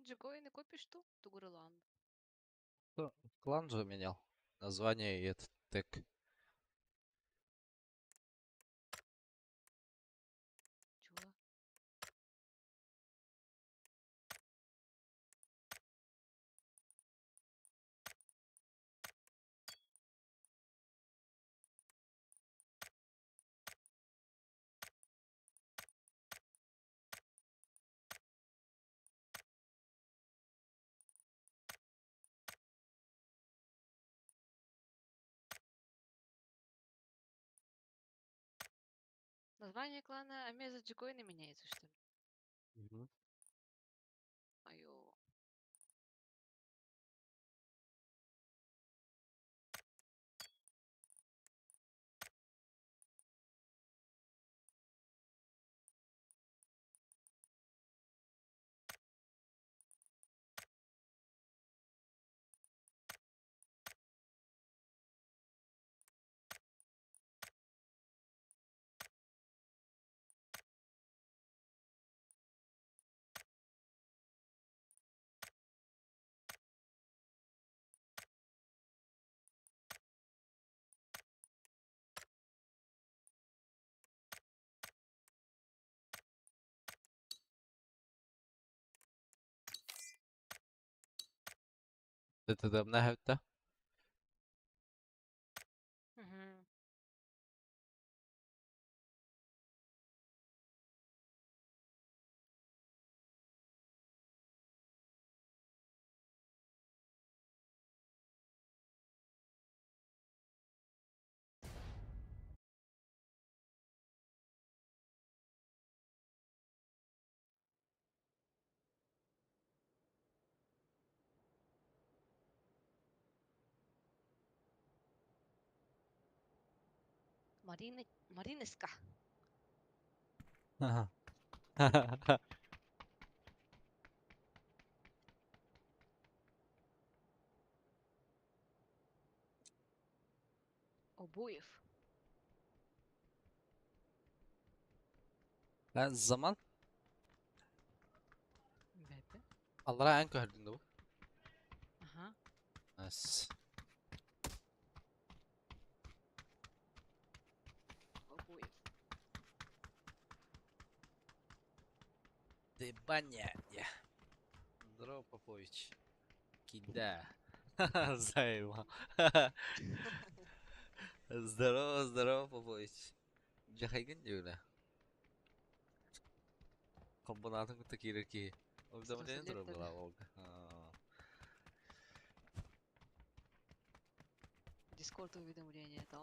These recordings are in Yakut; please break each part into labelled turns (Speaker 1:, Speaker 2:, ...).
Speaker 1: Джигоины копишь ту? Тугурлан.
Speaker 2: Клан же менял. Название и этот тег.
Speaker 1: Чего? Название клана Амеза Джигоины меняется, что ли?
Speaker 2: Мгм.
Speaker 1: Айо.
Speaker 2: تدمناها انت؟
Speaker 1: Угу. Марина... Мариныска. Обоев.
Speaker 2: Ben zaman
Speaker 1: Бэпэ.
Speaker 2: Аллара эн көһөрдүн да бу.
Speaker 1: Ага.
Speaker 2: Nice.
Speaker 1: Обоев.
Speaker 2: Дебаня. Здорово, Попович. Кида. Заебал. Здорово, здорово, Попович. Жахайгын диюля. Комбинатын кытта киирэр киһи. Уведомление
Speaker 1: Сразу
Speaker 2: турар
Speaker 1: лет
Speaker 2: была Волга.
Speaker 1: Дискорд уведомление, да.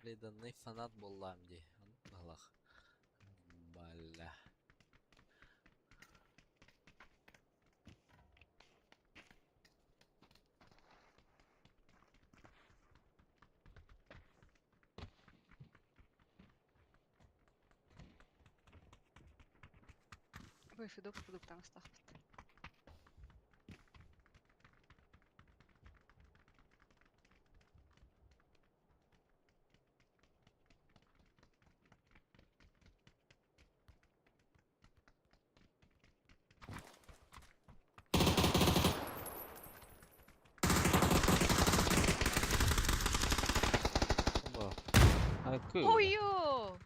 Speaker 2: Преданный фанат буоллаҕым дии. Оннук Бля.
Speaker 1: Ой, Федок курдук таҥастаахпыт.
Speaker 2: Оба. Ай,
Speaker 1: Ой-ё!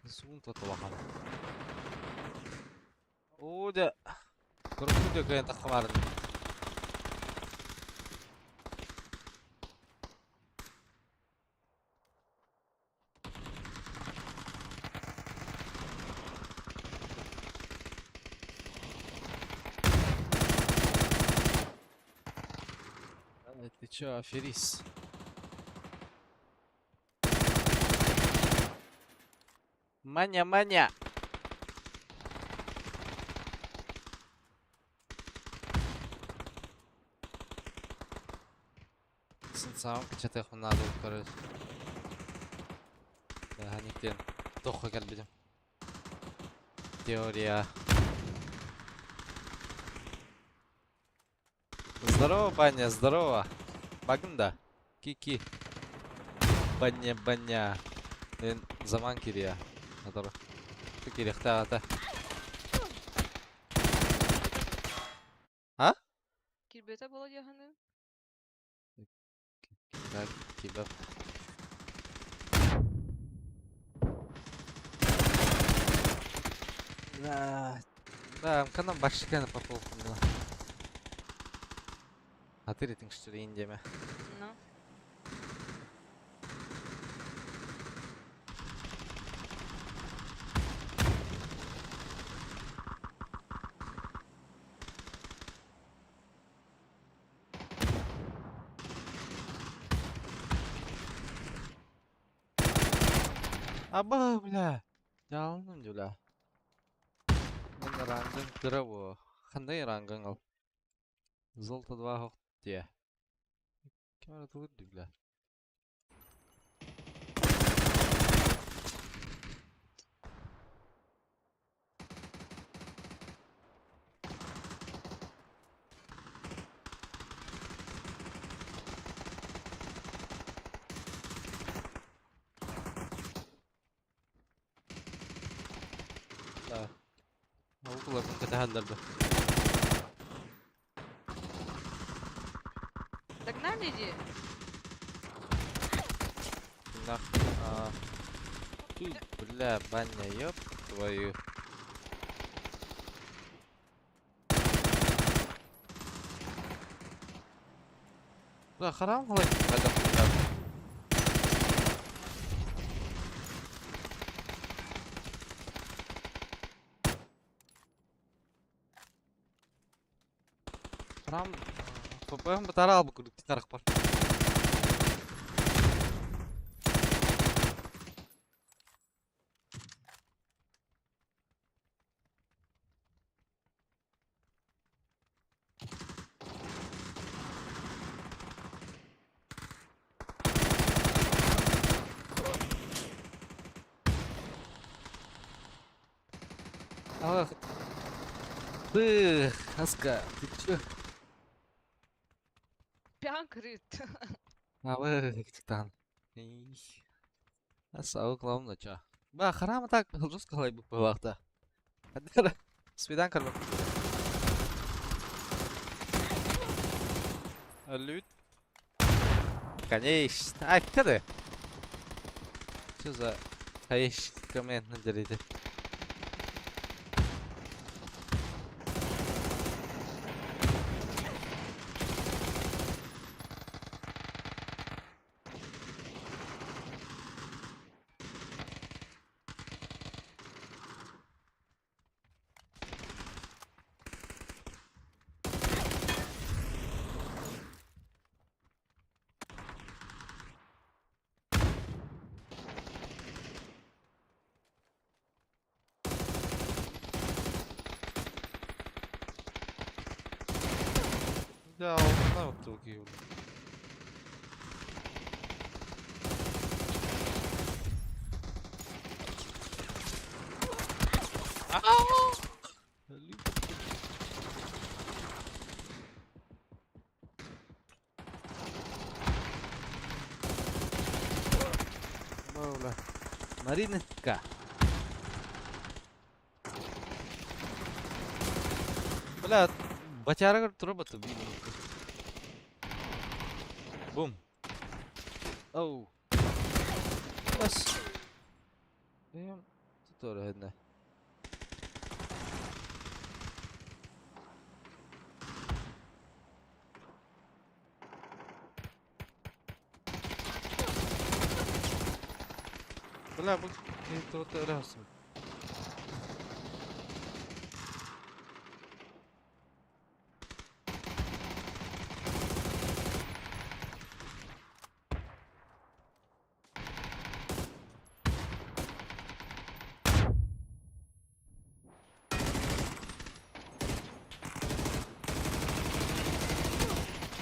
Speaker 2: Суун тотулахан. Оо дьэ. Көрбүт кыайан таххабаарын. Чё, аферист? Маня, Маня! Сынсаҕын кыччатыахпын наада көрөр. Ханиктен тоххо кэлбитим. Теория. Здорово, Баня, здорово. Багында. Ки-ки. Баня, баня. Мен заман кириэ. Атору. Кириэхтээх ата. А?
Speaker 1: Кирбиэтэ буола диэххиний?
Speaker 2: Так, кибер. Да, да, канам башканы попал было. А ты рейтинг что ли индиями?
Speaker 1: Ну.
Speaker 2: Аба, бля. Дьаалыным дьула. Мен рангын кыра бу. Хандай рангын ол? Золото 2 хох дие. Кем тугут бля. Да. Укуларбын кэтэһэллэр да.
Speaker 1: Догнали иди.
Speaker 2: Нах. А, Ты, бля, баня, ёб твою. Бля, харам қалай қайда Харам ФПМ бытара албы күрдүк тарах бар. Ах ты, Аска, ты чё?
Speaker 1: Пян крыт.
Speaker 2: Абы, Ас главное чё. Ба, харам так, жестко лай бу да. Свидан карба. Лют. Конечно. А, кады? Что за... Конечно, коммент на Да, он на. Бля. Маринка. Бля, батярыгар тура бит. Бум. Оу. Бас. Эм, тут оройно. Бля, бу тут раз.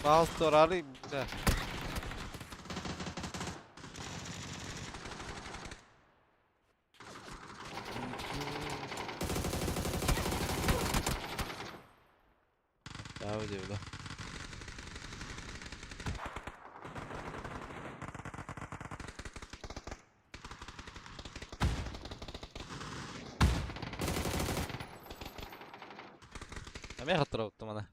Speaker 2: Пожалуйста, орали, бля. Devam ediyor bile. Эмиэ хаттарабыттым аны.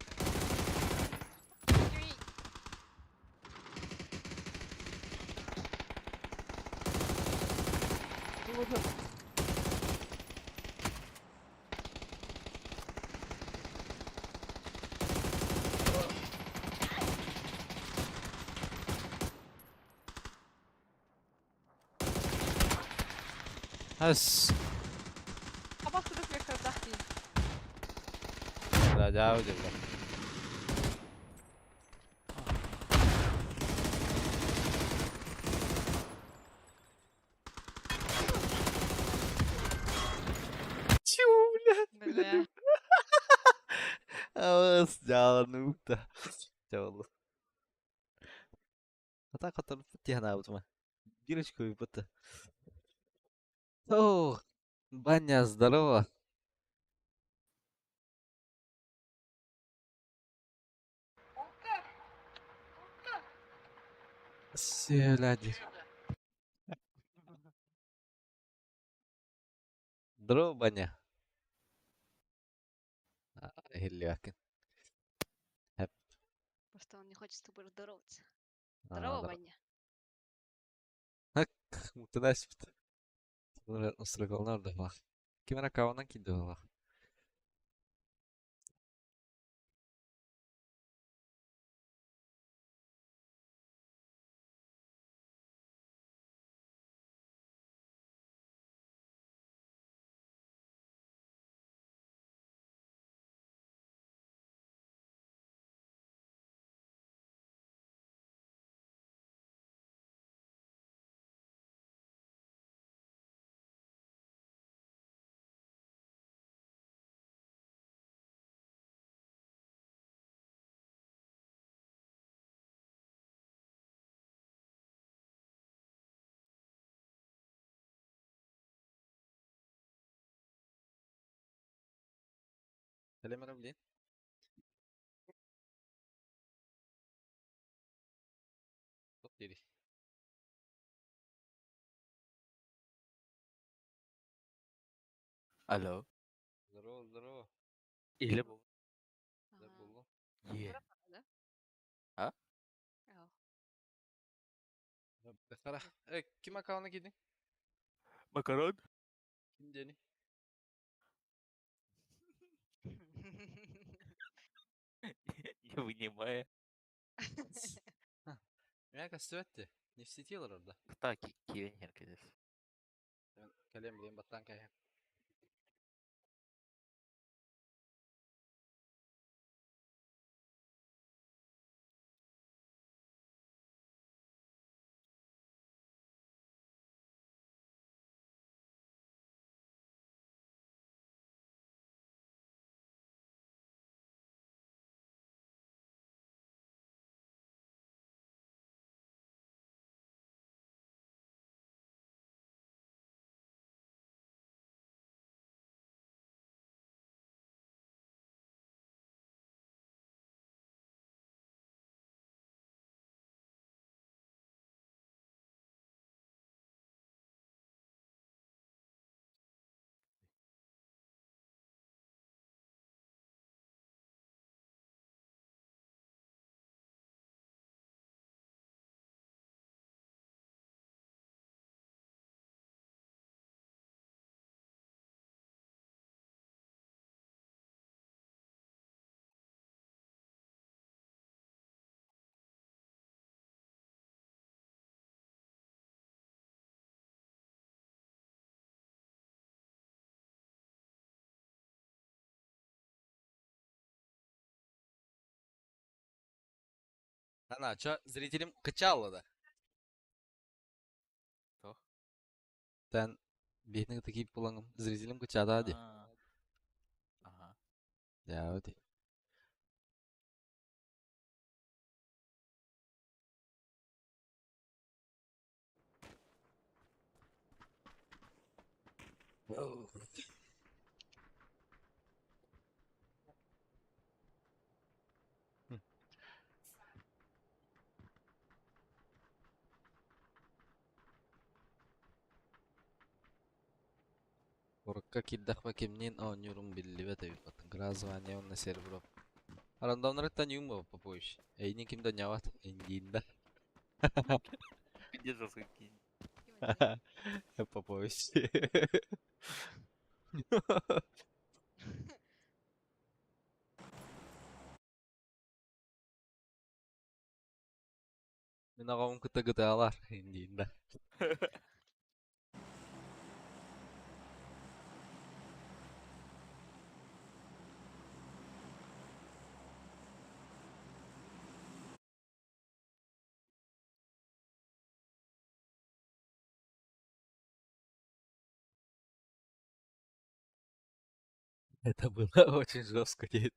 Speaker 2: Хэс.
Speaker 1: Абас курдук миэхэ дии.
Speaker 2: Бля, дьаабы диэбилэр. Чего, блядь?
Speaker 1: Бля.
Speaker 2: Абас, дьааланыбыт Дьаалы. Хата хатарбыт дии санаабытым. Биир очко Ох, Баня, здорово. Селяди. Здорово, Баня. Иһиллибэккин. Хэп.
Speaker 1: Просто он не хочет с тобой здороваться.
Speaker 2: А,
Speaker 1: Здорово,
Speaker 2: да.
Speaker 1: Ваня.
Speaker 2: Мутанасипт. Ким эрэ аккаунан киирдэ быһыылаах. Кэлим эрэ билиэн. Туох диирий?
Speaker 3: Алло.
Speaker 2: Здорово, здорово.
Speaker 3: Или бу.
Speaker 2: Да,
Speaker 1: Ага.
Speaker 2: буоллум.
Speaker 3: Е.
Speaker 1: Да?
Speaker 3: А?
Speaker 1: Ау.
Speaker 2: Бэхара. Э, ким аккаунна киирдиҥ?
Speaker 3: Макарон?
Speaker 2: Ким диэний?
Speaker 3: Не вынимая.
Speaker 2: Меня көстүбэт Не в сети олорор да?
Speaker 3: Так, киирэн иһэр
Speaker 2: Кэлиэм билиэн баттаан кээһэн. Ана, чё, зрителям качало да?
Speaker 3: Туох?
Speaker 2: Тэн биһини такие булаҥым зрителям кычаата дии.
Speaker 3: А. Ага.
Speaker 2: Дьэ, дии. Куоракка киирдэхпинэ кимниин оонньуурум биллибэт эбит Гра звание уонна серебро. Рандомнарыттан юм Попович. Эйигин ким да ньабат, индиин да.
Speaker 3: Где же скинь?
Speaker 2: Попович. Мин аҕабын кытта гытаалар индиин да. Это было очень жестко, дед.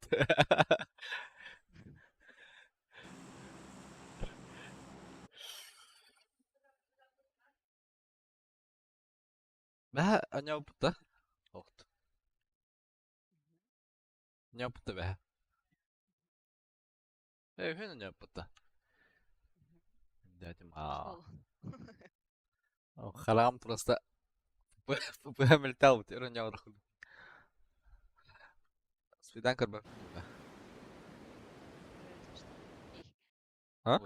Speaker 2: Бэһэ аньаабыта Охт. Аньаабыта бэһэ. Ээ үһүн аньаабыта. Дядям аа. Хараҕым просто мөлтөөбүт өрө ньаҕырах Свидан көрбөппүн да. А?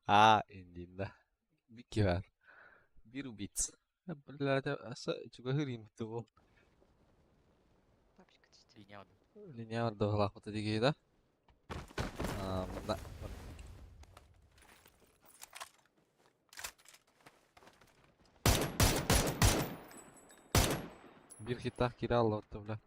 Speaker 2: А, индинда. Бикки бар. Бир убийц. Блядь, аса чугаһыр имитти ол.
Speaker 3: Линия
Speaker 2: Линия бар дохлаахпыта дигии да. Манна Биир хиттаах киирэ аллабыт бля.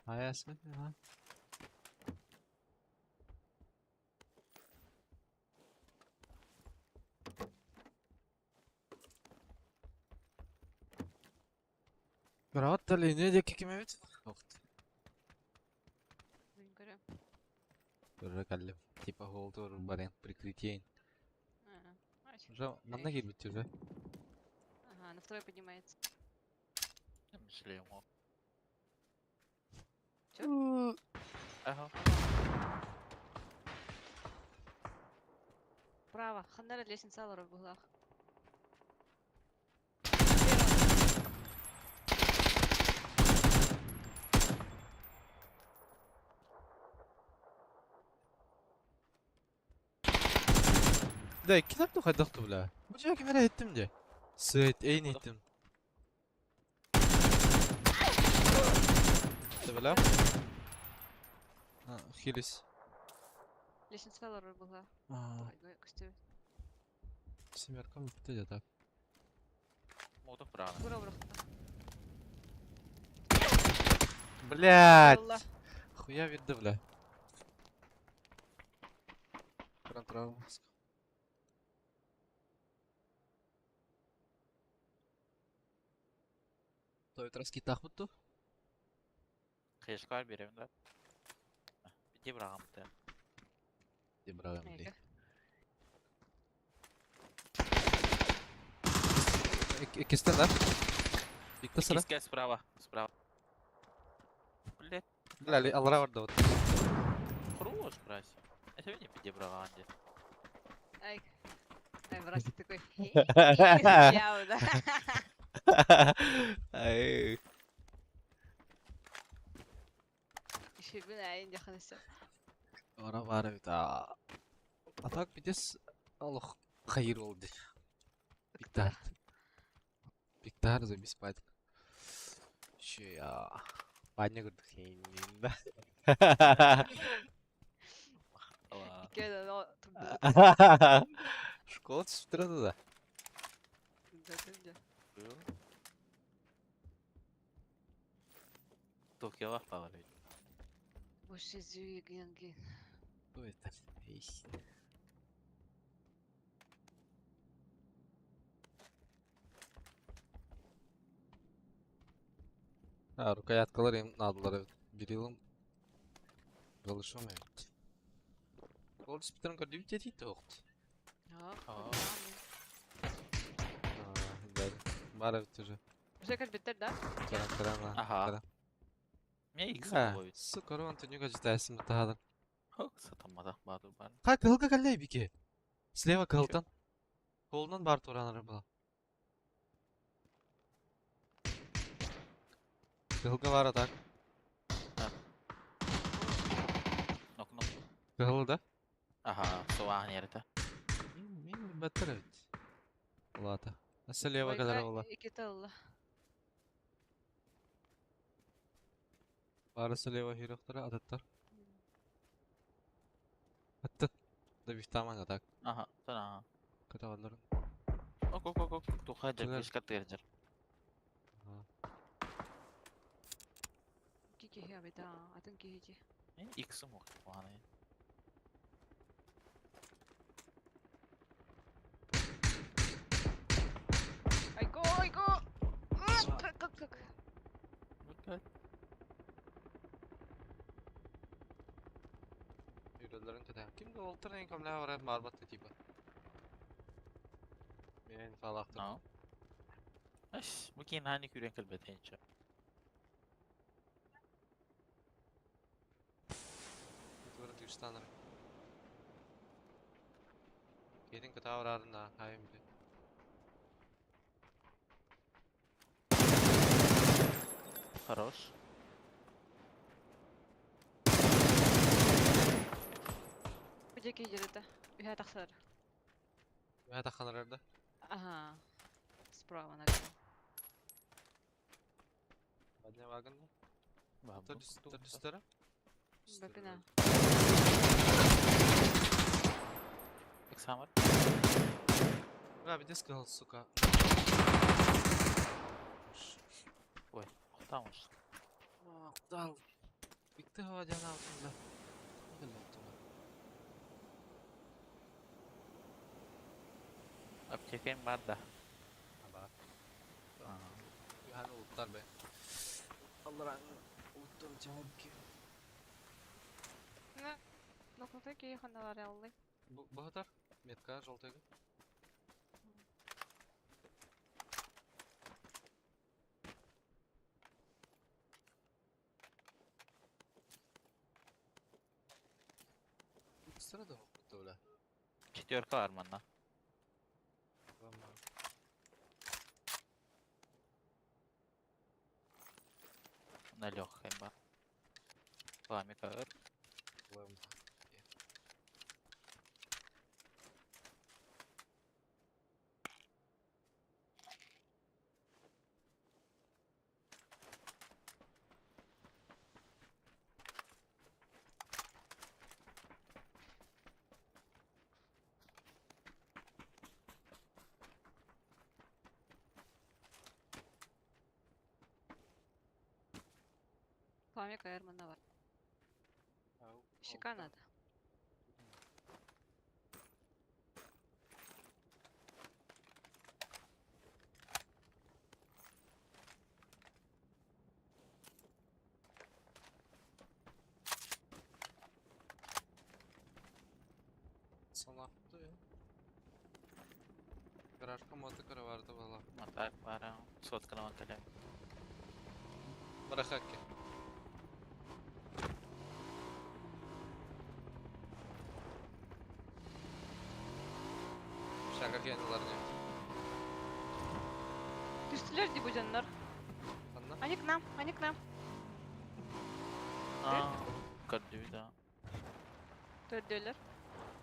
Speaker 2: Хайа а? Кровать линия диэки ким эбит? Көрө кэллим. Типа холтур барен прикрытие. Уже манна киирбит уже.
Speaker 1: Ага, на второй поднимается.
Speaker 3: Шлему.
Speaker 1: Чё?
Speaker 3: Ага.
Speaker 1: Право. Ханнара лестница алар буглах.
Speaker 2: Да, икки тарту хайдах бля. Бу дьиэ ким эрэ иһиттим дии. Сыт, эйин иһиттим. Бля. Хилис.
Speaker 1: Лестница алар буглах. Көстү.
Speaker 2: Семерка бүттэ дьэ так.
Speaker 3: Моду право.
Speaker 1: Бура бурахта.
Speaker 2: Блядь! Хуя видно, бля. Травма. Той раскитах буту.
Speaker 3: Кыйышкар берем да. Бити бырагамты.
Speaker 2: Ди брагам ди. Иккистен да? Икки сыра.
Speaker 3: Иккиске справа, справа. Блять,
Speaker 2: Бля, алра бар да вот.
Speaker 3: хорош, брась. Это не пиди браган ди.
Speaker 1: Ай. Ай, братик такой. Я да.
Speaker 2: Ай.
Speaker 1: Еще бин айн дяханысы.
Speaker 2: Ора бар бит. А так битес Аллах хайыр oldu. Биктар. Биктар за беспать. Еще я. Баня көрдүк да. Школа түсіп тұрады да.
Speaker 1: Да, да, да.
Speaker 3: Токиолаах баҕар эбит.
Speaker 1: Больше зюигенги.
Speaker 2: Кто это? Эй. Ha, рукояткалар им наадалар эбит. Бирилым Голышом эбит. Ол диспитерин көрдүбүт диэтии тоҕут.
Speaker 1: Аа.
Speaker 2: Бар эбит уже.
Speaker 1: Уже кэлбиттэр да?
Speaker 2: Кэлэн кэлэн
Speaker 3: Аха. Мне икс
Speaker 2: А,
Speaker 3: ловит.
Speaker 2: сука, Рон, ты не ждайсың таһадан.
Speaker 3: Сатамматах баатыр бар.
Speaker 2: Ха, кыһылга кэллэ бики. Слева кыһылтан. Колунан бар туранары була. Кыһылга бар атак.
Speaker 3: Нок нок.
Speaker 2: Кыһылы да?
Speaker 3: Аха, суаhan yerите.
Speaker 2: Мин мин баттар эбит. Улаата. Слева кэлэр була.
Speaker 1: Иккитэ ылла.
Speaker 2: Бары слева хирохтара ататтар. Аттат. Да бифтаман атак.
Speaker 3: Аха, сана.
Speaker 2: Кытааллар.
Speaker 3: Ок ок ок ок. Туха
Speaker 2: Чылар.
Speaker 3: жер катыржыр.
Speaker 1: Икки киһи эбит аа, атын киһи дии.
Speaker 3: Икс мох. Туханы.
Speaker 1: Айго, айго! Как, как, как?
Speaker 2: Үйрөлөрүн кытаан. Ким да олтыр эң көмлә бар марбат типа. Мен фалактыр.
Speaker 3: No. Эш, бу кин хани күрен кэлбетенче.
Speaker 2: Тура түстаныр. Кетин кытааварарына хайым би.
Speaker 3: Хорош.
Speaker 1: Бу диэки дьиэрэтэ. Үһэ тахсар.
Speaker 2: Үһэ тахханарарда.
Speaker 1: Ага. Справа налево.
Speaker 2: Бадня вагында.
Speaker 3: Бабу.
Speaker 2: Түстөрө.
Speaker 1: Бэпина.
Speaker 3: Эксамар.
Speaker 2: Бля, бди сказал, сука.
Speaker 3: Ой, охтамыш.
Speaker 2: Дал. Бикти хава жана алтында.
Speaker 3: Аптекаң бар да.
Speaker 2: Аба. Юхан улуттар бе. Алларан улуттар жаман ки.
Speaker 1: На. Нокнутай киһи ханналар аллый.
Speaker 2: Бу хатар. Метка желтый. Сыра да бля.
Speaker 3: Четверка бар манна. На легкой бар. Пламя көр.
Speaker 1: Пламя кэр манна бар. Щека надо.
Speaker 2: Санақты я. Гаражка мотокары барды бала.
Speaker 3: Матак бар. Сотканы манталя.
Speaker 2: Барахакки. Шага кенилар не.
Speaker 1: Түстүлэр дии бу дьоннор.
Speaker 2: Анна?
Speaker 1: Они к нам, они к нам.
Speaker 3: А, көрдү да.
Speaker 1: Төрдөлөр.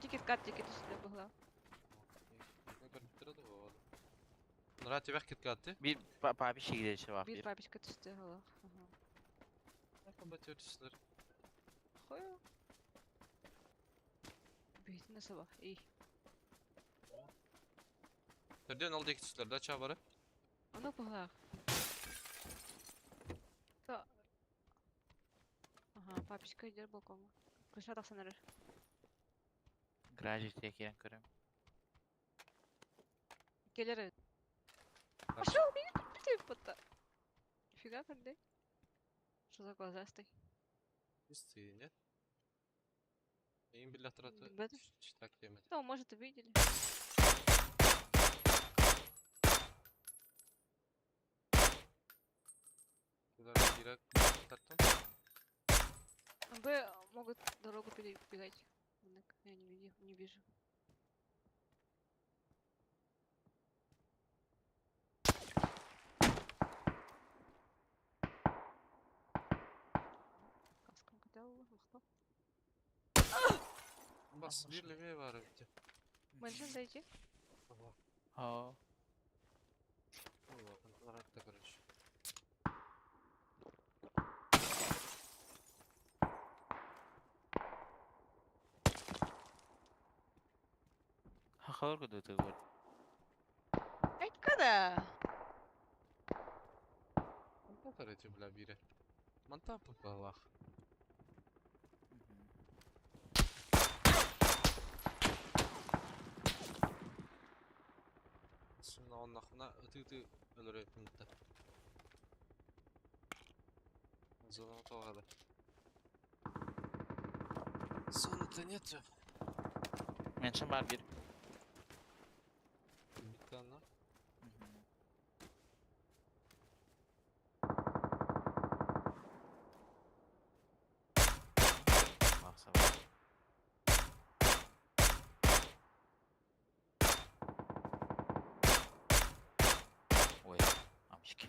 Speaker 1: Тикет кат тикет түстүлэр быһыла.
Speaker 2: Нура тебе киткатты?
Speaker 3: Bir папи шигдече бар
Speaker 1: Бир
Speaker 3: бир.
Speaker 1: папичка түстү олох.
Speaker 2: Комбатёрчилер.
Speaker 1: Хой. Бейтин саба. И.
Speaker 2: Төрдөн алды екі да чабары.
Speaker 1: Ону быһылаах. Ага, папочка идет балкоҥҥа. Крыша тахсан эрэр.
Speaker 3: Гараж итиэ киирэн көрүм.
Speaker 1: Кэлэр. Пошел, меня тут будто. Нифига, когда? Что за глазастый?
Speaker 2: Чистый, нет? Им билетра
Speaker 1: Ребята?
Speaker 2: читак темать.
Speaker 1: Ну, может, увидели.
Speaker 2: Куда кира тартым?
Speaker 1: Б могут дорогу перебегать. Я не, не вижу. Каскам кидал, махтал.
Speaker 2: Бас bir levye var bitti.
Speaker 1: Меншин дойти?
Speaker 2: Ага.
Speaker 3: Оо.
Speaker 2: Allah, контракта, короче.
Speaker 3: Хахалар көдөтө бар.
Speaker 1: Эй, когда?
Speaker 2: Манта эти, бля, бире. Манта попалах. Şimdi оннахна ытыы өлөрө пункта. Зона тоғады. Зона-то нету.
Speaker 3: Меншин бар бир.
Speaker 2: Bitti anla.
Speaker 3: Бахса бар. Ой, амчики.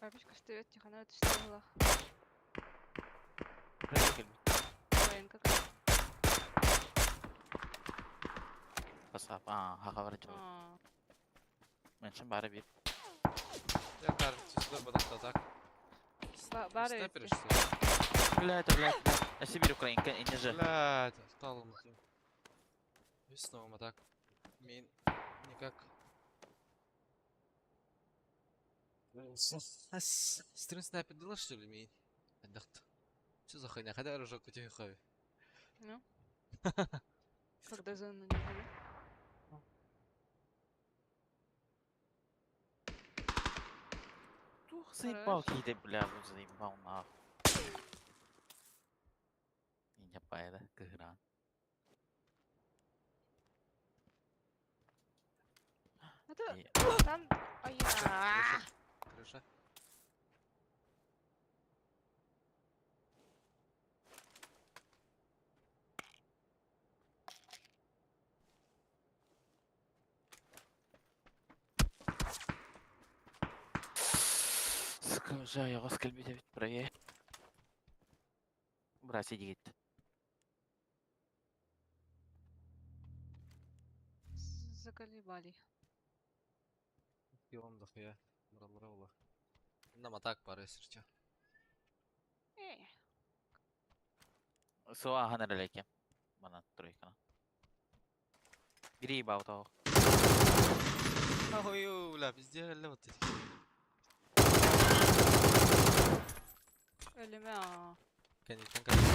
Speaker 1: Папочка встает, тихо, надо что было. Военка как.
Speaker 3: Басап, а, хахалар жабы.
Speaker 1: А,
Speaker 3: Меншин бары бир.
Speaker 2: Я кажется, сюда так.
Speaker 1: Бары
Speaker 2: Снайпер,
Speaker 1: эти.
Speaker 2: что ли?
Speaker 3: Блядь, блядь, блядь. А Сибирь Украинка, и не же.
Speaker 2: Блядь, отстал он. И снова так. Мин никак. Стрим снайпер дела что ли, мин? Отдохт. Что за хуйня? Когда оружие кутихове?
Speaker 1: Ну? Когда зону не было.
Speaker 3: Тух заебал кейде, бля, вот заебал нахуй. Не пайда, кыгран.
Speaker 1: Это
Speaker 3: И-
Speaker 1: там... Ай, я.
Speaker 2: Крыша.
Speaker 3: Сука, уже я кэлбит эбит проект. Братья дигит.
Speaker 1: Заколебали.
Speaker 2: Пилон дохуя. Брал. Нам атак пара, если что.
Speaker 1: Эй,
Speaker 3: Суа ханарылеке. Мана тройкана. Бири баутау.
Speaker 2: Ахую, бля, пиздец, вот эти.
Speaker 1: Ölüme aa.
Speaker 2: Конечно, конечно.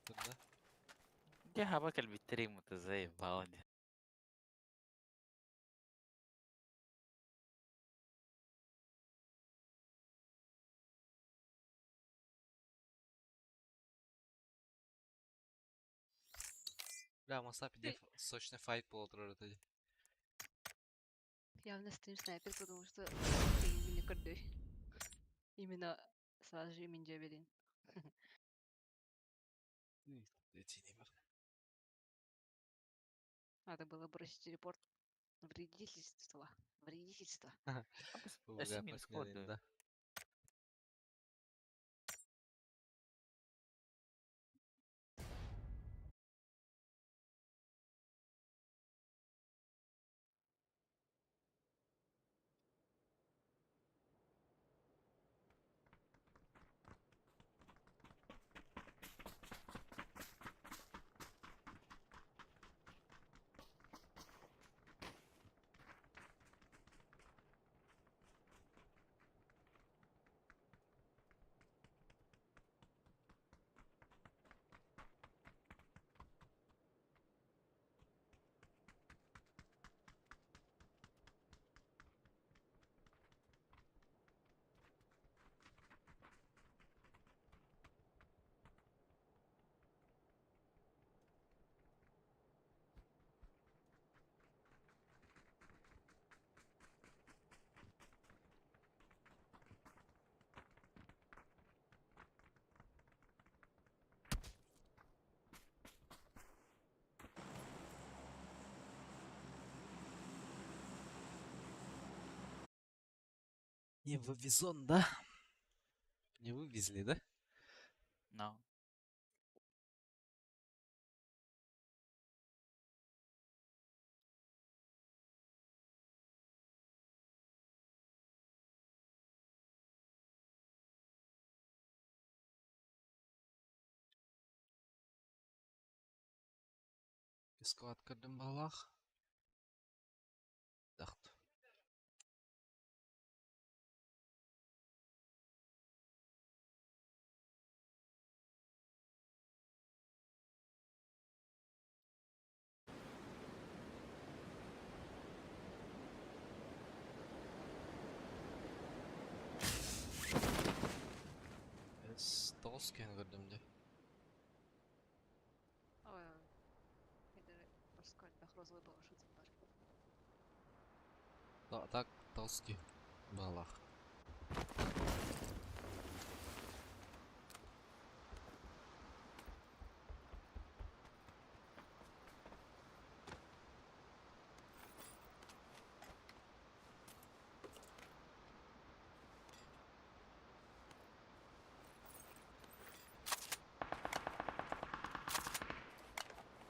Speaker 2: Да?
Speaker 3: Де хаба кэлбиттери мутазай бауди.
Speaker 2: Бля, Масапи, где сочный файт был это.
Speaker 1: Явно стрим снайпер, потому что ты именно кардой. Именно сразу же именно Джавелин.
Speaker 2: Эти не бар.
Speaker 1: Надо было бросить телепорт. Вредительство. Вредительство.
Speaker 2: Бля,
Speaker 3: минус
Speaker 2: посмели,
Speaker 3: код,
Speaker 2: да. Не вывезон, да? Не вывезли, да?
Speaker 3: No.
Speaker 2: Сквад көрдүм баҕалаах. Дахт. Эс тоҕус киһини көрдүм дии.
Speaker 1: Ой, это элбэх розовый парашют бар.
Speaker 2: Так, тоҕус киһи баҕалаах.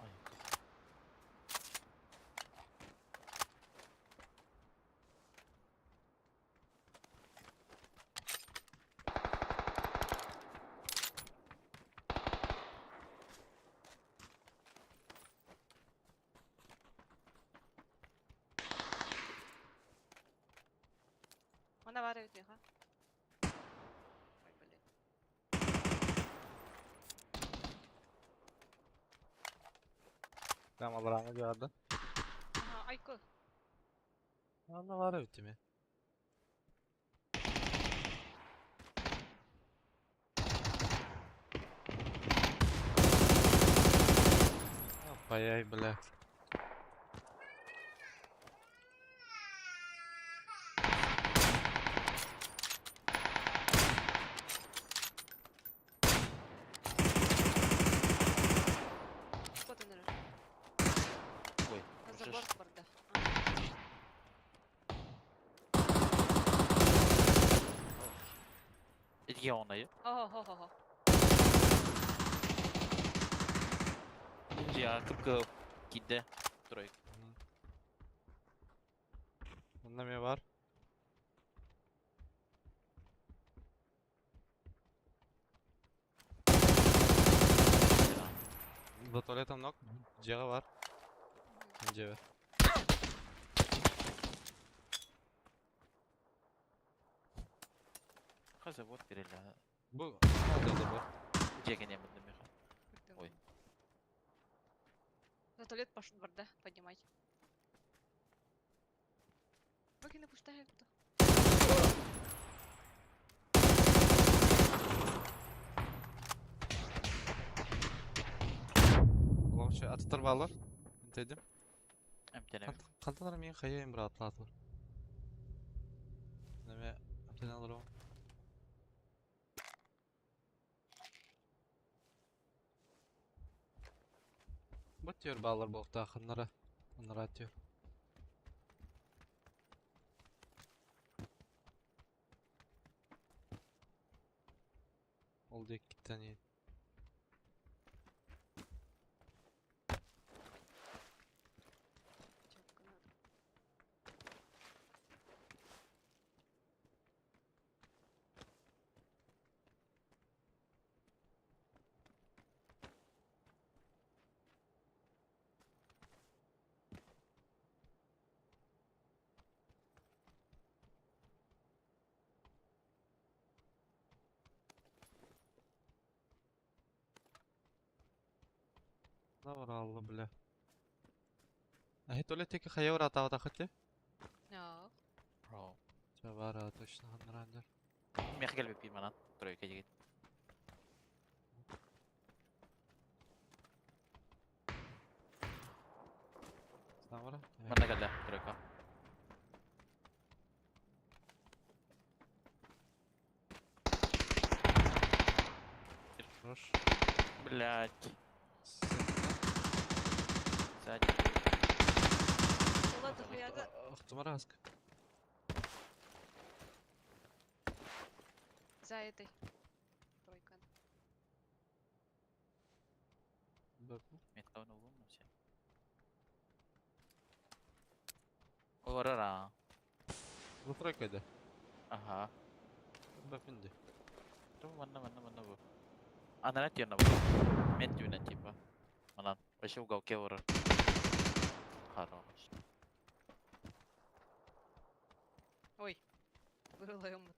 Speaker 3: Ой.
Speaker 1: Она баар эбит миэхэ. Ой, блин.
Speaker 2: Там алларааҥҥы дьаарда.
Speaker 1: Ага, айку.
Speaker 2: Анна баар эбит дии. Паяй, бля.
Speaker 1: Вот он уже.
Speaker 3: Ой,
Speaker 1: На
Speaker 3: уже
Speaker 1: забор
Speaker 3: ж-
Speaker 1: барда.
Speaker 3: Где он, ай?
Speaker 1: Ого-го-го.
Speaker 3: Я кыпкы кидде. Тройка.
Speaker 2: Онно эмиэ баар. За туалетом ног. Дьиэҕэ баар. Дьиэбэ.
Speaker 3: Хаза вот переля.
Speaker 2: Бу надо забор.
Speaker 3: Дьиэгэ не буду меха. Ой.
Speaker 1: За туалет пошел барда поднимать. Выкину пустая кто.
Speaker 2: Ловча атыттар бааллар. Интейдим.
Speaker 3: Эмтенем.
Speaker 2: Хантан мин хайайым бырааттаатылар. Неме амтен алырым. Бу төр баалар буолуохтаах ханнара. Аннара төр. Ол диэккиттэн иһин.
Speaker 1: Чётко надо.
Speaker 2: Навралла, бля. Аһи туалет диэки хайа ыраатаабатаххыт дии?
Speaker 1: Аа.
Speaker 3: Бро.
Speaker 2: Чэ баара точно ханнарааннар.
Speaker 3: Меха келбеппин манан. Тройка дегет.
Speaker 2: Самара?
Speaker 3: Манна кэллэ, тройка.
Speaker 2: Хорош.
Speaker 3: Блять. Сзади.
Speaker 1: Ладно, хуяда.
Speaker 2: Охтумараска.
Speaker 1: За этой. Тройка.
Speaker 3: Меткабын булдум все. Олорор.
Speaker 2: Бу тройка да.
Speaker 3: Ага.
Speaker 2: Бапинди.
Speaker 3: Ту манна манна манна бу. Анара тиэрнэ бу. Мен түүнэн типа. Манан. Вообще уголке олорор. Хорош.
Speaker 1: Ой. Вырыла юмут.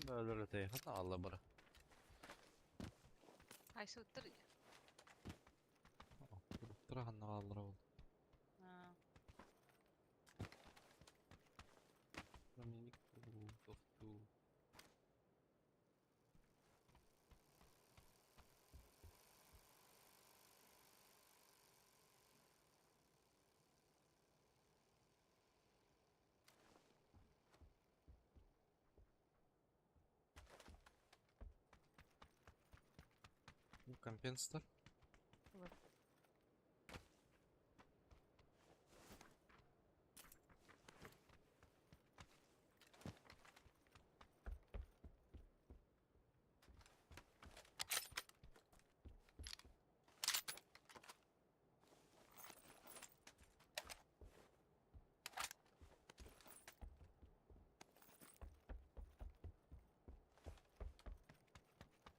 Speaker 2: Бөлөрөтөй хата алла бара.
Speaker 1: Айсы уттар.
Speaker 2: Тура ханна аллара бол.
Speaker 1: А,
Speaker 2: Доминик тохту. Компенсатор.
Speaker 1: Вот.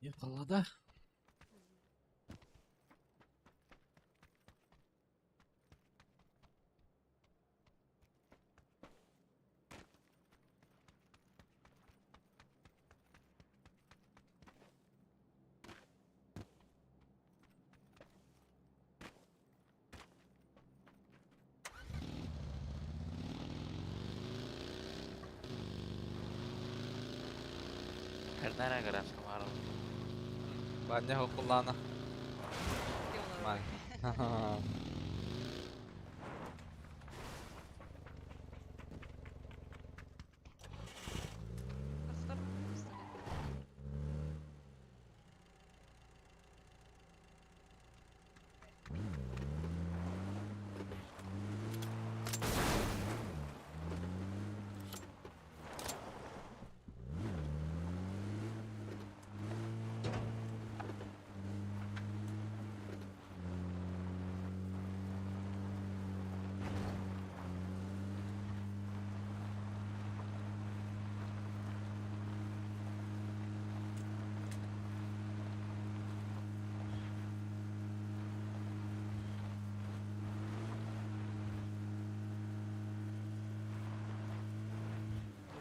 Speaker 2: Yakaladı.
Speaker 1: Мгм.
Speaker 3: Карнара гаражка маарал.
Speaker 2: Баня хокулана.
Speaker 1: Где он
Speaker 2: Май.
Speaker 1: орой? Повтор пистолет.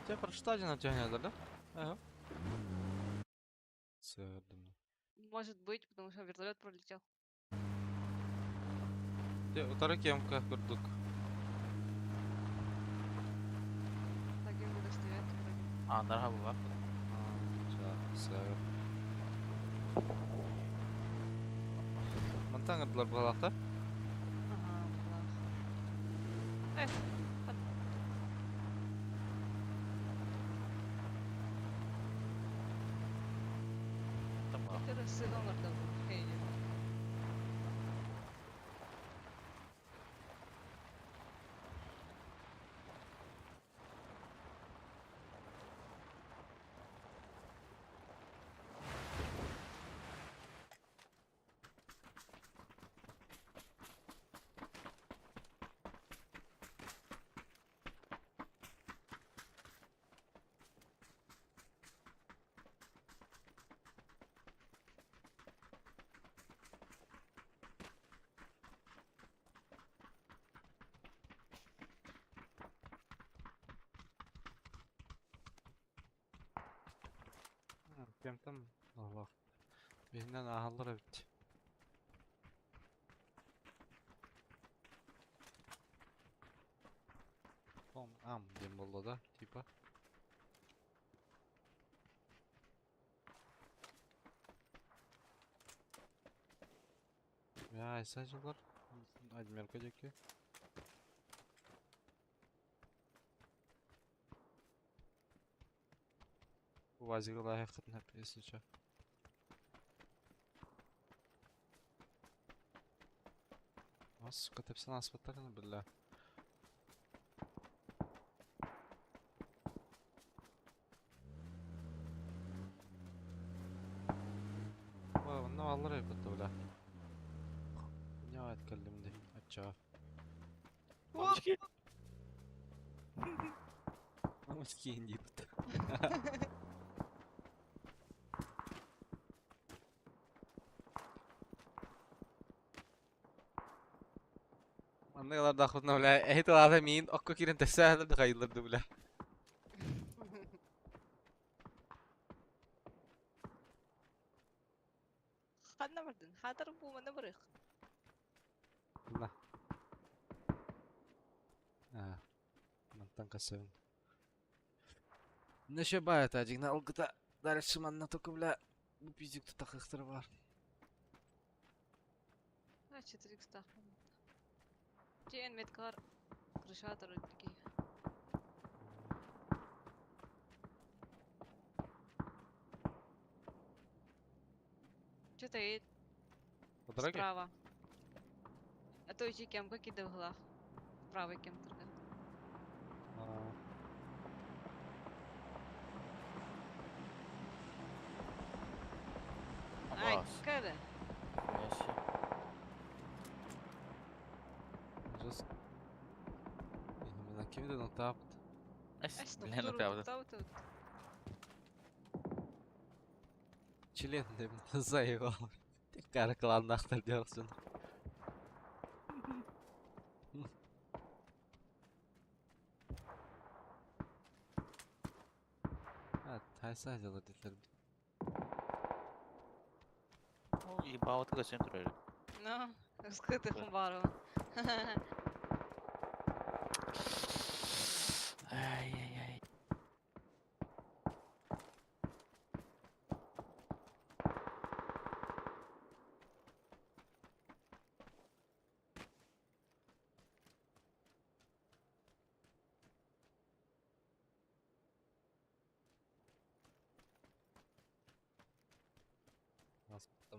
Speaker 2: У тебя прочитали на тебя да? Ага. Сэрдым.
Speaker 1: Может быть, потому что вертолет пролетел.
Speaker 2: Те, утары кемка курдук.
Speaker 1: Так и не достает вроде.
Speaker 3: Анара була.
Speaker 2: Сэр. Мантан гыдлар балакта.
Speaker 1: Ага, была. Эх,
Speaker 3: Там
Speaker 1: это сыграл да.
Speaker 2: Кемтэн олох. Биһинэн ааһаллар эбит. Бом ам диэн буолла да, типа. Я сажалар. Адмирка диэки. УАЗик ылаһыаххытын сөп, если чё. Сука, тэпсэн ааспаттар ини бля. Онно бааллар эбит бля. Не кэллим дии, оччоҕо.
Speaker 3: Мамочки!
Speaker 2: Мамочки диэбит. Маннык ылардаахпытына, бля, эһи тылаата миин окко киирэн тэссээһэлэр да хайыллар да, бля.
Speaker 1: Ханна бардын? Хаатар буумана барыах.
Speaker 2: На. А, мантан касабын. Неше баайата, дьиҥнэ алгыта дальше манна только, бля, бу пиздюк тутахыахтара баар.
Speaker 1: А, 4 х Дьиэн меткалар крышатор такие. Что-то едет
Speaker 2: По дороге?
Speaker 1: справа. А то ити кемка кидывала. Правый кемтер.
Speaker 2: А,
Speaker 1: Ай,
Speaker 3: Абас.
Speaker 1: кэбэ.
Speaker 3: Нихуя себе.
Speaker 2: Жестко. Именно ким да тапт.
Speaker 3: Эс, бля, ну правда.
Speaker 2: Член деп заебал. Тек кланнахтар диyorsun. А, тайса дела дитлер.
Speaker 3: Ну, ебало ты зачем тролль?
Speaker 1: Ну, скрытых баров.
Speaker 3: Ай-яй-яй.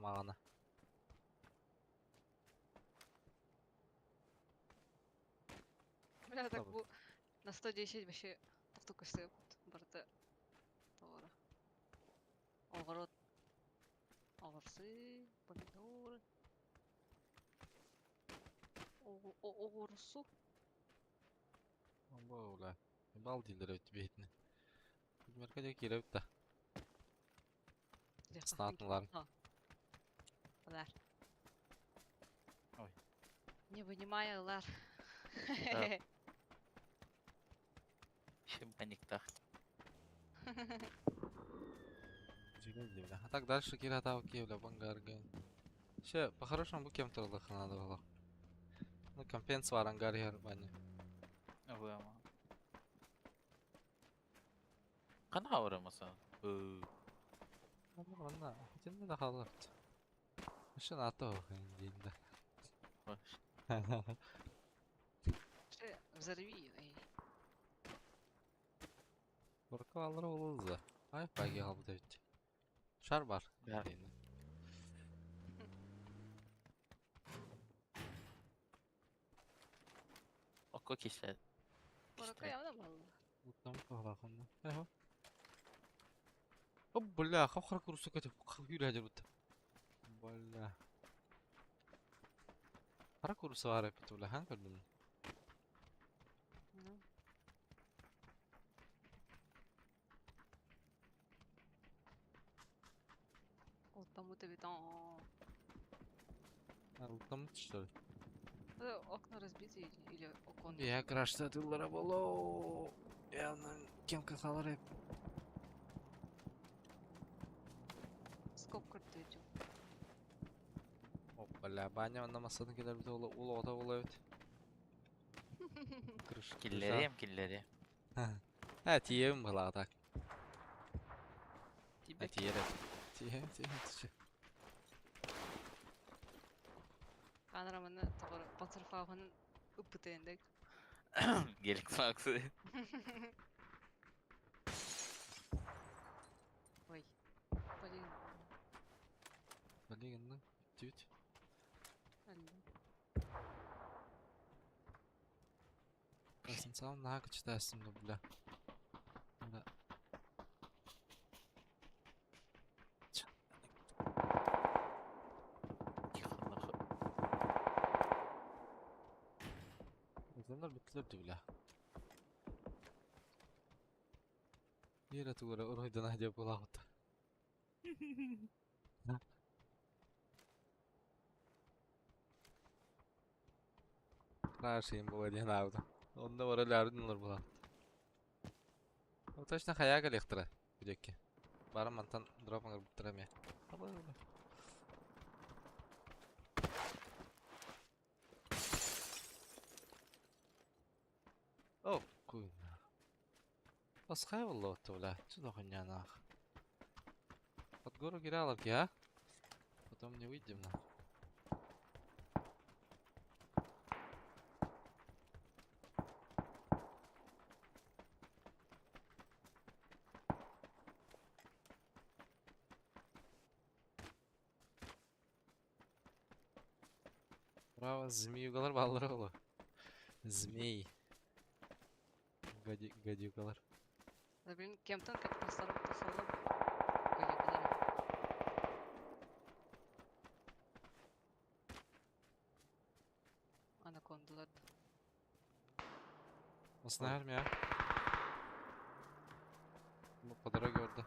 Speaker 2: Мағана.
Speaker 1: Бля, так
Speaker 2: Добре.
Speaker 1: бу на 110 вообще тохтук барыта товара. Огород. Огурцы, помидоры. Огурсу.
Speaker 2: Бля. Бал дийлер өтті бейтіне. Меркеде киреп та. Снатнылар.
Speaker 1: Лар.
Speaker 3: Ой.
Speaker 1: Не вынимая лар.
Speaker 3: Да. Ебаник-тах.
Speaker 2: А так дальше кира тау бля, бангарга. Ще, по-хорошему бу кем надо было. Ну, компенс var ангар хер бани.
Speaker 3: Выма. Қана ауырамасан?
Speaker 2: Манна, хотим да халат. Еще на то, деймді.
Speaker 1: Взорви, эй.
Speaker 2: Бурка алыр олызы. Ай, паги алды бит. Шар бар.
Speaker 3: Да.
Speaker 2: Деймді.
Speaker 3: Окко кисле.
Speaker 1: Барака явно мало.
Speaker 2: Там пағлақында. Эхо. О, бля, хап-хара курсы көтіп, қап бит. Бля. Хара курсы бар бит, бля, хан көрдім.
Speaker 1: Ну. Оттамут бит.
Speaker 2: Там что ли?
Speaker 1: Окна разбиты или окон.
Speaker 2: Я краштатылара боло. Я кем кахалар. Бля, Баня онно массыына кэлэрбит уол уол оҕото буолла эбит. Крыш, крыша.
Speaker 3: Киллэриэм, киллэриэм.
Speaker 2: Э, тиийэбин быһалаах так. Э,
Speaker 1: Тиийбэт.
Speaker 2: тиийэр эбит. Тиийэ, тиийэ, тиийэ.
Speaker 1: Анара манна тоҕор панцерфауһанын ыппыта эндек.
Speaker 3: Гелик факсы.
Speaker 1: Ой. Блин.
Speaker 2: Блин, ну, тють.
Speaker 1: Алло.
Speaker 2: Потенциал на читайсың ну, бля. Да.
Speaker 3: Тихо, нахуй.
Speaker 2: Адамдар бүттүлэр дии, бля. Биэрэ тугу эрэ уруһуйдана диэп буолаабыт. Страшный буолуо диэн аабытым. Онно бары өлөөрүн ылар буолаабыт. Ну точно хайаа кэлиэхтэрэ бу диэки. Бары мантан дроп оҥорбуттара эмиэ. О, куйна. Басқай боллоотто, бля. Чудо хуйня нах. Под гору Гираловки, а? Потом не выйдем на. Браво, змеюгалар баллар оҕо. Змей. Гади гадюкалар.
Speaker 1: Да блин, кем-то как тасалып гадюкалар. Анакондалар.
Speaker 2: Знаешь меня? Ну, по дороге орда.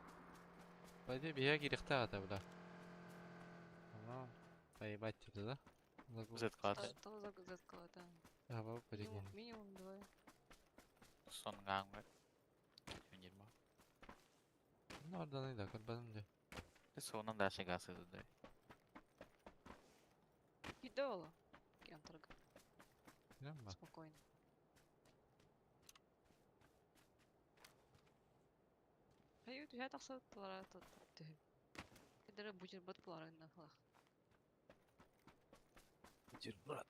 Speaker 2: Пойди, беги, гирехта, бля. Ну, поебать тебе, да? Загул.
Speaker 3: Z-класс.
Speaker 1: Что за Z-класс, да.
Speaker 2: Ага,
Speaker 1: Минимум, минимум двое.
Speaker 3: Сон гангы. 20.
Speaker 2: Ну, орданы да, көрбөтүм дии.
Speaker 3: Сонун дальше газ да.
Speaker 1: Кидала. Кемторг.
Speaker 2: Прям
Speaker 1: Спокойно. Хайы түһэ тахса тылара түһү. Кедere бутерброд буларына хлах.
Speaker 2: Бутерброд.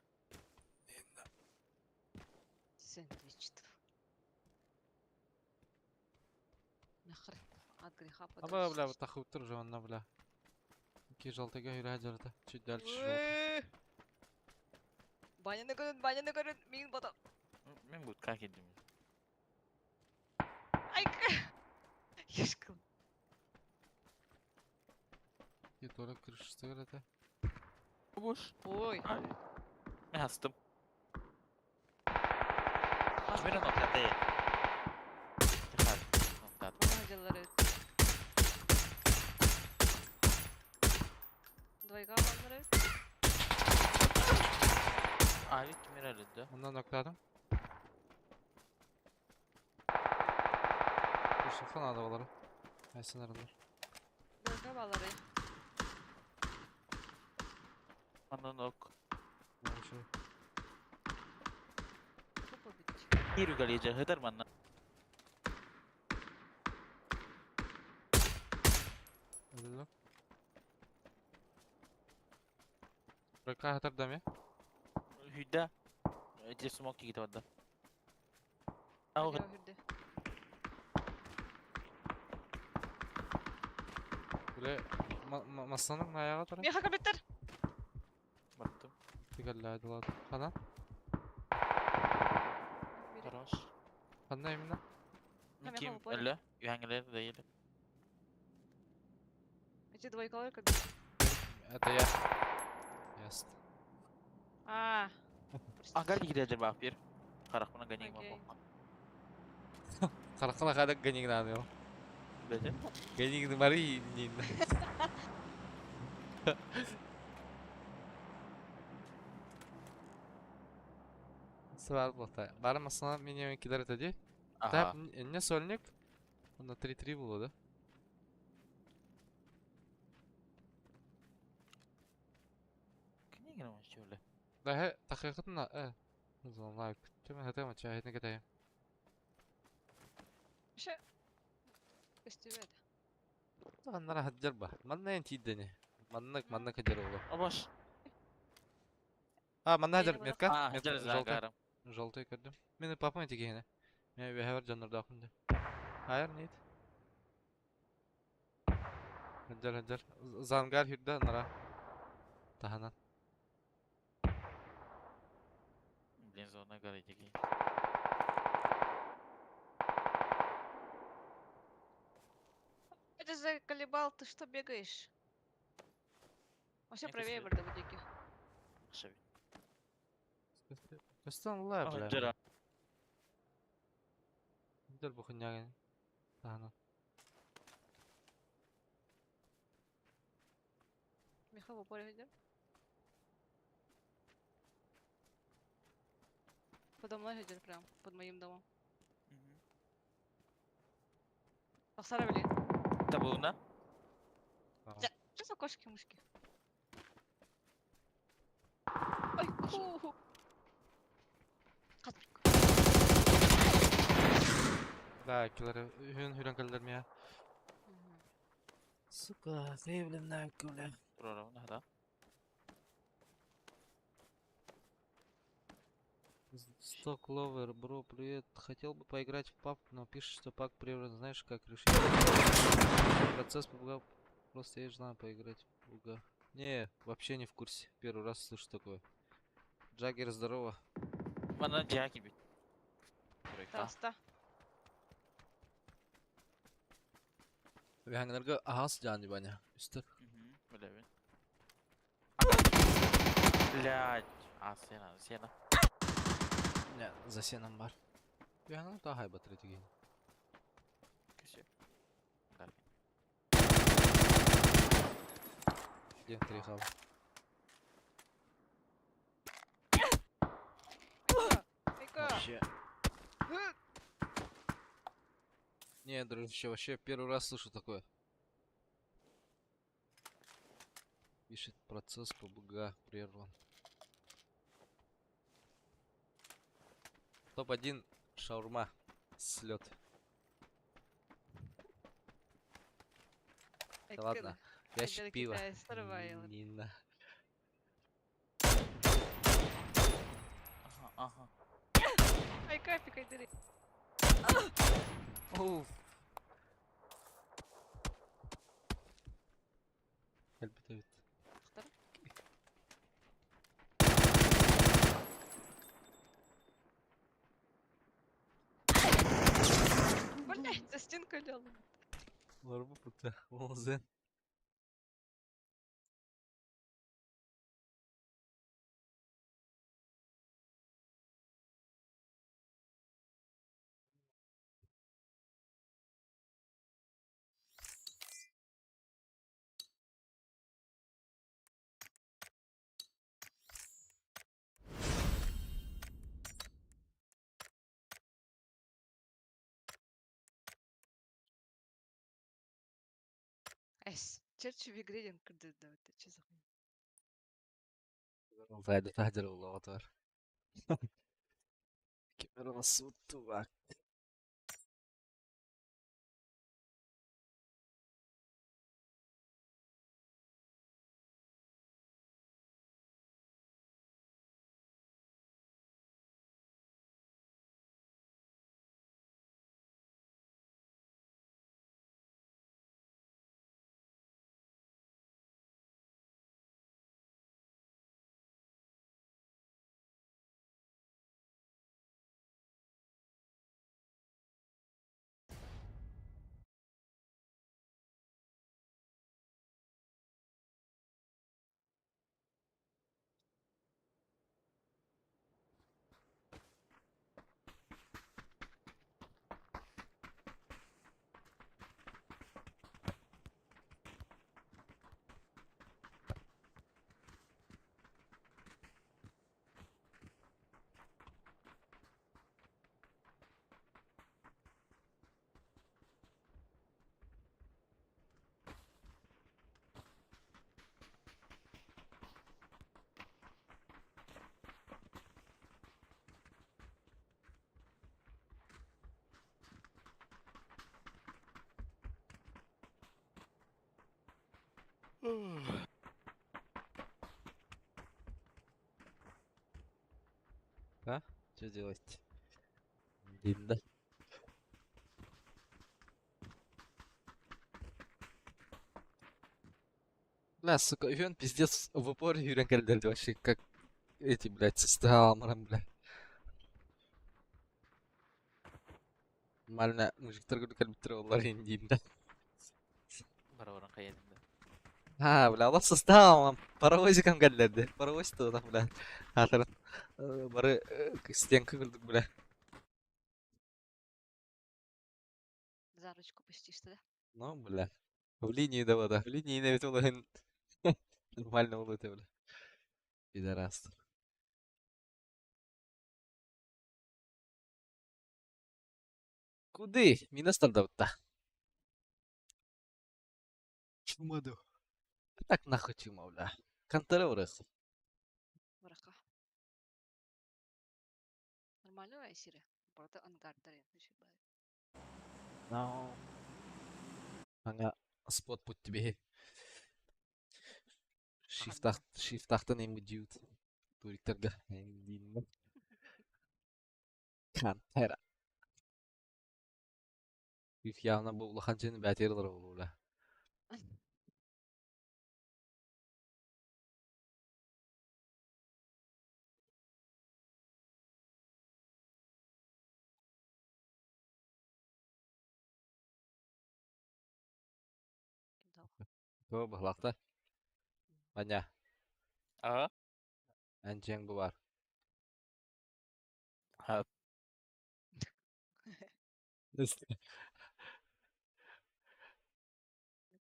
Speaker 1: Сэндвич. Нахрен. От греха
Speaker 2: Аба, бля,
Speaker 1: подальше.
Speaker 2: вот тахыптыр уже онно, бля. Ки желтыйга хүрэ дьарыта. Чуть дальше желтый.
Speaker 1: Баняны көрүн, баняны көрүн, мин бата.
Speaker 3: Мен бутка кидим.
Speaker 1: Ай, Ешкыл.
Speaker 2: И толя крышасы это.
Speaker 3: Буш.
Speaker 1: Ой.
Speaker 3: Мен астым. Мен ноктаты. Ноктат.
Speaker 1: Мына Двойга аланнары.
Speaker 3: Ай, кимер әлі
Speaker 2: Ондан ноктадым. Крышасы надо олары. Айсын аралар.
Speaker 1: Двойга балары.
Speaker 3: Манан ок.
Speaker 2: Вообще.
Speaker 1: Тупо бит.
Speaker 3: Кирү хыдар манна.
Speaker 2: Öldürdüm. Рыка хатар даме.
Speaker 3: Хүдә. Эти смок кигит барды. Ау,
Speaker 1: Хүрдө.
Speaker 2: Бля, масаның аяғы тұр.
Speaker 1: Меха кабеттер.
Speaker 3: бардым.
Speaker 2: Тигәлләде ладно. Хана?
Speaker 3: Хорош.
Speaker 2: Хана именно?
Speaker 3: Ким әллә? Юһәңгеләр дә еле.
Speaker 1: Эти двойкалар кабет.
Speaker 2: Это я. Ясно.
Speaker 1: А.
Speaker 3: Ангар кигит бак бир. Карак мына ганең
Speaker 1: Окей.
Speaker 3: бак.
Speaker 2: Қарақала қадақ ганигнаны ол.
Speaker 3: Бәҗә.
Speaker 2: Ганигны мари нин. Свар болта. Бары масана минимум кидар это
Speaker 3: Ага.
Speaker 2: Так, не сольник. На 3-3 было, да?
Speaker 3: Не играем вообще, бля.
Speaker 2: Да, тахыхытна, Лайк. Чем это мы чай не кидаем.
Speaker 1: Вообще, көстүбэт.
Speaker 2: Аннара хаджарба. Манна эн тииддени. Манна манна кадер олу.
Speaker 3: Обаш.
Speaker 2: А, манна хаджар
Speaker 1: Эйни
Speaker 2: метка.
Speaker 3: А,
Speaker 2: Метка
Speaker 3: хаджар
Speaker 2: желтый.
Speaker 3: загаром.
Speaker 2: Желтый көрдүм. Мени папам эти гене. Мен вехер жаннардаахын да. Хайр нет. Хаджар хаджар. Зангар хүрдэ нара. Таханан.
Speaker 3: Блин, зона горит, дикий.
Speaker 1: Это заколебал, ты что бегаешь? Вообще
Speaker 3: Мне
Speaker 1: правее
Speaker 3: кажется,
Speaker 1: барды дики.
Speaker 3: Шеви.
Speaker 2: Көстөн ла бля.
Speaker 3: Хаджара.
Speaker 2: Хаджар бу хуйня. Таханан.
Speaker 1: Михаил в упоре идет. Подо мной идет прям, под моим домом. Ахсара, блин.
Speaker 3: Табуна?
Speaker 1: Что за кошки-мышки? Ой, ку.
Speaker 2: Да, киллер хүн хүрэн кэллэр мия. Сука, заявлен бля.
Speaker 3: Прорывна, да?
Speaker 2: Сток Ловер, бро, привет. Хотел бы поиграть в паб, но пишет, что пак прерван. Знаешь, как решить? Процесс PUBG. Просто я желаю поиграть в PUBG. Не, вообще не в курсе. Первый раз слышу такое. Джаггер, здорово.
Speaker 3: Манна джаки бит. Тройка.
Speaker 1: Таста.
Speaker 2: Вянгнерга, ага, сидян, Ваня. Үстер.
Speaker 3: Бля, бля. Блядь. А, сена, сена.
Speaker 2: Не, за сеном бар. Вянгнер, да, хай батарея тиген.
Speaker 3: Кэсэ. Да.
Speaker 2: Ден три хал.
Speaker 1: Айка.
Speaker 2: Вообще. Не, дружище, вообще первый раз слышу такое. Пишет процесс PUBG прерван. Топ-1 шаурма. Слет. Да ладно. Ящик пива. Нина.
Speaker 3: Ага, ага.
Speaker 1: Айка, пикай дыри.
Speaker 2: Оу. Кэлбит эбит.
Speaker 1: Тахтар. Блять, за стенку лёл.
Speaker 2: Ларбу пута. Олзен.
Speaker 1: Эс, черчи вигредин кырдыр да это че за хуйня?
Speaker 2: Зайду тахдер улаатар. Кемер суттуак. А? Что делать? Динда. Бля, сука, үһүөн пиздец в упор үүрэн кэлдэрди вообще, как эти, блядь, сестра бля. Нормально, мужиктар кэлбиттэр оллар индиинда.
Speaker 3: Барабаран хайадым да.
Speaker 2: А, бля, олох состав паровозиком кэллэрди. Паровоз тута, бля. Хатырын бары стенка курдук, бля.
Speaker 1: За ручку почти что, да?
Speaker 2: Ну, бля. В линии да вода. В линии не ведь нормально улыты, бля. Пидорас. Куды? Минус да. Чумаду. Так нахуй чума, бля. Кантара урых.
Speaker 1: Варака. Нормально эсире. Барда ангардар
Speaker 2: No. Anga spot put тебе. Shift Shift name dude. Туриктарга. Кантера. Их явно бу улахан жени бәтер бу бля. Бу бахлакта. Аня,
Speaker 3: А?
Speaker 2: анчең бу бар.
Speaker 3: Ха.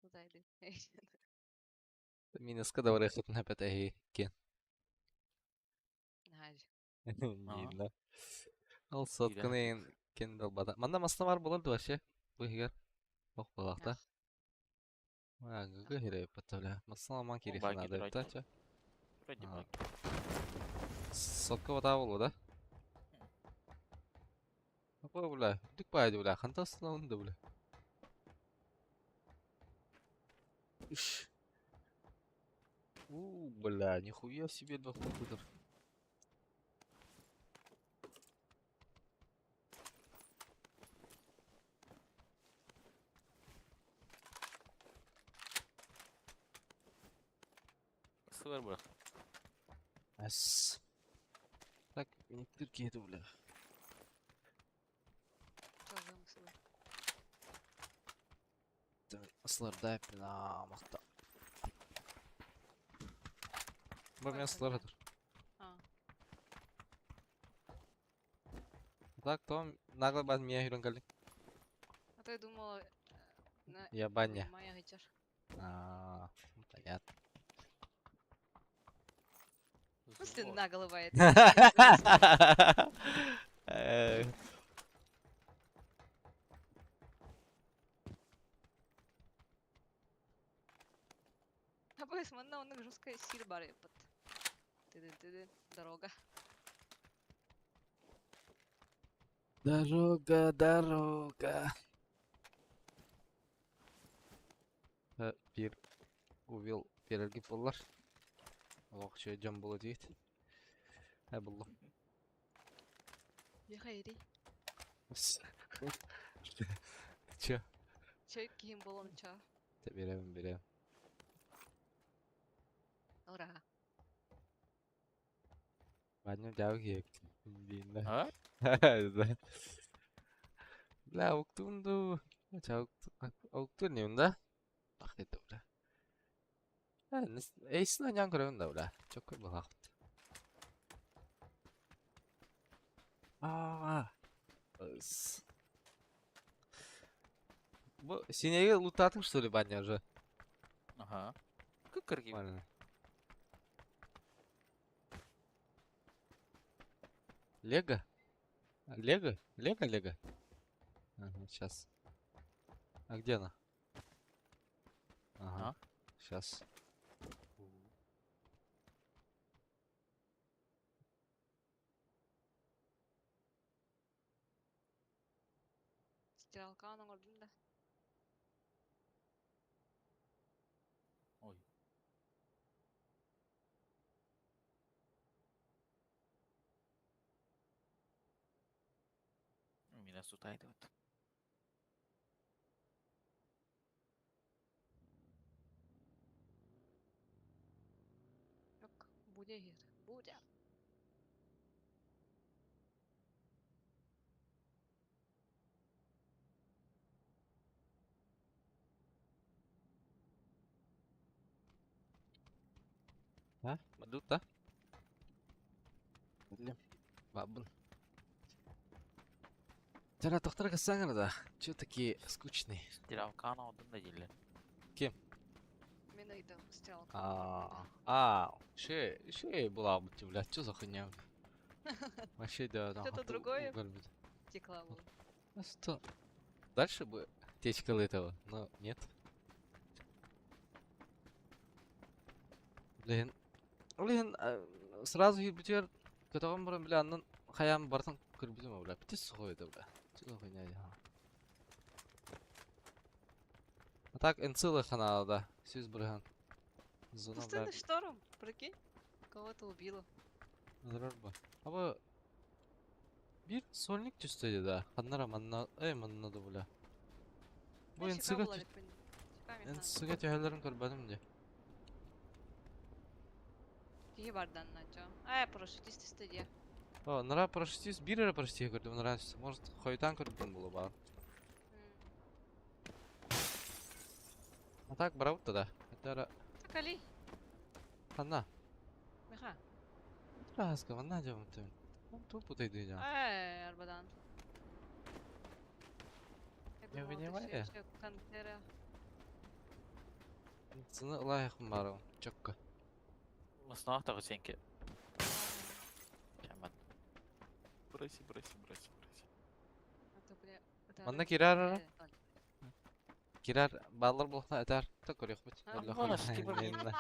Speaker 1: Куда иди?
Speaker 2: Минуска да барыхыт нэпэт эһи кен.
Speaker 1: Наһаа
Speaker 2: Нина. Ол сотканы кен долбата. Манда масна бар болар вообще. Бу хигер. Ох балакта. А, гүгө хире патабля. Масна ман кири
Speaker 3: баги
Speaker 2: ханада
Speaker 3: вроде.
Speaker 2: тача.
Speaker 3: Вроде
Speaker 2: Ага.
Speaker 3: баг.
Speaker 2: Сотка бата болу да? Апа бля, дүк байды бля, хантасына онды бля. Иш. У, бля, нихуя себе два компьютер.
Speaker 3: Сылар бар.
Speaker 2: Ас. Так, не тырки это, бля. Аслар дай мақта. Бу мен аслар атыр.
Speaker 1: А.
Speaker 2: Так, том нагло бан мия хүрен калды.
Speaker 1: А то я думала, на
Speaker 2: Я баня.
Speaker 1: Моя гитар.
Speaker 2: А, ну, понятно.
Speaker 1: В смысле нагло бывает? А пояс манна он жесткая сир бар под. Ты дорога.
Speaker 2: Дорога, дорога. Bir увел перерги боллар. Олох чөй жон боло дейт. Ә буллум.
Speaker 1: Я хайри.
Speaker 2: Чё?
Speaker 1: Чай ким болон ча.
Speaker 2: Берем, берем.
Speaker 1: Ура.
Speaker 2: Баню жау керек. Дейін
Speaker 3: А?
Speaker 2: да. Бля, уктунду. Уктун не да? Ах, это бля. Эйсин анян көрөмүн да бля. Чокко булак. Аа. Бу синеге лутатың что ли баня уже?
Speaker 3: Ага. Кыкырги.
Speaker 2: Нормально. Лего? Лего? Лего, Лего? Ага, сейчас. А где она? Ага.
Speaker 3: А?
Speaker 2: Сейчас.
Speaker 1: Стиралка она гордында.
Speaker 3: Ой. Меня сутайдывают.
Speaker 1: Yok, Буря here. Буря.
Speaker 2: А? Мадут, да? Блин. Бабын. Вчера доктор кассаңыр да. Чё такие скучные?
Speaker 3: Стрелка одун да дииллэр.
Speaker 2: Ким?
Speaker 1: Мин ыйдым стрелка.
Speaker 2: А, а, шей, шей была бы ты, блядь, чё за хуйня? Вообще, да, там.
Speaker 1: Что-то другое? Текла была.
Speaker 2: А что? Дальше бы течка этого, но нет. Блин. Блин, сразу ебутер, которым бля, аннан хаям бартан көрбүтүм, бля, бити сухой это, бля. Чё за хуйня, я? А так, энцилы хана, да. Сюз брыган. Зона, бля,
Speaker 1: Пустынный шторм, прикинь. Кого-то убило.
Speaker 2: Здорово. А вы... Бир сольник түстеді да. Ханнара манна, эй манна да бля. Бу
Speaker 1: Мен
Speaker 2: энцига
Speaker 1: щека була липпин. Щека механ.
Speaker 2: энцига түһэлэрин көрбөдүм де.
Speaker 1: Киһи бардан начо. Ай, парашютист түсті де.
Speaker 2: О, нара парашютист, бир эрэ парашютист көрдүм, нара может, хойтан көрдүм булу бар. А так, барабыт да. Это
Speaker 1: Кали,
Speaker 2: ханна.
Speaker 1: меха.
Speaker 2: Раска, манна дем ты. Он тупо ты дыня.
Speaker 1: Ай, арбадан. Я
Speaker 2: Не
Speaker 1: думала, ты
Speaker 2: вынимай.
Speaker 1: всё ещё Кантера.
Speaker 2: Цены лайхым барым. Чокко.
Speaker 3: Основах того сеньки. Чаман. Броси, броси, броси, броси.
Speaker 1: А то, бля, это
Speaker 2: Манна
Speaker 1: рыбка,
Speaker 2: кирар ара.
Speaker 1: э,
Speaker 2: Кирар баллар булхна этар. Та көрөх бит.
Speaker 1: А,
Speaker 3: Вон, скипер.
Speaker 1: Лохна,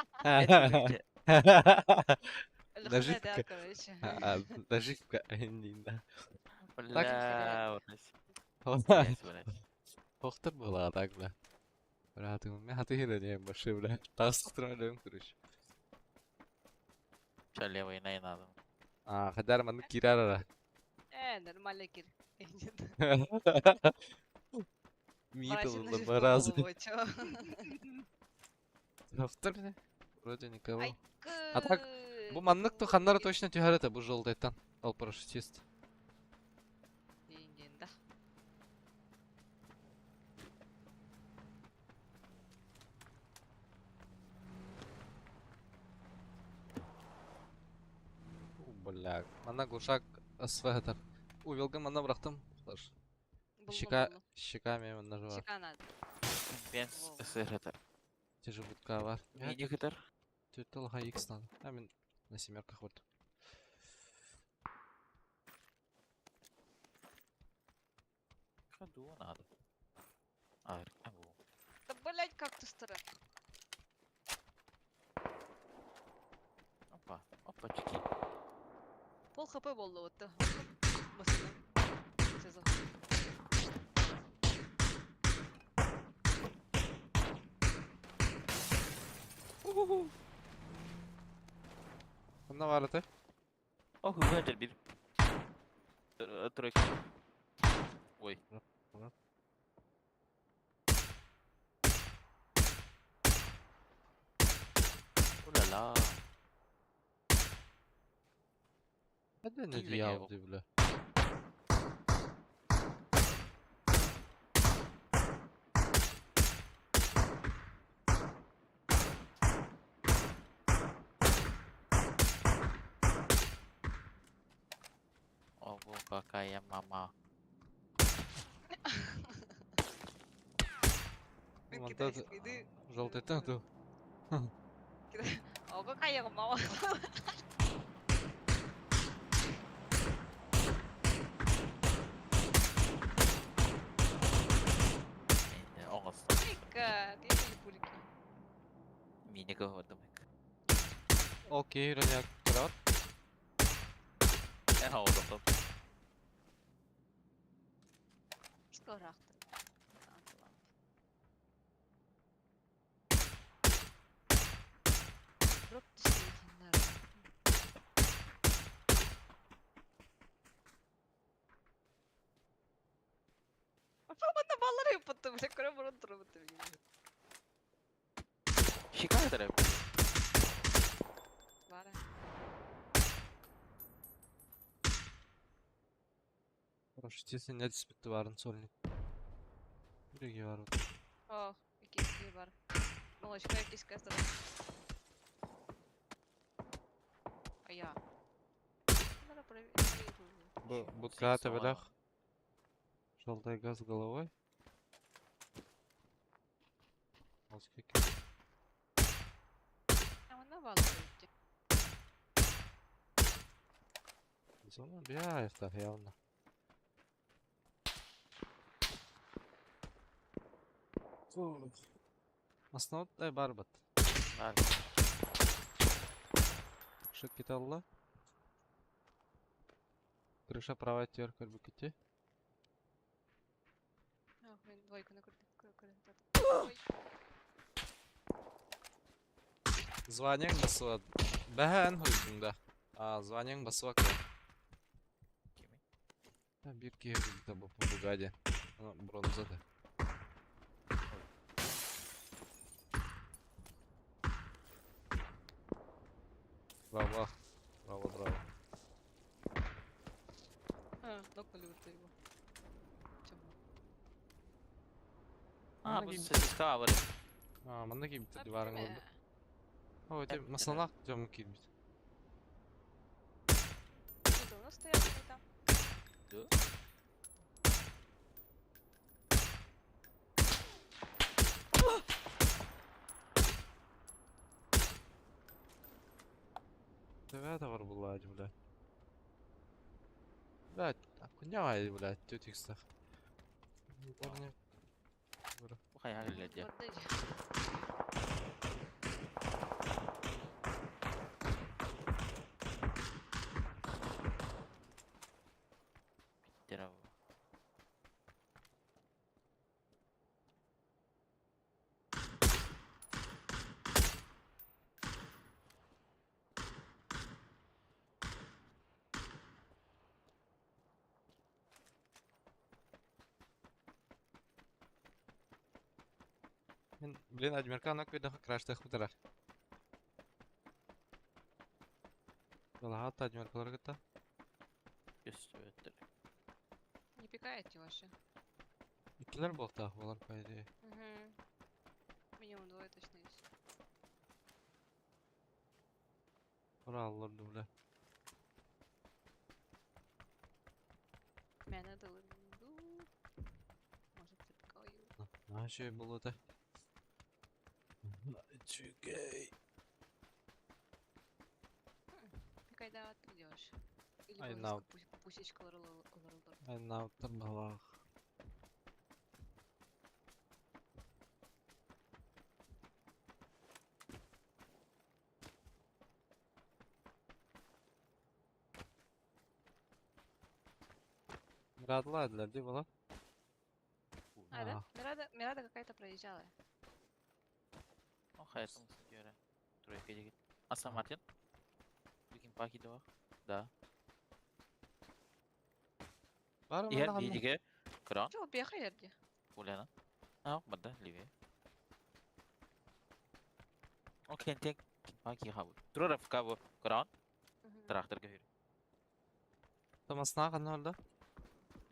Speaker 1: да,
Speaker 2: Наживка.
Speaker 1: короче.
Speaker 2: Наживка. Нина.
Speaker 3: Бля, броси. Блять, блять.
Speaker 2: Тохтор была так, бля. Брат, у меня ты не баши, бля. Тастыралым, короче.
Speaker 3: Че, левый най надо.
Speaker 2: А, хадар манна кирар ара.
Speaker 1: Нормально, Кир. Нет.
Speaker 2: Митл
Speaker 1: Бросим наживку
Speaker 2: два раза.
Speaker 1: в голову, чё?
Speaker 2: Тохтор, бля. Вроде никого.
Speaker 1: Ай,
Speaker 2: А так, Бу маннык то ханнара точно түһәрәтә бу жолдайтан. Ал парашютист.
Speaker 1: Дин, да.
Speaker 2: У, бля. Манна глушак СВ-тар. У, велган манна бырахтым. Флаш.
Speaker 1: Буллу,
Speaker 2: Щека,
Speaker 1: буллу.
Speaker 2: щеками манна жива.
Speaker 1: Щека надо.
Speaker 3: Бенз
Speaker 1: Во.
Speaker 3: СР.
Speaker 2: Те же бутка бар.
Speaker 3: Мини хитер.
Speaker 2: Тютел ХХ надо. А, мин на семерках вот.
Speaker 3: Ходу надо. А, бу.
Speaker 1: Да, блять, как ты старый.
Speaker 3: Опа, опачки.
Speaker 1: Пол хп болды вот. Басына. Сезон.
Speaker 2: Манна бар это.
Speaker 3: Ох, выгадер бир. Тройка. Ой. Ула-ла.
Speaker 2: Hadi ne
Speaker 3: Киви
Speaker 2: diyor
Speaker 3: не
Speaker 2: бля.
Speaker 3: Ого, какая мама.
Speaker 1: Мен
Speaker 2: Вон
Speaker 1: китайский еды.
Speaker 2: Желтый ту.
Speaker 1: Ого, какая мама.
Speaker 3: Оңыз.
Speaker 1: Как? Я не пульки.
Speaker 3: Мини говордым.
Speaker 2: Окей, Роняк, крат.
Speaker 3: Эн оғыздым.
Speaker 1: Что рахты? Дроп түсті ханнар. Бля, көрө баран турабыт билигин.
Speaker 3: Шикарно.
Speaker 1: Бара.
Speaker 2: Хорошо, естественно, не түспүттү барын сольник. Бириги бар.
Speaker 1: О, икки бар. Молочка иккиска осталось. А я. Надо проверить.
Speaker 2: Будка табелях. Желтый газ головой.
Speaker 1: А вона валить.
Speaker 2: Зона бияйта явно. Основной барбат.
Speaker 3: Бар.
Speaker 2: Шык киталла. Крыша правая терка букете.
Speaker 1: А, блин, двойку накрутил. Ой,
Speaker 2: Званиең басыла. Бәһән хуйдың да. А, званиең басыла.
Speaker 3: Кими?
Speaker 2: Да, бирки да бу Бугаде. Она бронза да. Браво. Браво, браво.
Speaker 1: А, нокнули вот его. Чего?
Speaker 3: А,
Speaker 2: Манна
Speaker 3: бу
Speaker 2: кийбит.
Speaker 3: сосиска бар.
Speaker 2: А, манна кийбит диварың
Speaker 1: Э,
Speaker 2: oldu. О, эти масалах жам кийбит.
Speaker 1: Они давно стоят они там.
Speaker 3: Да.
Speaker 2: Төбә бар буллади, бля. Блядь, хуйня, блядь, тетикстах. Парни.
Speaker 3: Бу хайа хәлләде.
Speaker 1: Барды.
Speaker 3: Биттер бу.
Speaker 2: Блин, Адмирка на күйді крашты худыра. Балаға Адмиркалар кітті.
Speaker 3: Көстүбөттөр.
Speaker 1: Не пикает вообще.
Speaker 2: Иккилер болта, олар по идее.
Speaker 1: Угу. Минимум двое точно есть.
Speaker 2: Ура, алларды, бля.
Speaker 1: Меня надо лынду. Может, запикаю.
Speaker 2: А, еще и было это. Чугай.
Speaker 1: Пикай, да, ты делаешь. Или
Speaker 2: Ай,
Speaker 1: можно
Speaker 2: на.
Speaker 1: пусечка лорл.
Speaker 2: Айнауттар балах. Радладлар, где была?
Speaker 1: А, да? Мирада, Мирада какая-то проезжала.
Speaker 3: О, хайа тумус диөрэ. Тройка дигит. Астон Мартин. Бүгүн паки да. Да.
Speaker 2: Бар
Speaker 3: Иһэр биһиге Кран.
Speaker 1: Чего, бехай где?
Speaker 3: Уляна. А, бада, ливе. Окей, тек паки хабу. Турара фкабу. Кран. Трактор көһүр.
Speaker 2: Тамасна каналда.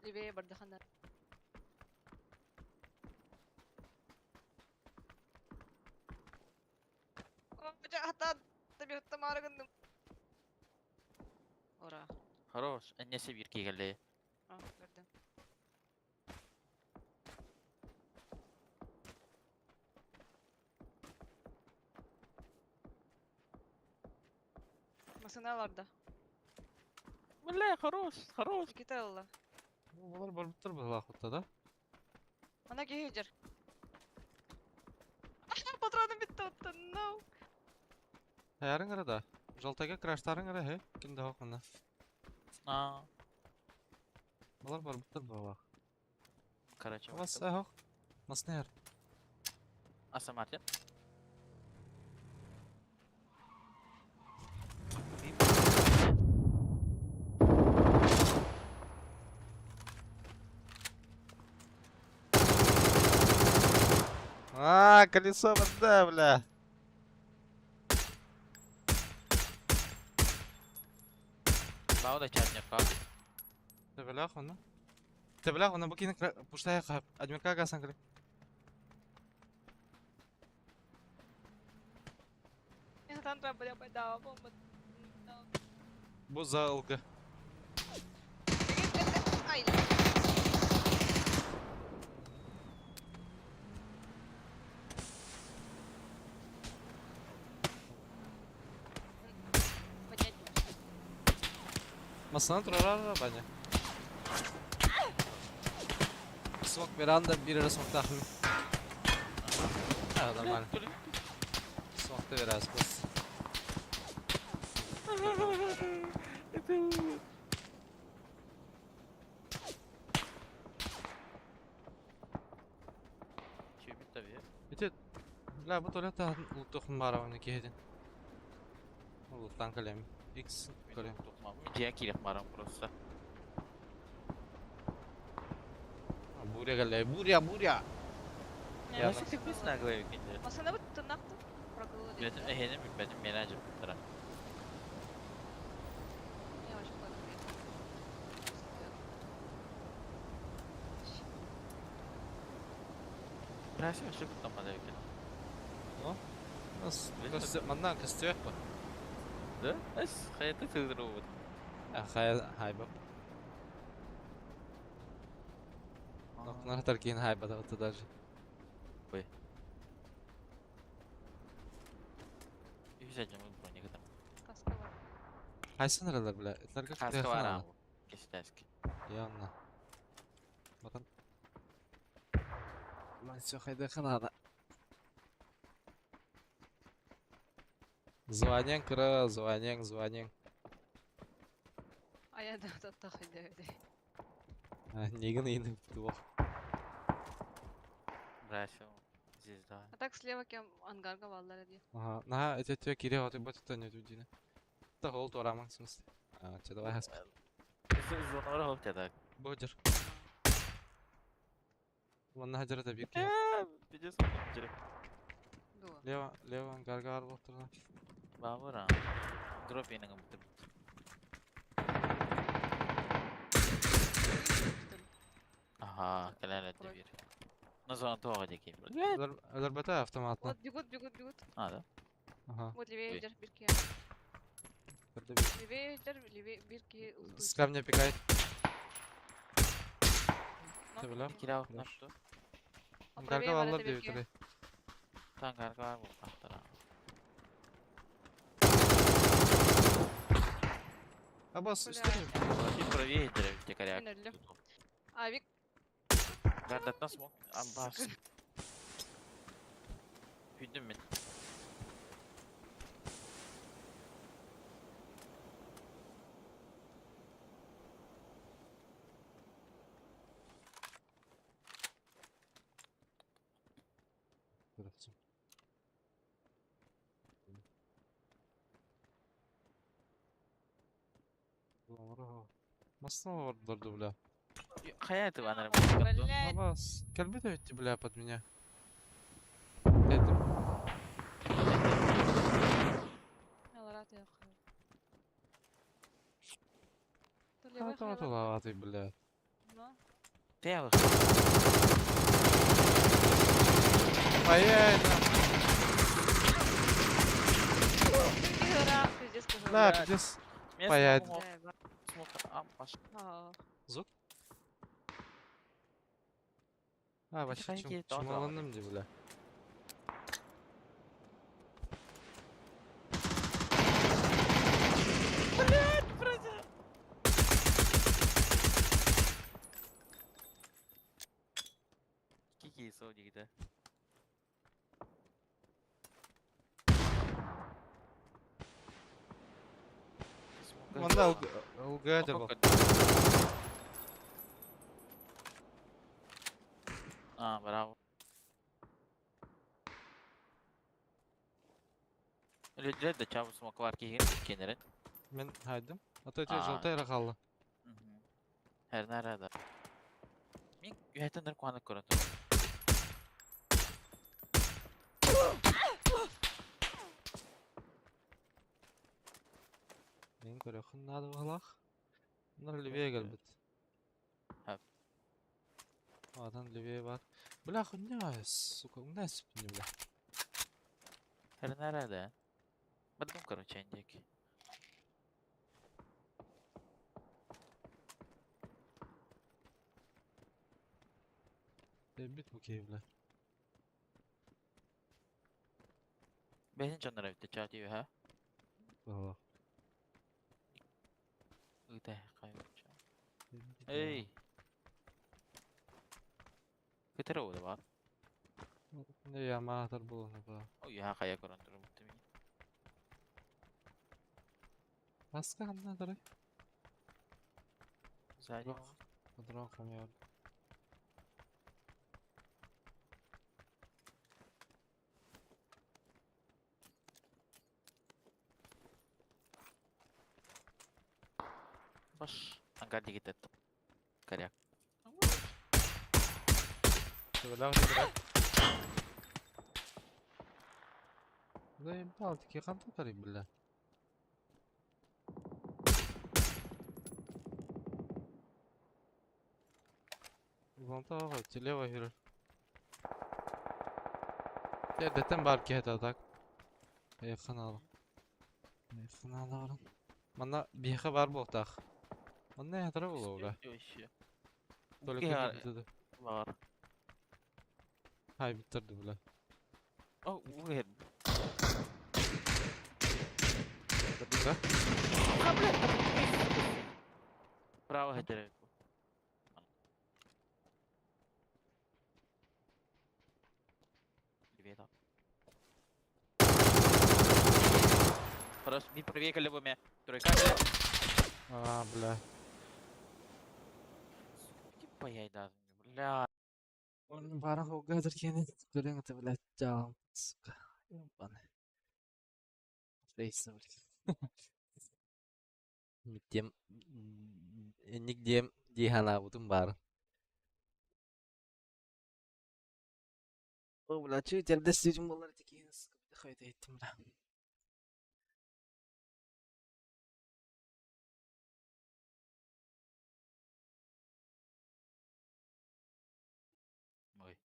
Speaker 1: Левее бардахана. Ура.
Speaker 3: Хорош. Эннесе бир кигеле.
Speaker 1: А, көрдüm. Масыналарда.
Speaker 3: Бля, хорош, хорош.
Speaker 1: Никита
Speaker 2: Булар барыптыр балах да?
Speaker 1: Она гейджер. Патроны битти отты. No.
Speaker 2: Хаярың да. Жалтага краштарың ара, хе? Кимде хокмана.
Speaker 3: А,
Speaker 2: Булар барыптыр балах.
Speaker 3: короче.
Speaker 2: Бас хок. Маснер.
Speaker 3: Астон Мартин.
Speaker 2: На, колесо вода, бля.
Speaker 3: Бауда чатнерка.
Speaker 2: Төбөлөөх оны. Төбөлөөх оны бу кини пуштая хап. Адмирка гасан кали. Бу за ЛГ. Масана турарара баня. Смок веранда бир эрэ смоктаахпын. А, нормально. Смокта вераспас.
Speaker 3: Чүйбүт да бир.
Speaker 2: Ити, бля, бу туалет улуттуохпун баарабын киһитин. Улуттан кэлэм. X кэлэм.
Speaker 3: Дьиэ киирэх баран просто.
Speaker 2: Буря кэллэ. Буря, буря! Я
Speaker 3: Nasıl tıkmışsın akla ikinci?
Speaker 1: Masana bu tırnaktı. Bırakıldı
Speaker 3: Билетим эһэни билбэтим менеджер буттара. Браси вообще куттаммат эбиккин.
Speaker 2: Манна көстүөх бу.
Speaker 3: Да? Эс хайата сыдырубут.
Speaker 2: Хайа хайба. Нокнар таркин хайба да даже.
Speaker 3: Ой. Үс ажым броня кытам.
Speaker 1: Каска бар.
Speaker 2: Хайсын аралар бля. Этлерге
Speaker 3: Каска бар аа. Кестәск.
Speaker 2: Явно. Батан. Ман все хайдаханада. Звонен кыра, звонен, звонен.
Speaker 1: А я да да хайда.
Speaker 2: Нигин ини бу.
Speaker 3: Браси. Звезда.
Speaker 1: А так слева кем ангарга валлар ди.
Speaker 2: Ага, на эти тебе кире вот бот это не дудина. Та гол тураман в смысле. А, че давай хасп.
Speaker 3: Зонора хоп так.
Speaker 2: Бодер. Вон на хажара да бир.
Speaker 3: Пиздец.
Speaker 1: Дуа.
Speaker 2: Лево, лево ангарга бар болтурна.
Speaker 3: Бабыра. Дроп енең бутыр. Ага, кэлэн это бир. Ну зона тоға деки.
Speaker 2: Алар бата автоматна.
Speaker 1: Вот бегут, бегут, бегут.
Speaker 3: А, да?
Speaker 2: Ага.
Speaker 1: Вот левее
Speaker 3: Ой.
Speaker 1: идешь, бирки.
Speaker 2: Бирде бир.
Speaker 1: Левее идешь, левее бирки.
Speaker 2: С камня пикает. Төбөлөөх.
Speaker 3: Кирау
Speaker 2: Хорош.
Speaker 3: нашту.
Speaker 2: Ангарга баллар деп өтөрө.
Speaker 3: Тангарга бар бу тактара.
Speaker 2: Абас
Speaker 1: Бля.
Speaker 2: үстүнө.
Speaker 3: Чуть правее дерев коряк.
Speaker 1: А, Вик,
Speaker 3: Гардатна смог. Амбас.
Speaker 1: Сука.
Speaker 3: Хүндүм мен.
Speaker 2: Здравствуйте. Маснова барды, бля.
Speaker 3: Хайа это анар
Speaker 1: Блядь.
Speaker 2: Абас, кэлбит эбит, бля, под меня. Это
Speaker 1: Аларат я хуй.
Speaker 2: Та бля.
Speaker 3: Тя
Speaker 2: Ай-яй, да, пиздец. Паять. Звук? А, вообще
Speaker 3: хайки
Speaker 2: чем
Speaker 3: тоғыз
Speaker 2: чумаланным ди, бля.
Speaker 3: Кики сол дегиде.
Speaker 2: Манда ЛГ был.
Speaker 3: А, браво. Үлелер да чабы смоклар киген кенерин.
Speaker 2: Мен хайдым. А то эти
Speaker 3: А.
Speaker 2: желтый рахалла.
Speaker 3: Her nerede? Мен үйәтендер қуанып көрін тұр.
Speaker 2: Мин көрүөххүн наада быһыылаах. Онно левее кэлбит.
Speaker 3: Хөп.
Speaker 2: Аатан левее баар. Бля, хуйня, сука, умная не бля.
Speaker 3: Хрена да. Потом, короче, индик.
Speaker 2: Бит бу киһи, бля.
Speaker 3: Бэйэтин дьонноро эбит чаа дии үһэ.
Speaker 2: Быһыылаах.
Speaker 3: Ыыта хайбыча. Эй! Көтөр оҕо баар.
Speaker 2: Не ямаатар буолуна баа.
Speaker 3: Ой, яха хайа көрөн турбут мин.
Speaker 2: Маска ханна тарай?
Speaker 3: Сзади.
Speaker 2: Патрон хомуйар.
Speaker 3: Баш. Ангар дигит Коряк.
Speaker 2: Бля, бля. Заебал, такие хантукары, бля. Зонтаҕа телева жүрөр. Эрдэттэн баар киһи этэ так. Эйханаала. Эйханаала баран. Манна биһиэхэ баар буолтаах. Манна эһэтэрэ буолуо бля.
Speaker 3: Вообще.
Speaker 2: Только күүтэ
Speaker 3: Бар.
Speaker 2: Хай биттэрди бля.
Speaker 3: О, угэр.
Speaker 2: Да?
Speaker 3: Право хетере. Привет. Хорошо, не проверили бы меня. Тройка, бля.
Speaker 2: А, бля.
Speaker 3: Типа я и даже, бля.
Speaker 2: Бара хогадар кени көрөң это блядь, жаам, сука. Ебаный. Отлично, блядь. Нигдем, нигдем дихана бутун бар. О, бля, чуть эрдэ сүүрүм болар тикиин, сука, хайта еттим, бля.
Speaker 3: Ой.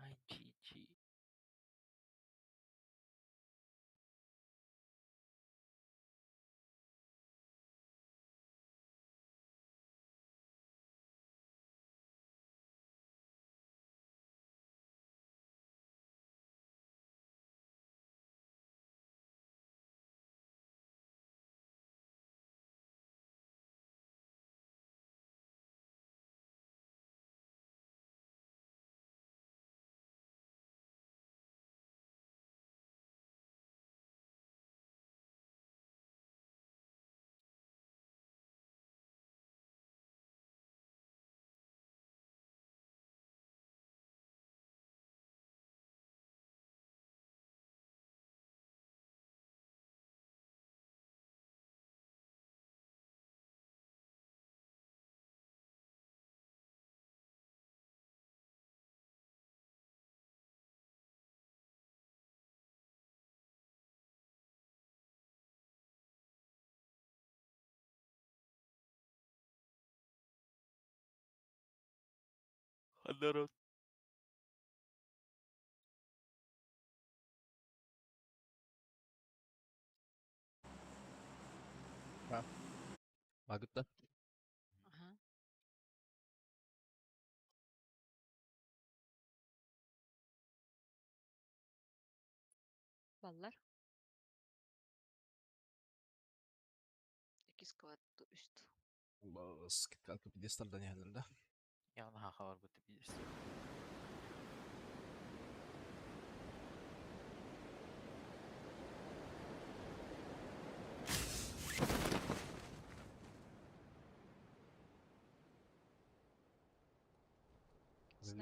Speaker 3: Ай, GG. Народ.
Speaker 2: Магытта.
Speaker 1: Ага. Баллар. Иккис квад үст.
Speaker 2: Скидка пьедесталдан яһалар да.
Speaker 3: Явно хавар бу пиздец.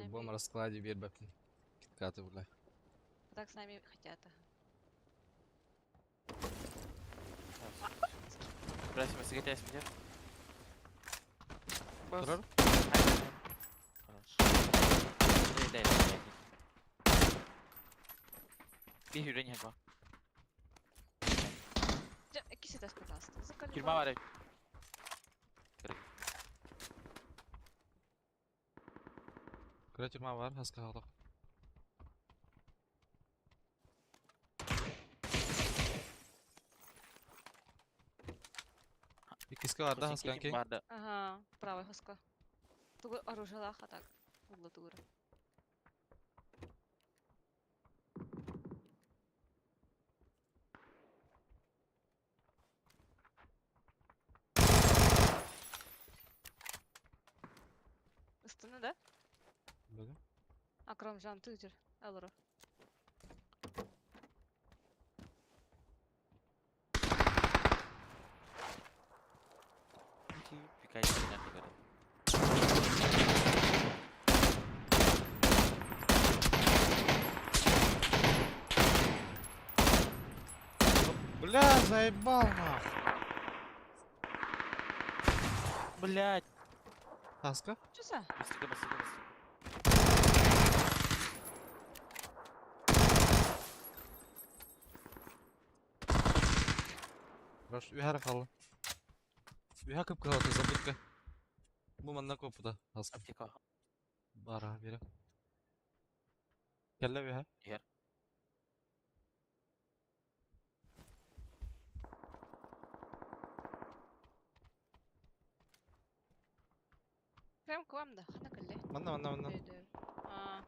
Speaker 2: Любом
Speaker 1: Сами,
Speaker 2: раскладе биэрбэппин. Киткаты, бля.
Speaker 1: а так сами хотят. Ага.
Speaker 3: Спасибо, сигареты я
Speaker 2: Турар?
Speaker 3: Хорош. Дай, дай, дай. Bir hürен yapma.
Speaker 1: Дьэ, иккис этажка таҕыста.
Speaker 3: Тюрьма
Speaker 1: Заколебал.
Speaker 3: бар.
Speaker 2: Кыра тюрьма бар, хаска хаалах. Иккискэ барда хаскан кей.
Speaker 3: Барды.
Speaker 1: Ага, правый хоска. Тугу оружиелаах а так. Улла тугура. Ыстыны да?
Speaker 2: Бөҕө.
Speaker 1: Акромжан тыгдыр. Алыры.
Speaker 3: Birkaç tane göre.
Speaker 2: Бля, заебал нах.
Speaker 3: Блять.
Speaker 2: Хаска?
Speaker 1: Чуса?
Speaker 3: Быстрее, быстрее, быстрее.
Speaker 2: Хорош, үһәр қалды. Үһә көп қалды, забудка. Бу манна копуда, хаска.
Speaker 3: Аптека.
Speaker 2: Бара бере. Кэллэ үһә.
Speaker 3: Иһэр.
Speaker 1: Прям к вам да. Хана кэллэ.
Speaker 2: Манна, манна, манна.
Speaker 1: Өйдөр. А.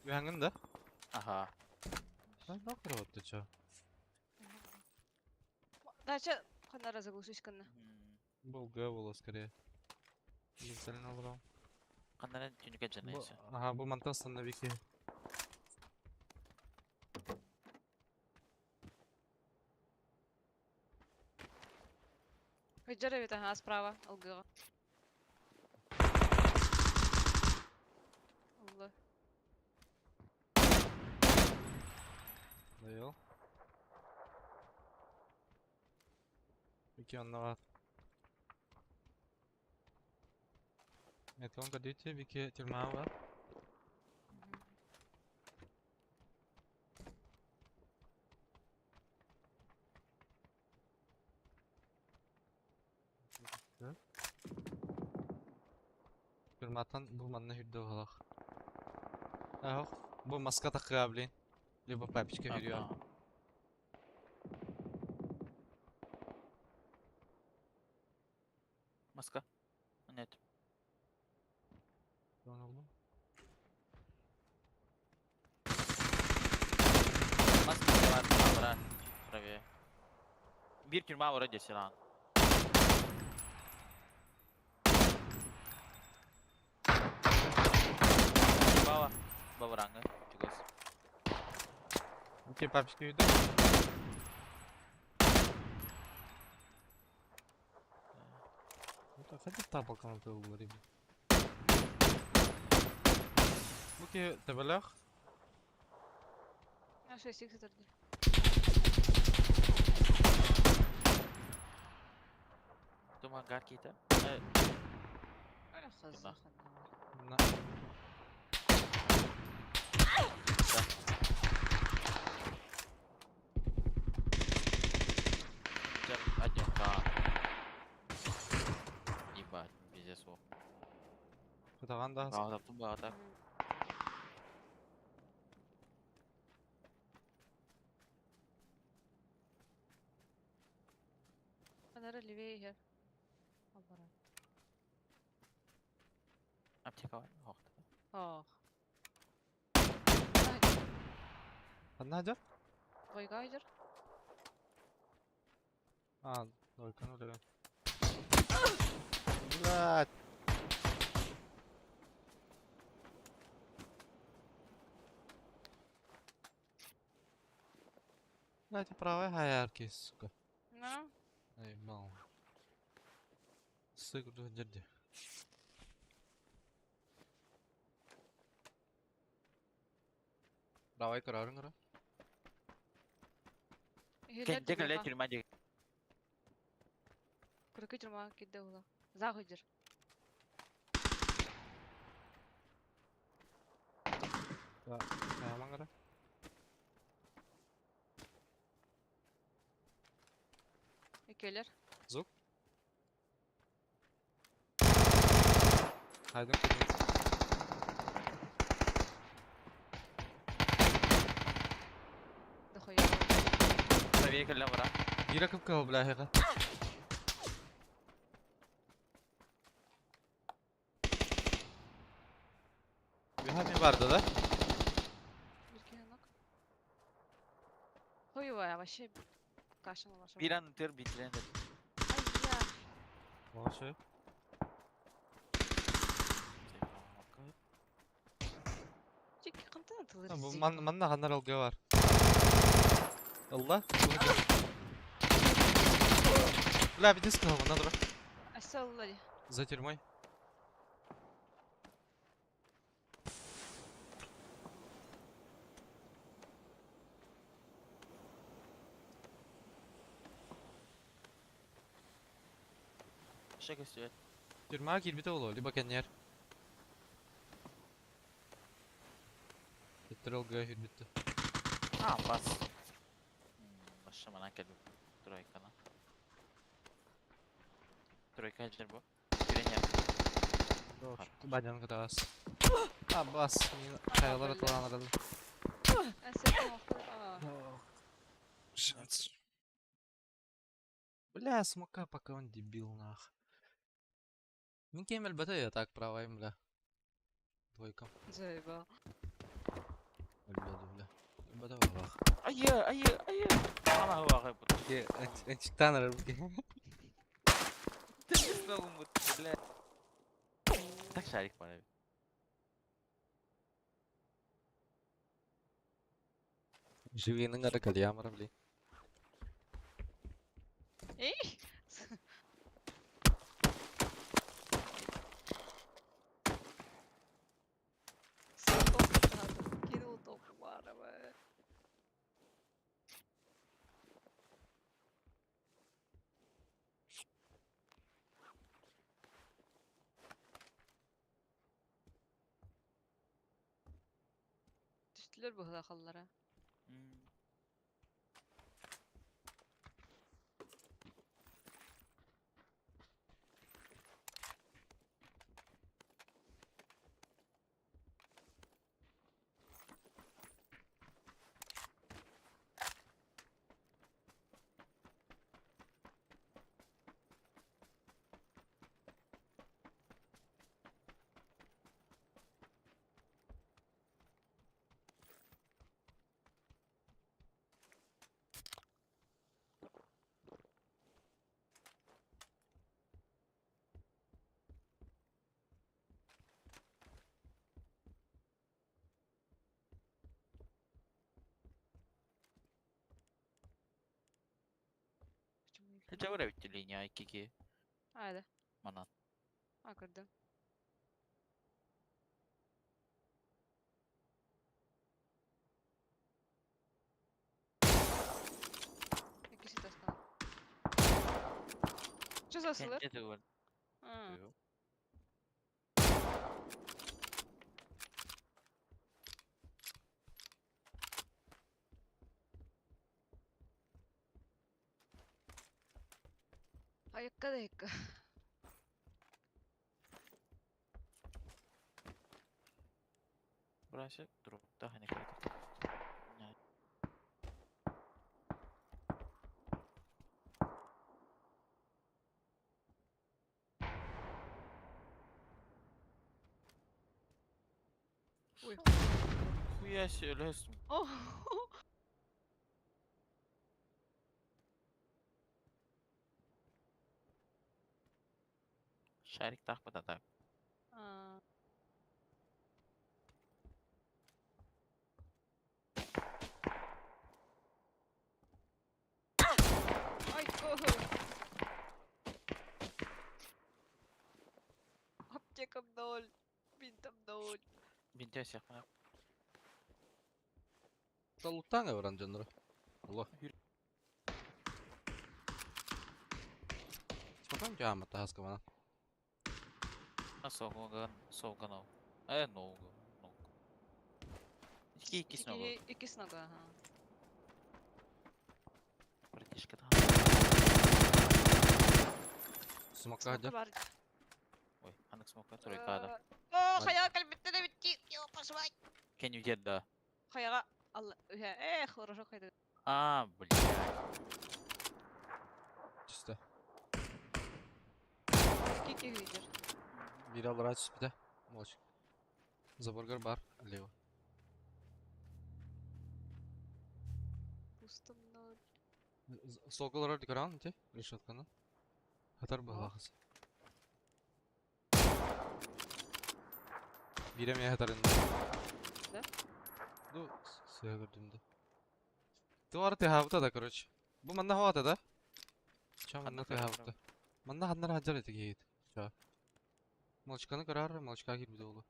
Speaker 2: Үһәңин да?
Speaker 3: Ага.
Speaker 2: Да, нокер ты чё?
Speaker 1: Дальше ханара заглушишь канна.
Speaker 2: Был Г было скорее. Специально алырам.
Speaker 3: Каннан түнүкө
Speaker 2: Бу,
Speaker 3: жанайсы.
Speaker 2: ага, бу мантан становики.
Speaker 1: Хыджара ведь ага справа алгыга. Алла.
Speaker 2: Довел. Вики онно бар. Меткон кадите, Вики тюрьма бар. Тюрьматан бу манна хүрдө балах. Ах, бу маска такыга, блин. Либо папичка хүрүө.
Speaker 3: Маска. Нет.
Speaker 2: Ne oldu?
Speaker 3: Маска бар, брат. Правее. Bir тюрьма вроде силан. Баба. Бабараңы. Чугас.
Speaker 2: Вики папичка хүрдө. Ну так, ходи тапалканы тыллар иби. Буки тебелэх.
Speaker 1: А 6 икс это.
Speaker 3: Думаю, гарки-то.
Speaker 1: Аля хаза ханна.
Speaker 2: На.
Speaker 3: Один К. Ебать, пиздец. во.
Speaker 2: Кутаган да.
Speaker 3: Бағдап тум бағдап.
Speaker 1: Ханара левее хер. Албара.
Speaker 3: Аптека бар. Ох.
Speaker 1: Ох.
Speaker 2: Одна идет?
Speaker 1: Двойка идет.
Speaker 2: А, двойка, ну да. Блядь. Блядь, правая хаярки, сука.
Speaker 1: Ну,
Speaker 2: Наебал. Сыгру дерди. Давай көрөрүң эрэ.
Speaker 1: иһиллэр
Speaker 3: Кэнтэ кэлэ
Speaker 1: тимирха.
Speaker 3: тюрьма диэки.
Speaker 1: Кыракый тюрьмаҕа киирдэ уола. Заах сылдьар.
Speaker 2: Хаамаҥ эрэ.
Speaker 1: Иккиэлэр.
Speaker 2: Звук. Хайдах кэлбит.
Speaker 1: Дохуя.
Speaker 3: Правее кэллэ бара.
Speaker 2: Биирэ кып-кыһыл бля эһиэхэ. Үһэ эмиэ баарда да?
Speaker 1: Биир киһи нок. Хуевая вообще каша на
Speaker 3: Биир аны төр биирдэрин төр.
Speaker 1: Ай-я.
Speaker 2: Вообще.
Speaker 1: Чик, хантан атылыр
Speaker 2: Бу
Speaker 1: зик.
Speaker 2: ман манна ханнар ылгы бар. Ылла. Бля, бити сказал, манна тура.
Speaker 1: Өссө ылла дии.
Speaker 2: За тюрьмой.
Speaker 3: Өссө көстүбэт.
Speaker 2: Тюрьмаҕа киирбитэ буолуо, либо кэннигэр. Төттөрү ылгыга киирбиттэ.
Speaker 3: А, бас. Баша манан кэлбит. Тройканы. Тройка сылдьар бу. Күрэн
Speaker 2: Бадьан кытаҕас. А, бас. Хайалар атылаан аралар.
Speaker 1: Өссө оҥохтор.
Speaker 2: Шанс. Бля, смока, пока он дебил, нах. Мин кем өлбөтө я так правайым, бля. Двойка.
Speaker 1: Заебал.
Speaker 2: Өлбөтө, бля. Өлбөтө бабах.
Speaker 3: Айы, айы, айы. Ана хуаҕай бут.
Speaker 2: Энчиктан арар бу.
Speaker 3: Бля. Так шарик бар эбит.
Speaker 2: Живиның ара кальямара, бля.
Speaker 1: Эй! Кинул топ-баровая. Түстүлэр быһыла халлара. Почему их
Speaker 3: Дьэ эбит линия икки
Speaker 1: А, да.
Speaker 3: манан.
Speaker 1: А, көрдүм. Иккиси тастан. Что за сылыр?
Speaker 3: Кэнтэ тугун.
Speaker 1: А, Айыкка да айыкка.
Speaker 3: Burası dropta hani kırdık.
Speaker 1: Ой.
Speaker 3: Хуя себе өлөсүм.
Speaker 1: О!
Speaker 3: Шарик тахпыта так.
Speaker 1: А, Рожоком ноль. Бинтом ноль.
Speaker 3: Бинтэ сиэхпин.
Speaker 2: Лутаҥа баран дьоннору. Алло. Спокойно жаама таһаска мана.
Speaker 3: А сооган сооган Э, ногу. Ногу. Икки иккис ногу.
Speaker 1: Икки иккис нога, ага.
Speaker 3: Братишка там.
Speaker 2: Смока
Speaker 1: Смока
Speaker 2: дьэр.
Speaker 1: бар.
Speaker 3: Ой, анык смока тройкада.
Speaker 1: О, хайа кэлбиттэн эбитти. Ёпасвай.
Speaker 3: Can you get the...
Speaker 1: Хайаҕа алла үһэ. Эх, рожок хайда.
Speaker 3: А, блядь.
Speaker 2: Түстэ.
Speaker 1: Икки киһи дьэр.
Speaker 2: Биир аллара түспүтэ. Молочек. Заборгар бар. Лево.
Speaker 1: Пустом ноль.
Speaker 2: Солгалар декоран те решетканы. Хатар балахас. Биреме хатарын.
Speaker 1: Да?
Speaker 2: Ну, сыга көрдүм да. Туар ты хабыта да, короче. Бу манна хавата да? Ча манна ты хабыта. Манна ханнар хаджар эти гейт. Ча. Молочканы карар, молочка кирбиде олу.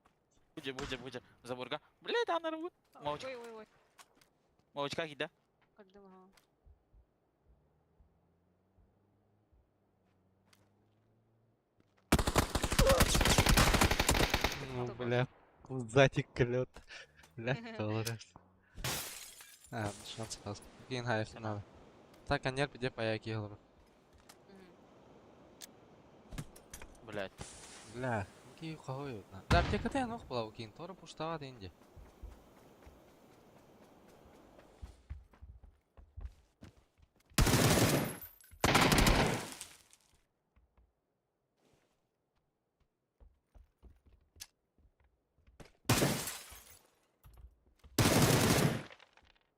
Speaker 3: Будже, будже, будже. Заборга. Блядь, анар бу. Молочка.
Speaker 1: Ой, ой, ой.
Speaker 3: Молочка кида.
Speaker 1: Көрдүм, ага.
Speaker 2: Ну, бля, затик клет. Бля, долларов. А, шанс хас. Кейн хайф надо. Так, анер пиде паяки голор.
Speaker 1: Мгм.
Speaker 3: Блядь.
Speaker 2: Бля, ки хаваю. Да, аптека те нох была укин, тора пуштава деньги.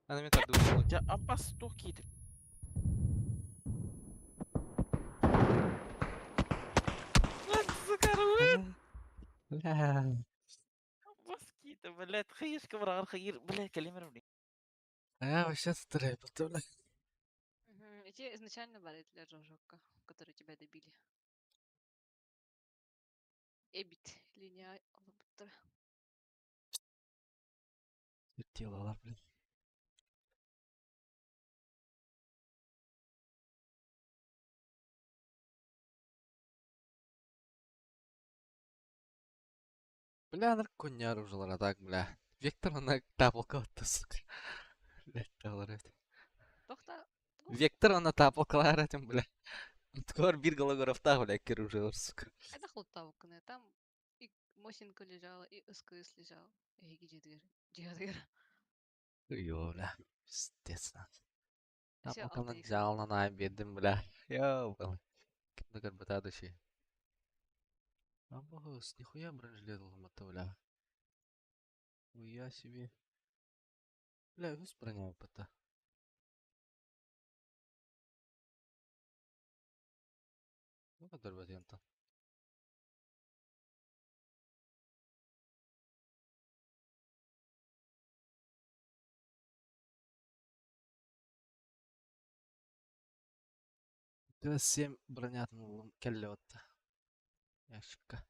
Speaker 2: Она мне так думала.
Speaker 3: Я апас киды.
Speaker 2: Бля.
Speaker 3: Москита, блядь, خيش كبر خير блядь, كلمة ربني.
Speaker 2: А я вообще стреляю, бля.
Speaker 1: Мгм. Эти изначально были для Рожока, которые тебя добили. Эбит, линия алабыттара.
Speaker 2: Тело, блин. Бля, нарконяр уже так, бля. Вектор она тапалка, сука. Блядь, доллар.
Speaker 1: Тохта,
Speaker 2: Вектор она тапалка, этим, бля. Ткор бир гологоровта, бля, кир уже, сука.
Speaker 1: это хлоттавканы. Там и Мосинка лежала, и СКС лежал. Эги дедгер. Дедгер.
Speaker 2: Йо, бля. Пиздец, на.
Speaker 1: Всё,
Speaker 2: Тапалка на
Speaker 1: алтайский.
Speaker 2: джал на на бедым, бля. Йо, бля. Ким на души. Абогос, нихуя бронежилет ломата, бля. Уя себе. Бля, вис броня опыта. Ну, который. 7 бронятын кэллэ Ящикка.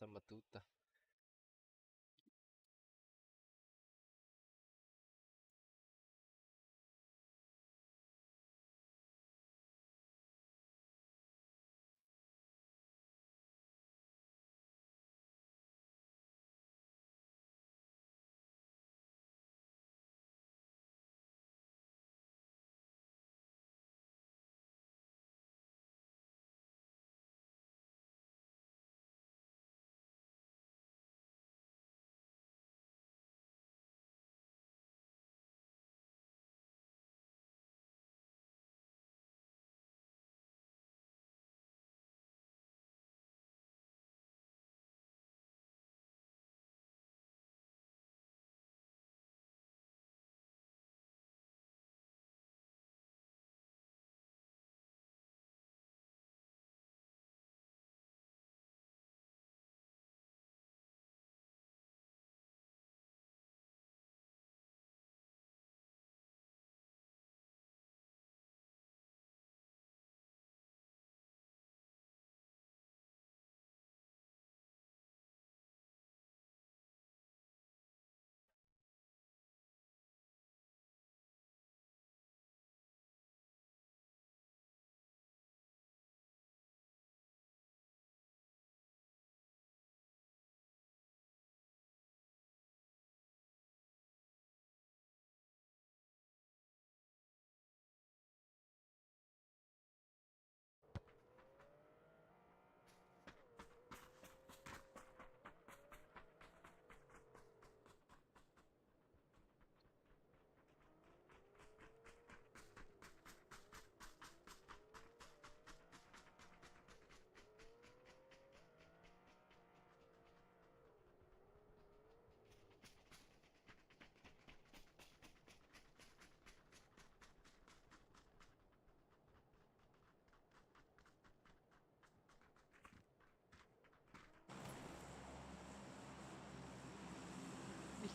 Speaker 2: Там баттыбыт да.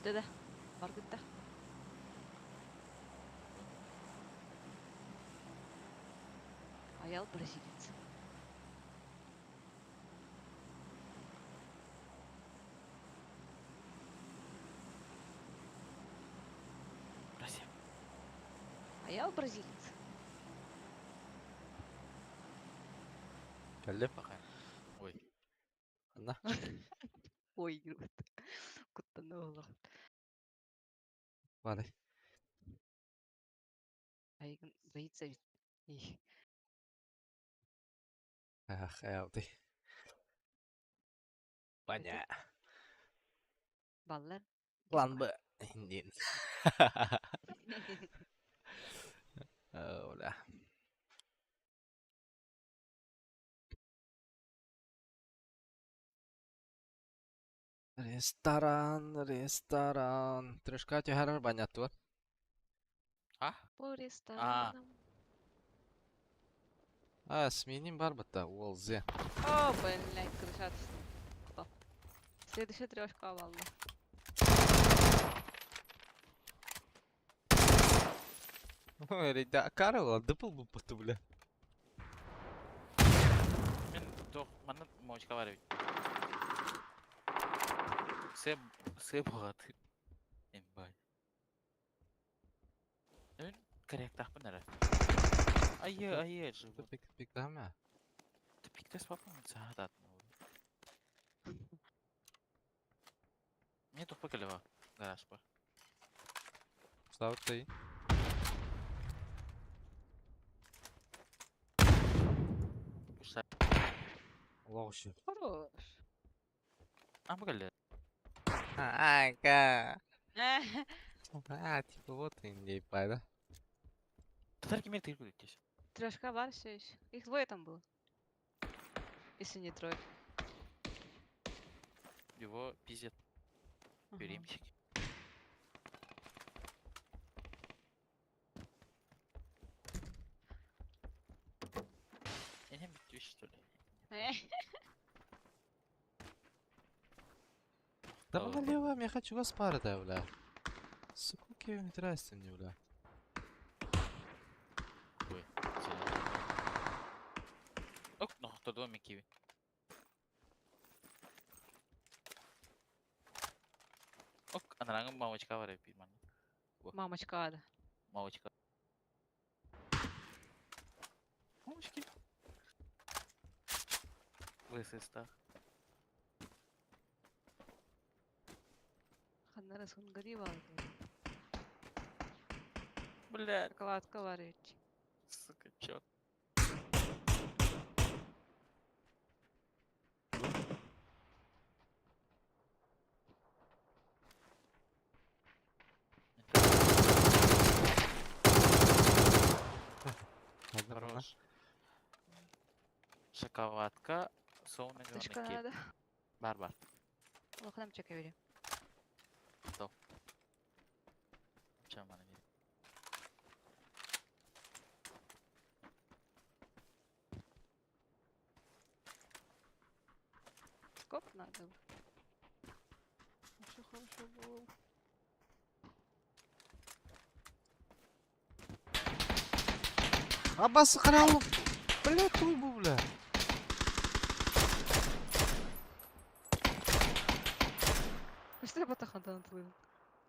Speaker 1: Бүттэ да? Барбыт да? Аял бразилец.
Speaker 3: Россия.
Speaker 1: Аял бразилец.
Speaker 2: Кэллим.
Speaker 3: Пока. Ой.
Speaker 2: Анна.
Speaker 1: Ой, вот. Куттанула.
Speaker 2: Бары.
Speaker 1: Айгын боится ведь. И
Speaker 2: Ах, ты. Ваня.
Speaker 1: Баллар.
Speaker 2: План Б. Индин. Оля. Ресторан, ресторан. Трешка түһәрэр банятуар.
Speaker 3: А?
Speaker 1: По ресторанам.
Speaker 2: А, сменим барбата, уолзе.
Speaker 1: О, блядь, крыша. Кто? Следующая трешка, валла.
Speaker 2: Ой, да, Карл, дыпыл бы поту, бля.
Speaker 3: Мен тох манна мочка бар эбит. Сэм сэм богаты. Эмбай. Мен корректахпын эрэ. Айы, айы, живот.
Speaker 2: Пик пиктама.
Speaker 3: Ты пиктес папа мен саатат. Мне тупо келева. Гараж бар.
Speaker 2: Слава ты.
Speaker 3: Уша.
Speaker 2: Лошы.
Speaker 1: Хорош.
Speaker 3: А бу
Speaker 2: Ага. А, типа вот и да?
Speaker 3: Татар кимер тыгыр күлүк
Speaker 1: Трешка бар все еще. Их двое там было. Если не трое.
Speaker 3: Его пиздец.
Speaker 1: Ага.
Speaker 3: Тюремщик. Я не битюсь, что ли?
Speaker 2: Да налево, я хочу вас пары, да, бля. Сука, здрасте мне, бля.
Speaker 3: Ой, Ок, ну, то домик киви. Анарааҥҥы мамочка бар эбит манна.
Speaker 1: Мамочка ада.
Speaker 3: Мамочка. Мамочки. Высыстах.
Speaker 1: Ханнара сунгари бар.
Speaker 3: Бля,
Speaker 1: Шоколадка бар ведь.
Speaker 3: сука, чё? Хорош. Шоколадка, сонный
Speaker 1: Точка надо.
Speaker 3: Бар бар.
Speaker 1: Улахан чека бери.
Speaker 3: Чем она видит?
Speaker 1: Скоп надо. Вообще хорошо было.
Speaker 2: Аббас Кралов! Бля, трубу, бля!
Speaker 1: Что я батахандан тылын?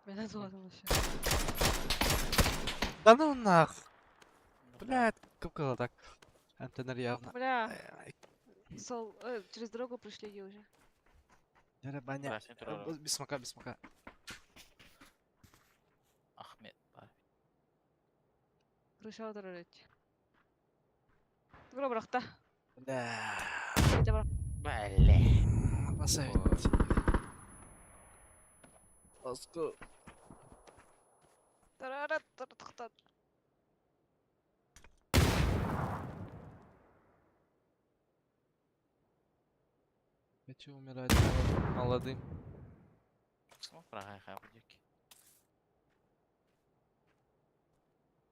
Speaker 1: Меня звали вообще.
Speaker 2: Да ну нах! Блядь, как так? Антеннер явно.
Speaker 1: Бля, Сол, через дорогу пришли ей уже.
Speaker 2: Баня.
Speaker 3: Здравствуйте, Турара.
Speaker 2: Без смока, без смока.
Speaker 3: Ахмед. бар.
Speaker 1: Крыша отырар. Тура бырахта.
Speaker 2: Бля.
Speaker 1: Кете бар.
Speaker 3: Бля.
Speaker 2: Поставить. Let's
Speaker 1: Тарара тартахта.
Speaker 2: Хочу умирать молодым.
Speaker 3: Смог прагай будет.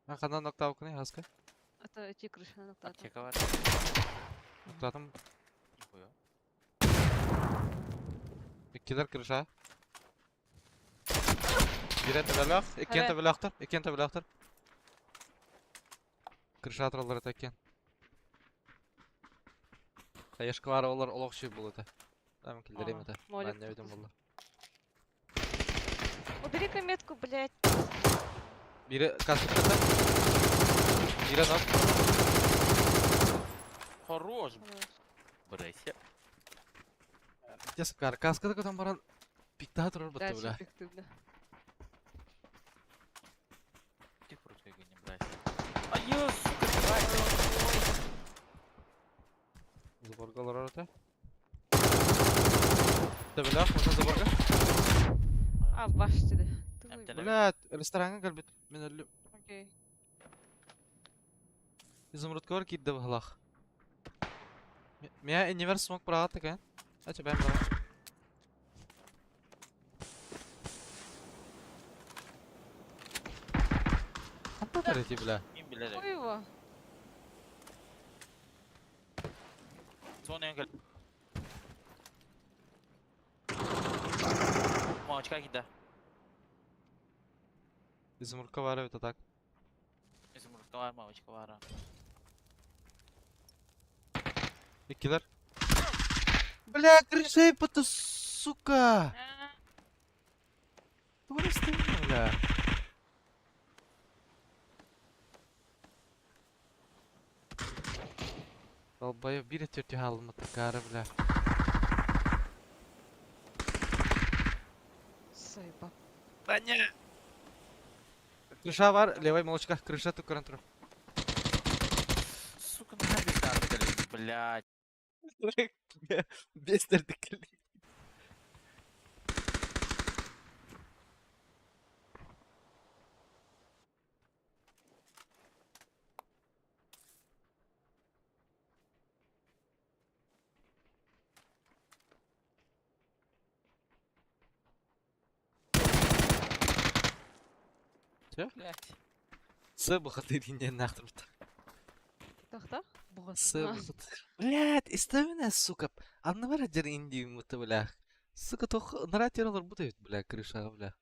Speaker 2: А ханан ноктаукны хаска?
Speaker 1: Это эти крыши на
Speaker 3: Аптека бар.
Speaker 2: Ноктатым.
Speaker 3: Нихуя.
Speaker 2: Иккилэр крыша. Бире төбөлөх, иккен
Speaker 1: Хара.
Speaker 2: төбөлөхтөр, иккен төбөлөхтөр. Крыша тураллар экен. Хаешкалар олар олох шүй болот. Там килдерем это.
Speaker 1: Молик
Speaker 2: Мен не видим болду.
Speaker 1: Убери-ка метку, блядь.
Speaker 2: Бире конструктор. Бире нок.
Speaker 3: Хорош.
Speaker 1: Хорош.
Speaker 3: Брыся.
Speaker 2: Тескар каскада көтөн баран пикта турар бутты
Speaker 1: Дальше
Speaker 2: бля.
Speaker 1: эффективно.
Speaker 3: Ты просто не брайся. А ё, сука, давай.
Speaker 2: Заборгалар ората. Төбөлөх, можно заборга?
Speaker 1: А, баш dedi.
Speaker 3: Әмтәле.
Speaker 2: Блядь, ресторанга кэлбит. Мен өллүм.
Speaker 1: Окей.
Speaker 2: Изумрудка бар киирдэ быһылаах. Мия иннибэр смок быраҕат экен. Ача бэм быраҕа. Хантан эти, бля?
Speaker 3: Ким билер.
Speaker 1: Хуй его.
Speaker 3: Зона энгел. Мамочка кида.
Speaker 2: Изумрудка бар эбит а так.
Speaker 3: Изумрудка бар, мамочка бар.
Speaker 2: Иккилэр. Бля, крыша это, сука! Туристы, бля. Долбоёб, биир төртү хаалыммыт такаары, бля.
Speaker 1: Сайба.
Speaker 2: Таня! Крыша бар, левай молочка, крыша тук тур.
Speaker 3: Сука, на блядь.
Speaker 2: Бестердик.
Speaker 3: Блядь.
Speaker 2: С бухатырин нахтырбыт.
Speaker 1: Тахта? Бугас.
Speaker 2: С бухатыр. Блядь, истомина, сука. Анны бар дер инди мута, бля. Сука, тох наратир олар бут бля, крыша, бля.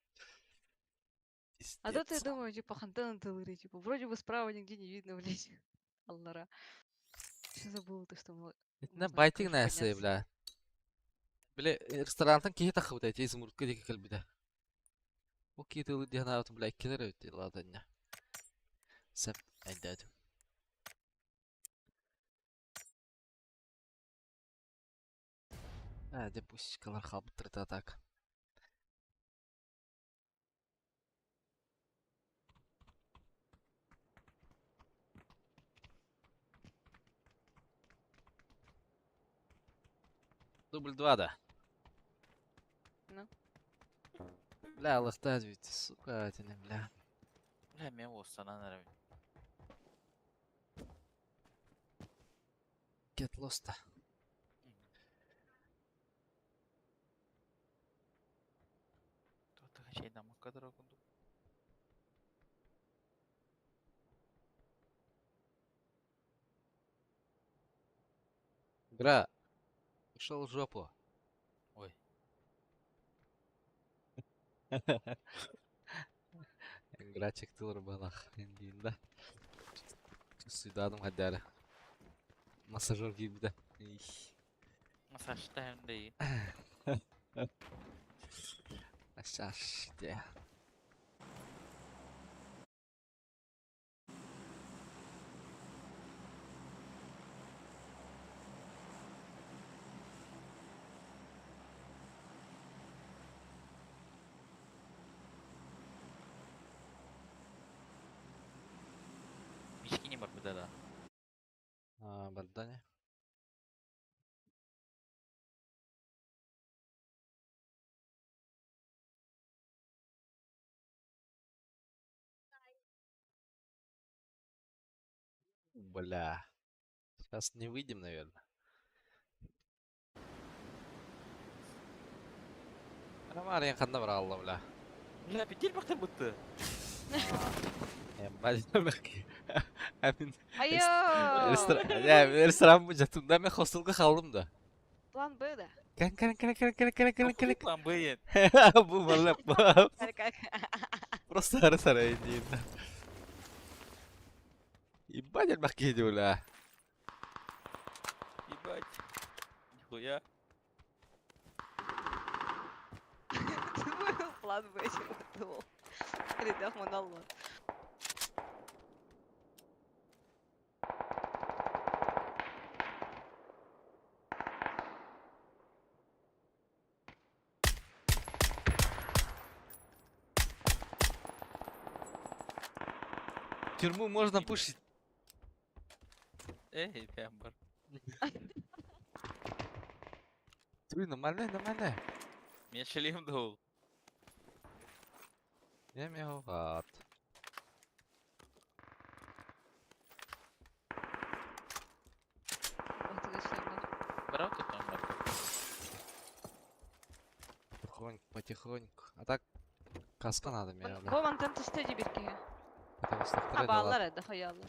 Speaker 1: А то ты
Speaker 2: Пиздец.
Speaker 1: думаю, типа, хантан тылыры, типа, вроде бы справа нигде не видно, блядь. Аллара. Что забыла ты, что
Speaker 2: Итинэ
Speaker 1: можно на
Speaker 2: байтинг
Speaker 1: крышу
Speaker 2: нээсэ,
Speaker 1: подняться.
Speaker 2: бля. Бля, ресторантан киһи тахыбыт эти изумрудка диэки кэлбитэ. Бу киһи тылы дии санаабытым, бля, иккилэр эбит дии, ладно. Сөп, өйдөөтүм. Ээ, дьэ пусечкалар хаалбыттар этэ так. Дубль 2, да?
Speaker 1: Ну.
Speaker 2: Бля, лахтаат ведь, сука, этини, бля.
Speaker 3: Бля, мен уостанан эрэбин.
Speaker 2: Get lost.
Speaker 3: Туох чайдаммакка турар курдук.
Speaker 2: Игра. Пошел в жопу.
Speaker 3: Ой.
Speaker 2: Играчик тылыр балах диин да. Суйдаадым хайдары. Массажер киирбитэ.
Speaker 3: Массажта hem değil.
Speaker 2: Массаж дии.
Speaker 3: Мишкини бар буда да.
Speaker 2: А, Бардане. Бля. Сейчас не выйдем, наверное. Ромар ханна бралла, бля.
Speaker 3: Бля, петель бахтар бутты.
Speaker 2: Амин.
Speaker 1: Айо!
Speaker 2: Ресторан бу жатымда мен хостелга қалдым да.
Speaker 1: План Б, да?
Speaker 2: Кан кан кан кан кан кан кан кан.
Speaker 3: План Б ен.
Speaker 2: Бу малап.
Speaker 1: Как?
Speaker 2: Просто ары сарай дейін. Ебать, элбэх киһи бля.
Speaker 3: Ебать. Нихуя.
Speaker 1: План Б, чего думал. Ребят, монолог.
Speaker 2: Тюрьму можно пушить.
Speaker 3: Эй, прям бар.
Speaker 2: Туй, нормально, нормально.
Speaker 3: Мен шлем дол.
Speaker 2: Я меогат.
Speaker 1: Вот это шлем, да.
Speaker 3: Брал тут там бар.
Speaker 2: Потихоньку, потихоньку. А так каска надо мне, бля.
Speaker 1: Бу мантан түсте дебирки.
Speaker 2: Это
Speaker 1: А, баллар это хаяллар.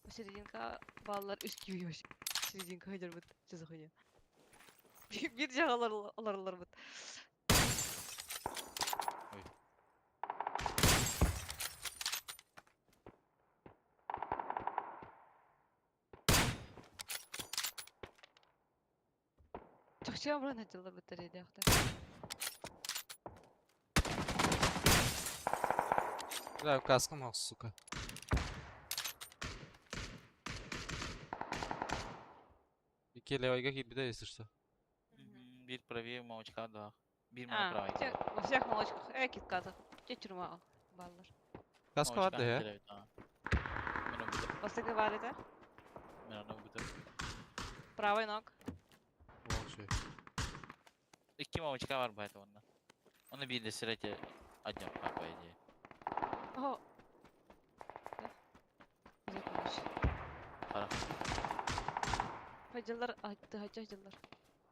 Speaker 1: Серединка баллар үст юеш. Серединка хайдар бит. Что за хуйня? Бир жағалар аларлар бит.
Speaker 3: Ой.
Speaker 1: Чохча бран хадылар бит рейдәхтә.
Speaker 2: Бля, каска мал, сука. Ики левайга киирбитэ, если что.
Speaker 3: Бир правее молочка, да. Бир мана
Speaker 1: А,
Speaker 3: правый.
Speaker 1: во всех молочках. Э, киткатах. Те тюрьма баллар.
Speaker 2: Каска бар да, я?
Speaker 1: Бастыгы бар это?
Speaker 3: Мен аны бутыр.
Speaker 1: Правый ног.
Speaker 2: Молчу.
Speaker 3: Икки молочка бар бу онна. Оны бир сирете однем, по идее.
Speaker 1: О. Да. Закончи.
Speaker 3: Пара.
Speaker 1: Хайдылар, айтты, хайдылар.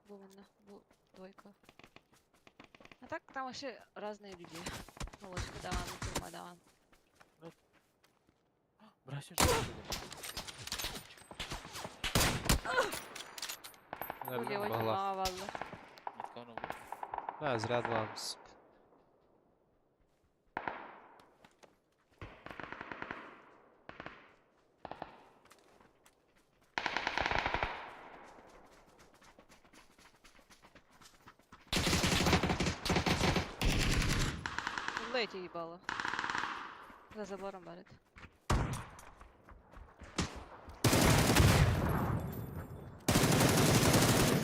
Speaker 1: Бу манна, бу двойка. А так там вообще разные люди. Молочка даван, тюрьма даван.
Speaker 3: Брось уже.
Speaker 1: Бу левой тюрьма баллар.
Speaker 2: Да, зря ладно, сука.
Speaker 1: Откуда эти ебало? За забором барит.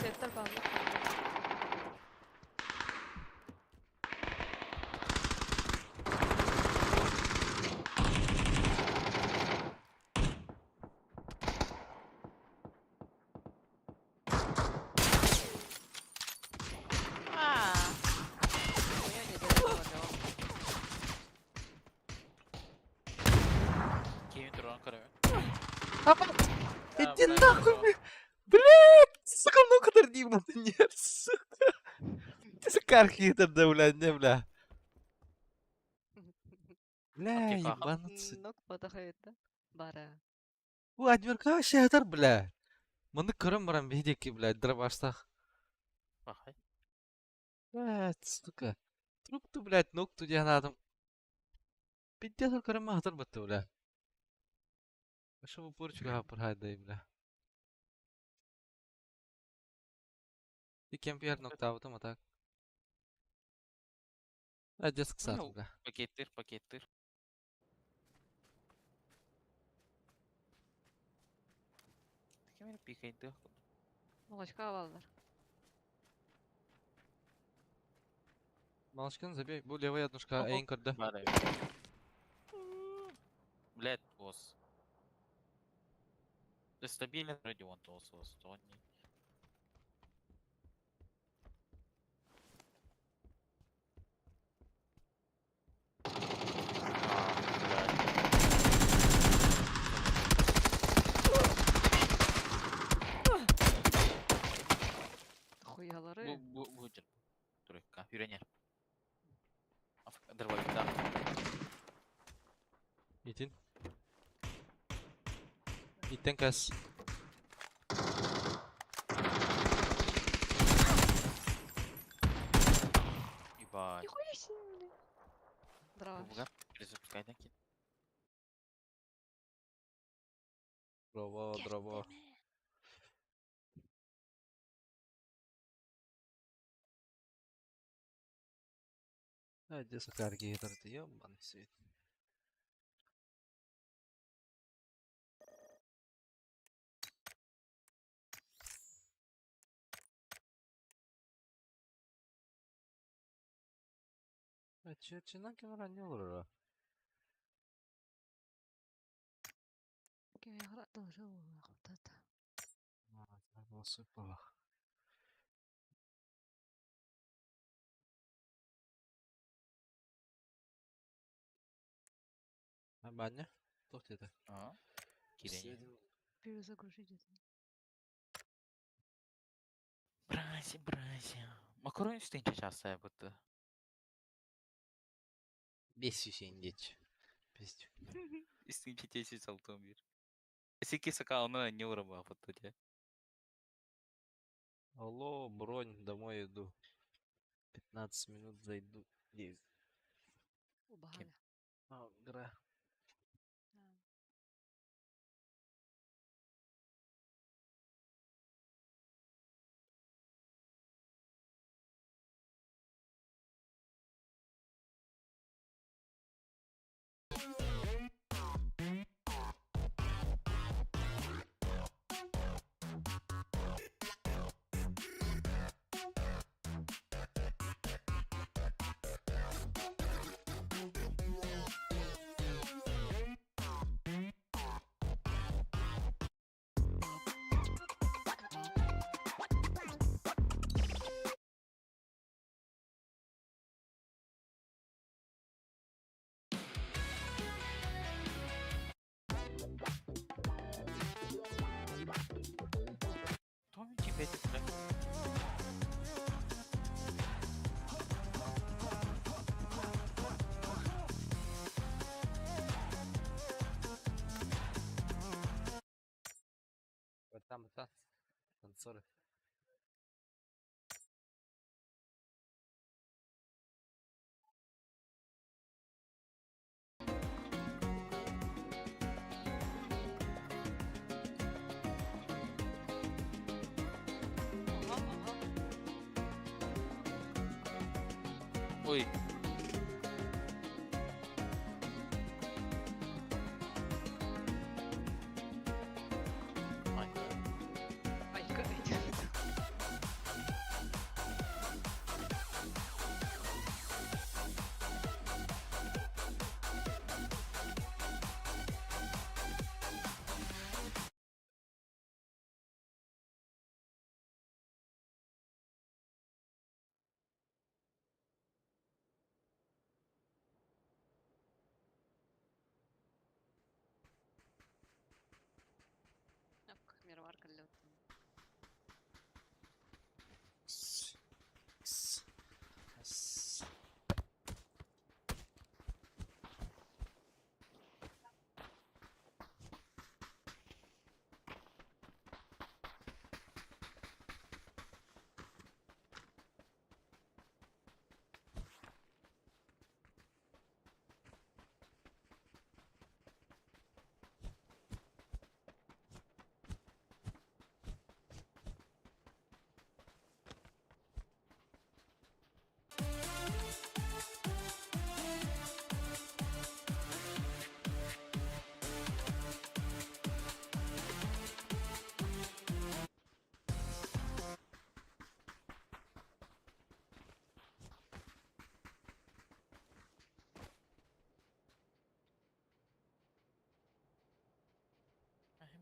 Speaker 1: Сеттер бааллар. А, хуя не договорил.
Speaker 3: Кевин дрон көрөбүн.
Speaker 2: Иди нахуй, бля! Блядь, сука, ну-ка, нет, сука. Сука, архитектор, да, бля, не, бля. Бля,
Speaker 3: Типа.
Speaker 2: ебануться.
Speaker 1: Нок батахайта. Бара.
Speaker 2: Владимир, вообще бля. Маны көрөн баран биһидики, блядь, дробаштах.
Speaker 3: Бахай.
Speaker 2: Блядь, сука. Труп ту, блядь, ног ту дианатом. Пиздец, көрөн махтар батты, бля. Вообще в упорчик дай, бля. И кемпер ноктабытым, а так. А детск сад,
Speaker 3: Ну,
Speaker 2: бля.
Speaker 3: Пакеттир, пакеттир. Кем эрэ пикайдыах курдук.
Speaker 1: Молочка бааллар.
Speaker 2: Малышкин, забей. Бу левая однушка,
Speaker 3: Ого.
Speaker 2: эйн көрдө.
Speaker 3: Баар эбит. Блядь, босс. Да стабилен вроде он толсос, то он не. А, блядь.
Speaker 1: Хуялары.
Speaker 3: Бу бу бу жер. Турекка, үйренер. Дробовикта.
Speaker 2: Итин. Иттен кәс.
Speaker 3: Ебать.
Speaker 1: Нихуя себе, бля. Дрова.
Speaker 3: Буга, перезапускай кин.
Speaker 2: Дрова, дрова. А, где сакарги, это ёбаный свет. А че, чинан кемера не олор? Кемера. Баня? Туох диэтэ?
Speaker 3: Аа. Киирэн.
Speaker 1: Перезагрузить это.
Speaker 3: Братья, братья. Макарони үстэн часаа бутты.
Speaker 2: Бес сүүсен диэч. Бес.
Speaker 3: Үстэн чечээси салтын бир. Сики сака оны не урама бутты де.
Speaker 2: Алло, бронь, домой иду. 15 минут зайду.
Speaker 1: Убагали.
Speaker 2: А, игра.
Speaker 3: Том тебе бля.
Speaker 2: Братан, братан. Танцоры.
Speaker 1: Ага.
Speaker 3: Ой.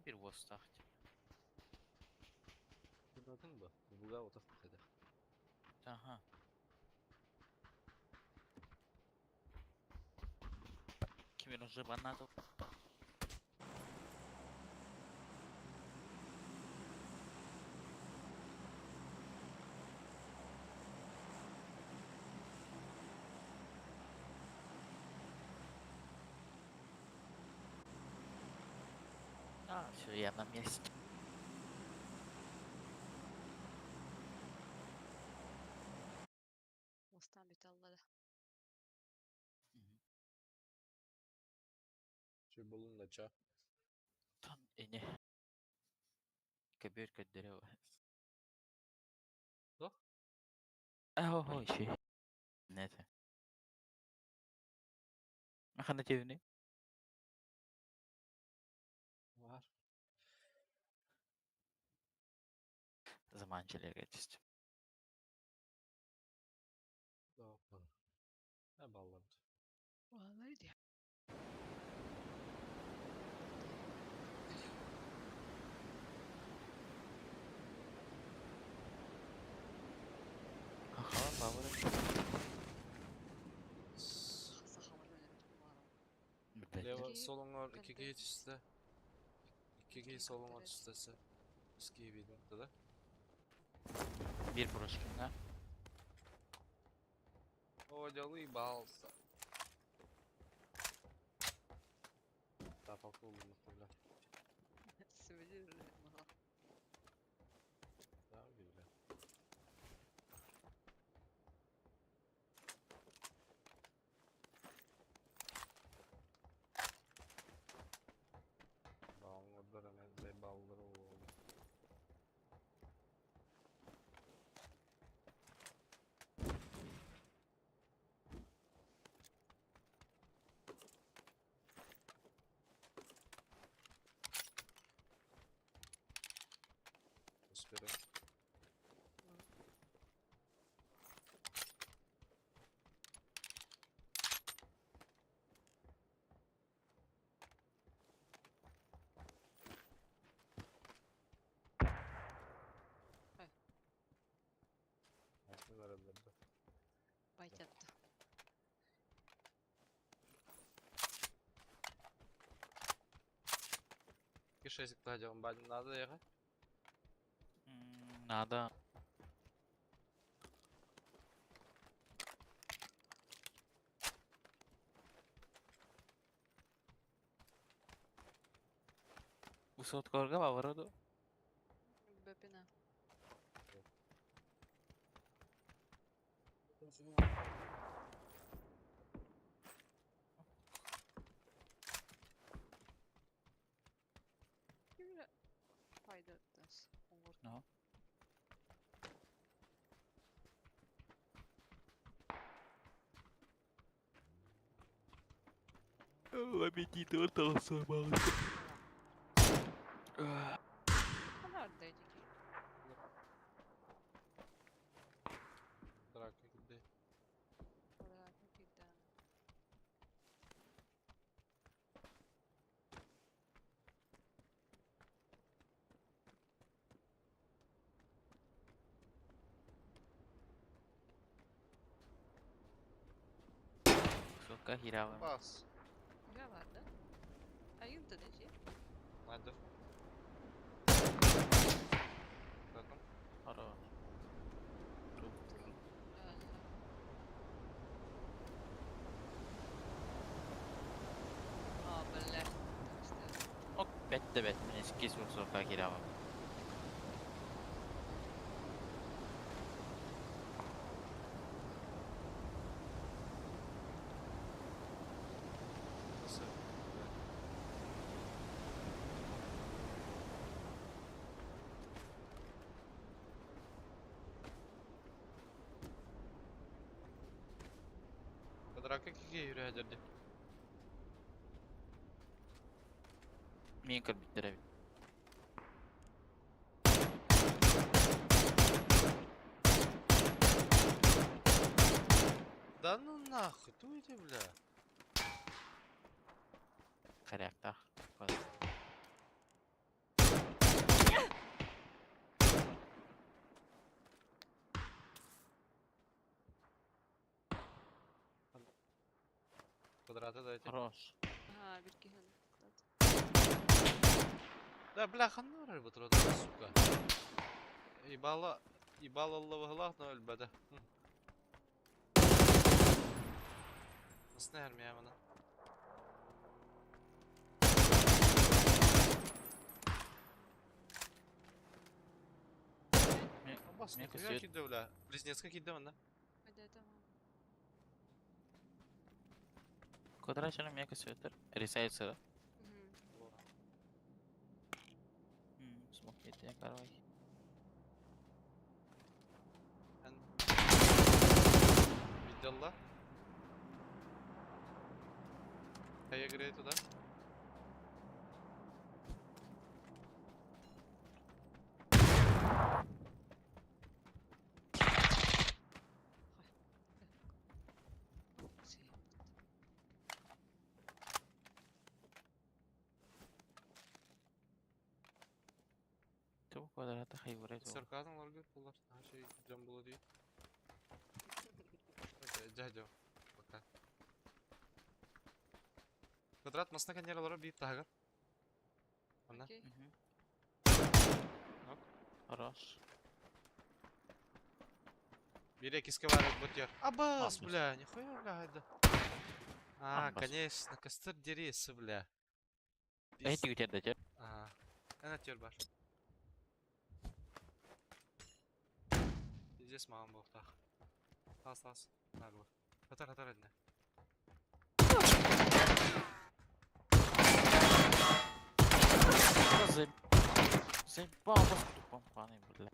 Speaker 3: Биир уостаах дии.
Speaker 2: Кырдатын ба? Буга отах тахада.
Speaker 3: Аха. Ким уже баннатыл? А, все, я на месте.
Speaker 1: Уостаан бүтэ аллара.
Speaker 2: Чү булун да ча.
Speaker 3: Там ини. Көбүөр көрдөрө.
Speaker 2: Туох?
Speaker 3: Оо, ши. Нет. Ханна тевни?
Speaker 2: Бар.
Speaker 3: Заманчилерге түстүм.
Speaker 2: Опа. А баллад.
Speaker 1: Валай дии.
Speaker 3: Аха, бабыр.
Speaker 1: Сахалар өлөрбүт баара.
Speaker 2: Лево
Speaker 1: Икки
Speaker 2: солоңор икки
Speaker 1: контент.
Speaker 2: киһи түстэ. Икки киһи солоңор
Speaker 1: контент.
Speaker 2: түстэсэ. Үс киһи биирдин да?
Speaker 3: Бир брошкинга.
Speaker 2: О, дялы балса. Да, полковник, бля.
Speaker 1: Сүбэлиир маха.
Speaker 2: Да, бля. Баллар, баллар, Успели.
Speaker 1: Ай. Байтятты.
Speaker 2: Кишесик тадион бадин надо ехать?
Speaker 3: Надо. Усоткорга бавыры
Speaker 1: Бөпина. Кимре пайда тас. Оңор.
Speaker 3: No. Аппетит толсой.
Speaker 1: Канар дейдики.
Speaker 2: Драка где?
Speaker 1: Квадратный киддан.
Speaker 3: Сука, хирава.
Speaker 2: Бас.
Speaker 1: Я бар да? Айылды дечи.
Speaker 2: Надо. Потом.
Speaker 3: Хоро.
Speaker 1: А, бля.
Speaker 3: Ок, бетте бет. Мен кес сука хирава.
Speaker 2: Nasıl? Драка какие юрядерди?
Speaker 3: Мен кірбиттер.
Speaker 2: Да ну нахуй, туйте, бля.
Speaker 3: Харякта.
Speaker 2: Квадраты дайте.
Speaker 3: Хорош.
Speaker 1: Ага, бир киһи
Speaker 2: Да, бля, ханна бу турар, сука. Ебало, ебало лавалах, но өлбөтө. Nasıl nermi ya bana? Абас,
Speaker 3: Мне
Speaker 2: нихуя
Speaker 3: косет.
Speaker 2: киде, бля. Близнец киде, да?
Speaker 3: Квадратчаны мне косетер. Рисается, да? Смог я короче.
Speaker 2: Видела? А я говорю туда.
Speaker 3: Ту квадрата хайврет.
Speaker 2: Сарказм ларгы булар. А şey cam bulu değil. Дядя, пока. Квадрат масна каньералары бит тагыр. Ана.
Speaker 1: Окей.
Speaker 2: Нок.
Speaker 3: Хорош.
Speaker 2: Бери киске бар бут яр. Абас,
Speaker 3: Абас.
Speaker 2: бля, нихуя, бля, это. А,
Speaker 3: Абас.
Speaker 2: конечно, костер дересы, бля.
Speaker 3: Эй, ты где дядя?
Speaker 2: Ага. Ана тер бар. Здесь мамам был так. Тас, тас. Нагло. Хатар, хатар, одна.
Speaker 3: Заебал вас тупом паны, бля.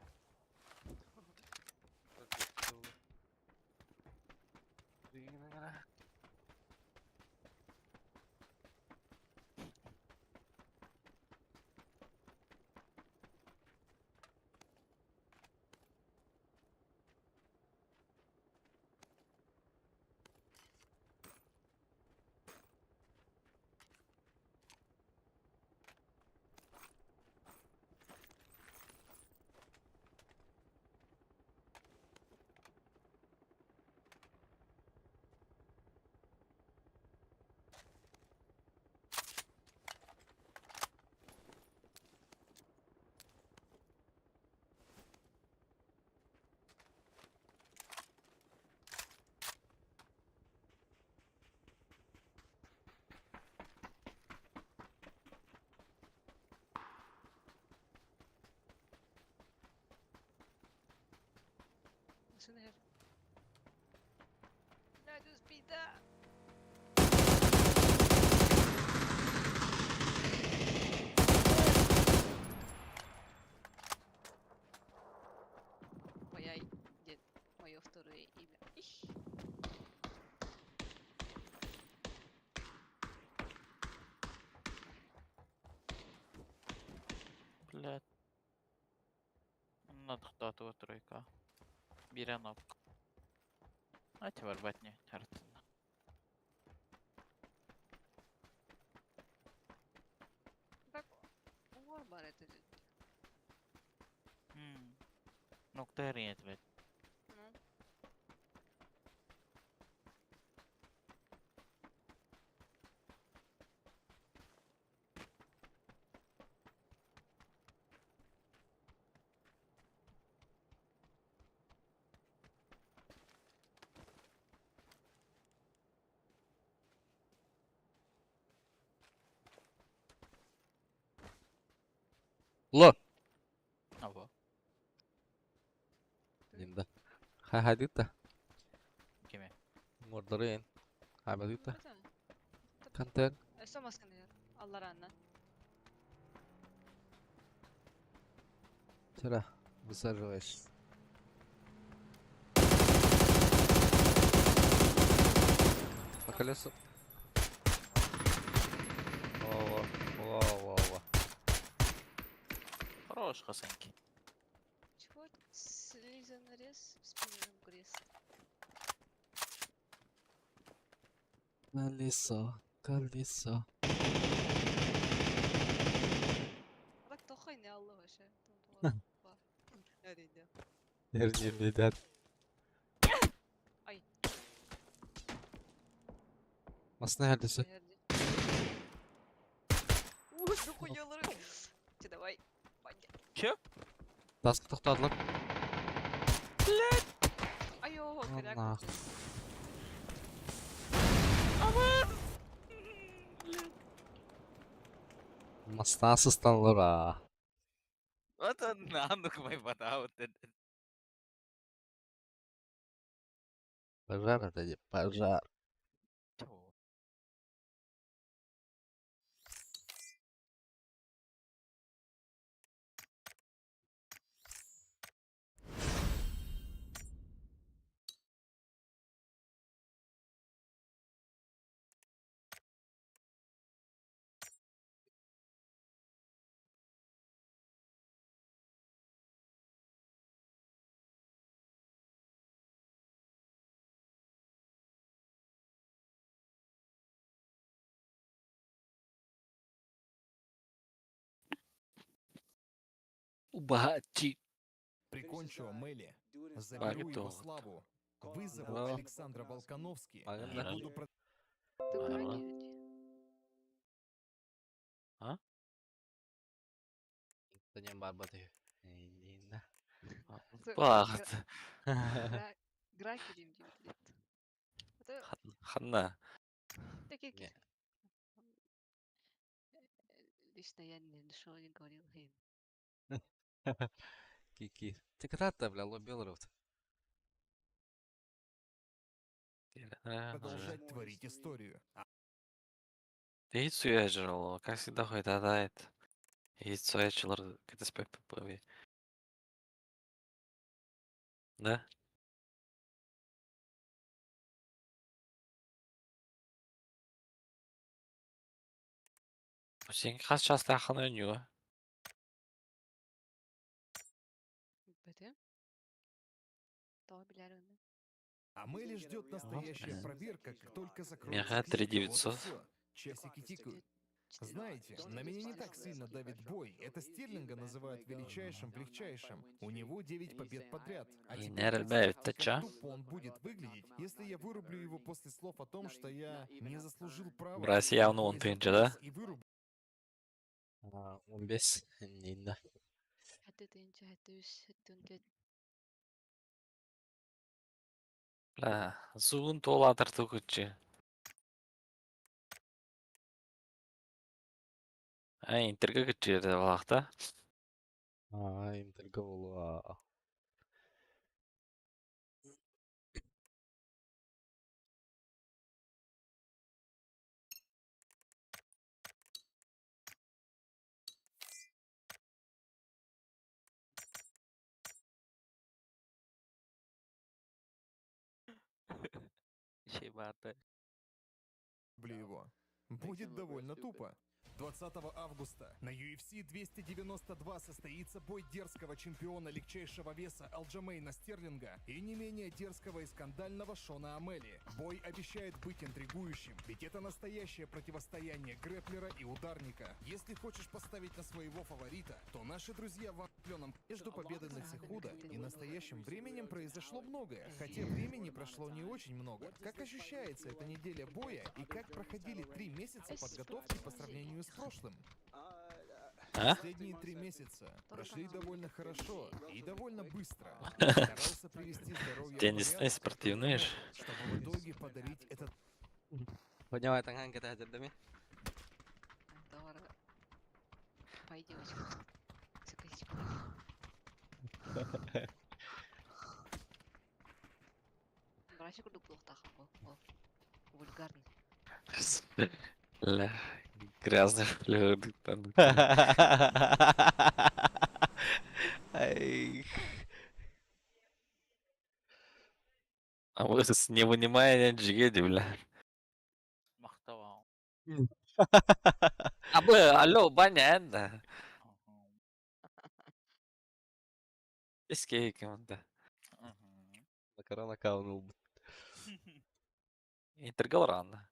Speaker 1: Машина Блядь, успей, да! Моя дед, мое второе имя. Их.
Speaker 3: Блядь. Надо тройка. Биранок. Давайте ворвать не артына.
Speaker 1: Так, умор бар это.
Speaker 3: Nokta her блядь.
Speaker 1: Ну.
Speaker 2: Ло.
Speaker 3: Ого.
Speaker 2: Инда. Хай хадита.
Speaker 3: Кеме.
Speaker 2: Мордорин. Хабадита.
Speaker 1: Ну,
Speaker 2: Контент.
Speaker 1: Өссө масканы алларанна.
Speaker 2: Вчера высаживаешься. По колесу. Во, во, во, во.
Speaker 3: Хорош, Хасанки.
Speaker 1: Чего слизанный рез в спинном крест?
Speaker 2: Колесо, колесо.
Speaker 1: Так тохой не алла вообще. Там туға бар. Әрине.
Speaker 2: Нервничает.
Speaker 1: Ай.
Speaker 2: Масына эрдэсэ.
Speaker 1: Ой, дохуялары. Че, давай. Ваня.
Speaker 3: Че?
Speaker 2: Таска тохтоодулар.
Speaker 1: Айо, коряк.
Speaker 2: Нах. Мастаа сыстанлар аа.
Speaker 3: Вот он наанук май батаут.
Speaker 2: Пожар это не пожар.
Speaker 3: Убачи.
Speaker 4: Прикончу Амели, заберу его
Speaker 3: Багато.
Speaker 4: славу, вызову
Speaker 2: Да.
Speaker 4: Александра Волконовски
Speaker 2: Ага.
Speaker 4: и буду
Speaker 1: Ты
Speaker 3: Ага.
Speaker 1: граки
Speaker 2: Тэньэн барбат үһү.
Speaker 3: Баҕат.
Speaker 1: Граки дим дип лет. Это
Speaker 3: Ханна.
Speaker 1: такие
Speaker 2: Не.
Speaker 1: Лично я ничего не говорил.
Speaker 2: Кики. Ты когда-то, бля, лобел
Speaker 4: продолжать творить историю.
Speaker 3: Hiç suya acır Как всегда хватает. Hiç suya açılır. КТСП. Да? Сен хас часто ойнууга?
Speaker 1: Бөтө. Тоҕо билэр аны.
Speaker 4: Амели ждет настоящая проверка, как только закроются
Speaker 3: Меха
Speaker 4: клетки. Вот и
Speaker 3: 3900.
Speaker 4: всё. Часики тикают. Знаете, на меня не так сильно давит бой. Это Стерлинга называют величайшим в легчайшем. У него 9 побед подряд. А
Speaker 3: И
Speaker 4: теперь
Speaker 3: не
Speaker 4: представьте,
Speaker 3: это
Speaker 4: как
Speaker 3: чё?
Speaker 4: тупо он будет выглядеть, если я вырублю его после слов о том, что я не заслужил права.
Speaker 3: Брась явно он
Speaker 4: есть
Speaker 3: тынча, да?
Speaker 4: И вырублю
Speaker 2: 15 инна.
Speaker 1: Хәтте тыйынча, хәтте үс, хәтте он төрт.
Speaker 3: Бля, зуун туолаатар тукуччу. А, интерге күччү балахта.
Speaker 2: Аа, интерге болуа.
Speaker 3: Şey барды.
Speaker 4: его. Будет довольно тупо. 20 августа на UFC 292 состоится бой дерзкого чемпиона легчайшего веса Алджамейна Стерлинга и не менее дерзкого и скандального Шона Амели. Бой обещает быть интригующим, ведь это настоящее противостояние грэплера и ударника. Если хочешь поставить на своего фаворита, то наши друзья в пленом между победой над Сихуда и настоящим временем произошло многое, хотя времени прошло не очень много. Как ощущается эта неделя боя и как проходили 3 месяца подготовки по сравнению с прошлым?
Speaker 3: А?
Speaker 4: Последние 3 месяца прошли довольно хорошо и довольно быстро. Старался привести здоровье в
Speaker 3: Теннисный,
Speaker 4: порядок,
Speaker 3: спортивный ж.
Speaker 4: чтобы в итоге подарить этот
Speaker 2: Поднимай таҥаһын кэтэһэ
Speaker 1: Товар. Пой, девочка. Всё, косичку. Брачы курдук туохтаах бу. Ол. Вульгарный.
Speaker 3: Бля, грязный флёр. Там.
Speaker 2: Ай.
Speaker 3: А вот с не вынимая джигеди, бля.
Speaker 5: Махтавал.
Speaker 3: А бы, алло, баня, да. Эскейк, да.
Speaker 2: Макарона каунул.
Speaker 3: Интергалран.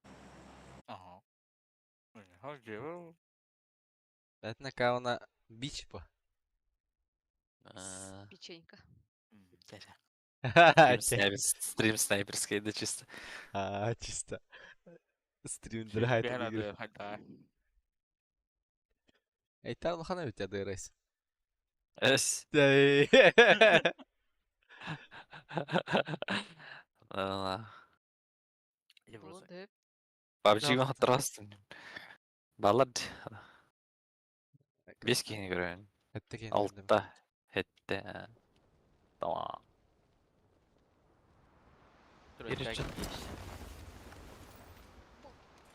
Speaker 5: Ага. Ага.
Speaker 2: Это кауна бич по.
Speaker 3: А,
Speaker 1: Печенька.
Speaker 3: Стрим снайперский, да чисто.
Speaker 2: А, чисто. Стримдер хайтан игры. Эйтар улахан эбит ядырайс.
Speaker 3: Эс.
Speaker 5: PUBG-га хатырастын. Балар Бес киһини көрөйүн.
Speaker 2: Этте киһини
Speaker 5: Алта, хэттэ. Tamam.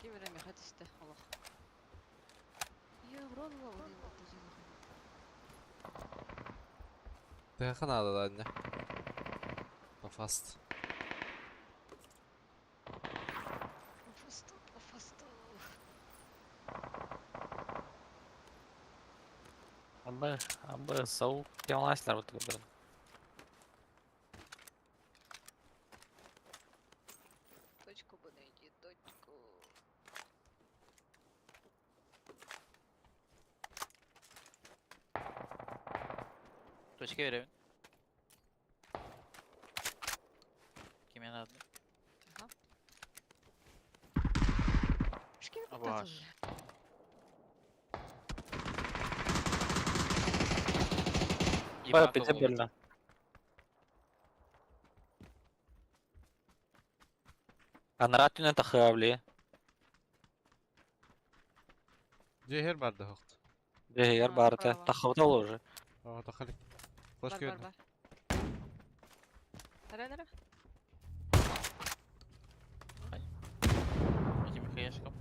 Speaker 1: Ким эрэ миэхэ түстэ олох. Евро
Speaker 2: Тыаха наада да анньа. По фаст.
Speaker 1: По фасту, по фасту.
Speaker 5: Абы, абы, сау темаласлар бу тугу.
Speaker 1: Точку бы найти, точку.
Speaker 3: Точка беребин. Кимиэн аадын?
Speaker 1: Ага. Шкин
Speaker 3: Абаш.
Speaker 5: Бара пете больно. Анараа түнэн тахыабли.
Speaker 2: Дьиэһэр бар да хохт.
Speaker 5: Дьиэһигэр
Speaker 1: А,
Speaker 5: баарыта.
Speaker 1: справа.
Speaker 5: Таххабыта ол уже.
Speaker 2: Aa тахали.
Speaker 1: Бар,
Speaker 2: Флешка
Speaker 1: бар,
Speaker 2: көрдüm.
Speaker 1: бар. Нара, нара.
Speaker 3: Этим хаешком.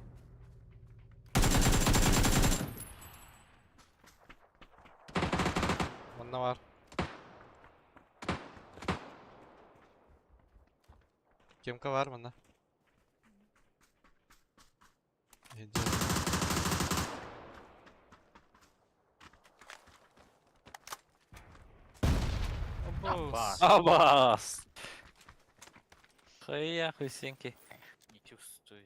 Speaker 2: Манна бар. Кемка бар манна. Иди.
Speaker 3: Абас.
Speaker 5: Абас. Хыя хусенки.
Speaker 3: Не чувствую.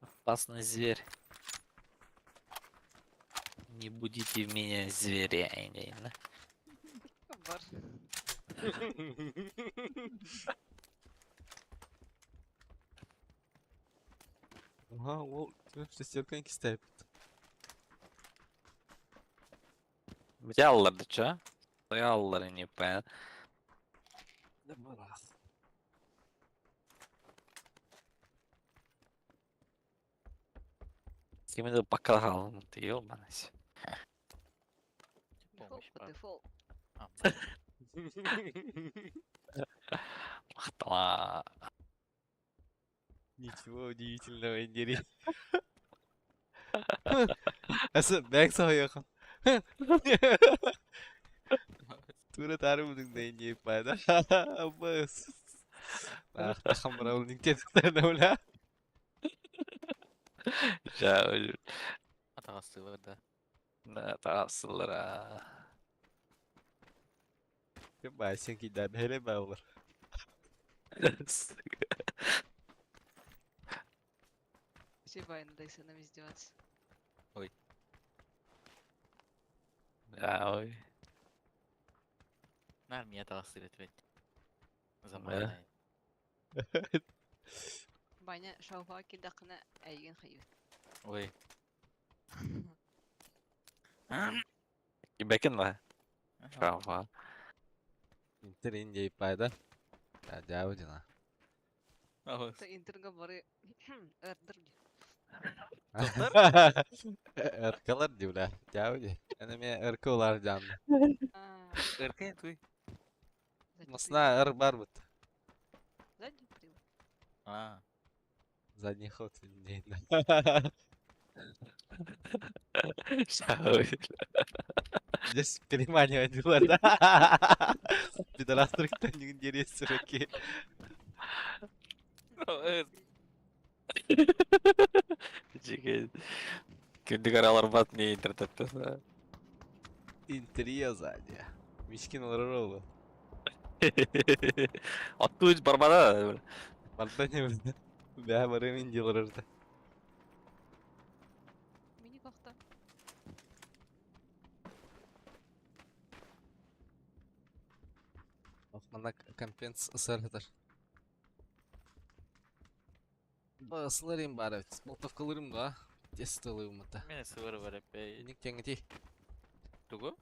Speaker 5: Опасный зверь. Не будите в меня зверя.
Speaker 1: Бар.
Speaker 2: Ага, ол шестерканы кистәп.
Speaker 5: Взяллар да чё? Стояллар, не понятно. Кимди показал, ты ёбаный.
Speaker 1: Дефолт
Speaker 3: Помощь,
Speaker 1: по
Speaker 3: брат.
Speaker 1: дефолт.
Speaker 3: А,
Speaker 5: Махтала.
Speaker 2: Ничего удивительного, Индири. Asa бәк саһыйахан. Тура тары будың да инде пайда. Абас. Ах, тахамра ул никте ула.
Speaker 5: Жа,
Speaker 3: атаҕастыылар да.
Speaker 5: Да, таҕасылара.
Speaker 2: Бай сен кидар хере баулар.
Speaker 1: Все вайны дайся нам издеваться.
Speaker 5: Да, ой.
Speaker 3: Наар миэ атаҕастыыр этибит. Заманай.
Speaker 1: Баня шауха кидақына әйген хайы.
Speaker 3: Ой.
Speaker 5: Бекен ба? Права.
Speaker 2: Интер инде пайда. Я дяудина.
Speaker 1: Та интерга бары ырдыр.
Speaker 2: Эркалар диула. Дяуди. Әне ме эркалар жан.
Speaker 3: Эркэ туй.
Speaker 2: Масна эр бар бит.
Speaker 1: Задний привод.
Speaker 3: А.
Speaker 2: Задний ход инде.
Speaker 5: Ой.
Speaker 2: Здесь переманивать дела, да? Пидорастр кто-нибудь интерес руки.
Speaker 5: Жиге. Күндүк аралар бат не интернетте.
Speaker 2: Интерьер сзади. Мишкин роллу.
Speaker 5: Атту барбада.
Speaker 2: Бартоне бля барымин деларда.
Speaker 1: Мини бақта.
Speaker 2: Мана компенс сэрхтер. Аба ысыларым бар эбит. Болтовкалырым да. Тестылыым это.
Speaker 3: Мен сывыры бар эпей.
Speaker 2: Иник теңити.
Speaker 3: Тугу?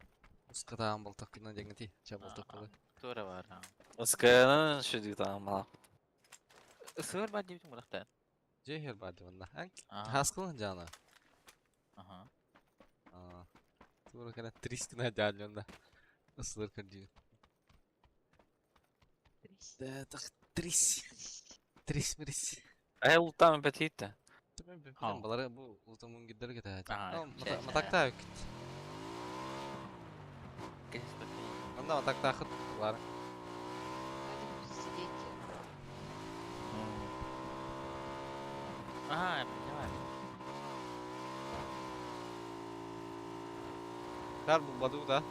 Speaker 2: Ускатаан болтовкына деңити. Ча болтовкалы.
Speaker 3: Тура бар.
Speaker 5: Усканын шүдү таамала.
Speaker 3: Сывыр бар дейбитим мынакта.
Speaker 2: Жехер бар деп онда. Хаскылын жана.
Speaker 3: Аха.
Speaker 2: Тура кана трискина жаалында. Ысылыр кырдыы.
Speaker 1: Трис.
Speaker 2: Да, так трис. Трис мирис.
Speaker 5: Ай ултам бетитте.
Speaker 3: Ха.
Speaker 2: Балары бу ултамын гиддер кете.
Speaker 3: Аа,
Speaker 2: Матакта кит.
Speaker 3: Кесип
Speaker 2: Анда матакта хыт бар.
Speaker 1: Надо будет сидеть.
Speaker 3: Аа, я понимаю.
Speaker 2: Кар бу баду да.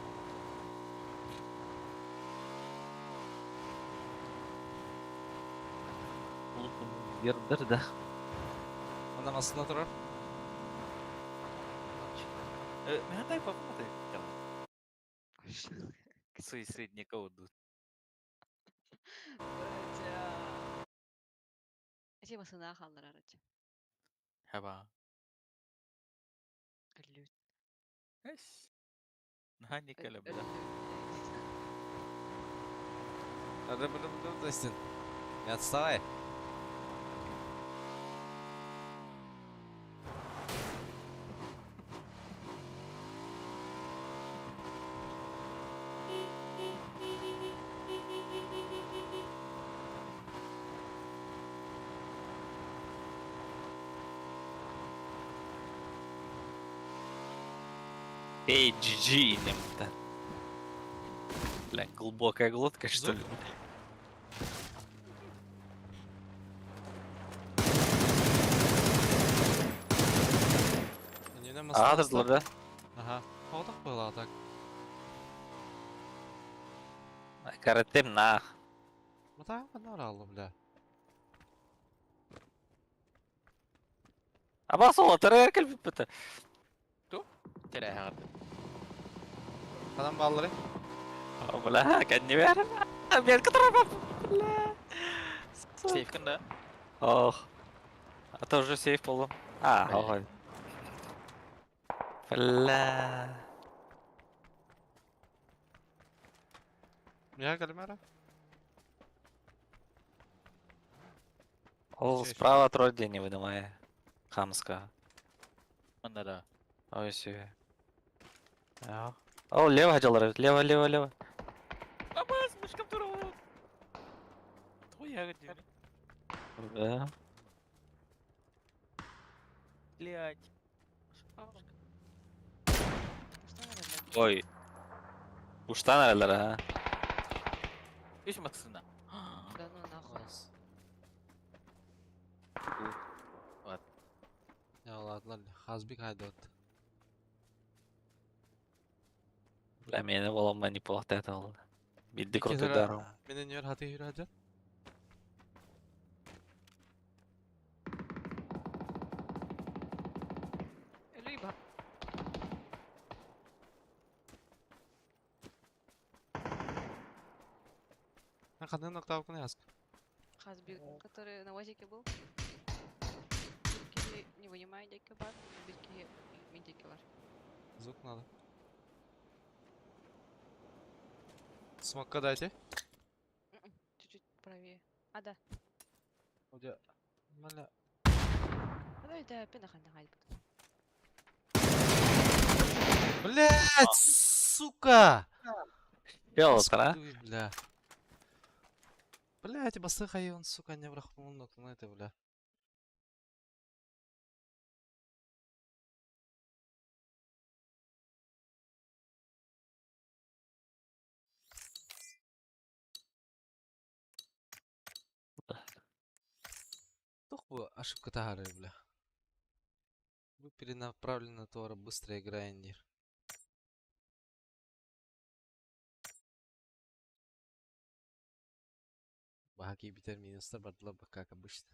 Speaker 5: Бердир да.
Speaker 2: Анда масына турар.
Speaker 3: Мен дай папа Суй средняков дут.
Speaker 1: Братя. Эти масына халлар арачы.
Speaker 3: Хаба.
Speaker 1: Өлүт.
Speaker 3: Эс. Наха никеле бля.
Speaker 2: Дастин. Не отставай.
Speaker 5: Эй, GG немта. Бля, глубокая глотка, что ли? Адрдылар да?
Speaker 2: Ага. Холдах была так.
Speaker 5: Каратем нах.
Speaker 2: Матак нораллы, бля.
Speaker 5: Аба сол тарар кел бит.
Speaker 3: Тере хагарды.
Speaker 2: Адам баллары.
Speaker 5: Бля, кәдне бер. Бер кытырап. Бля.
Speaker 3: Сейф кында.
Speaker 5: Ох. А то уже сейф болдым. А, ой. Бля.
Speaker 2: Я калимара.
Speaker 5: Ол
Speaker 2: Чё
Speaker 5: справа тролль не выдумая. Хамска.
Speaker 3: Мында да.
Speaker 5: Ой, себе. О, лево хотел лево, лево, лево.
Speaker 3: Абас, мышкам тура вот. Твой ягоды.
Speaker 5: Да.
Speaker 3: Блять.
Speaker 5: Ой. Уштан аралар, а.
Speaker 3: Үч максына.
Speaker 1: Да ну нахуй.
Speaker 3: Вот.
Speaker 2: Я ладно, Хазбик хайдот.
Speaker 5: Бля, мени балам неплохо это oldu. Bildi крутой даром.
Speaker 2: Менен нөр хаты хүрәҗә.
Speaker 1: Либо.
Speaker 2: Мен хатын ноктавканы яск.
Speaker 1: Хазби, который на УАЗике был. Бирки не вынимай деки бар, бирки мидеки бар.
Speaker 2: Звук надо. Смокка дайте.
Speaker 1: Чуть-чуть правее. А, да.
Speaker 2: Одя. Маля.
Speaker 1: Давай, да, пена ханда гальбут.
Speaker 2: Блять, сука!
Speaker 5: Пёлтра.
Speaker 2: Бля. Блять, басы хайон, сука, не врахмун, на это, бля. Тух бу ошибка тагары, бля. Вы перенаправлены тора быстро играя нир. Баки битер минустар бардыла как обычно.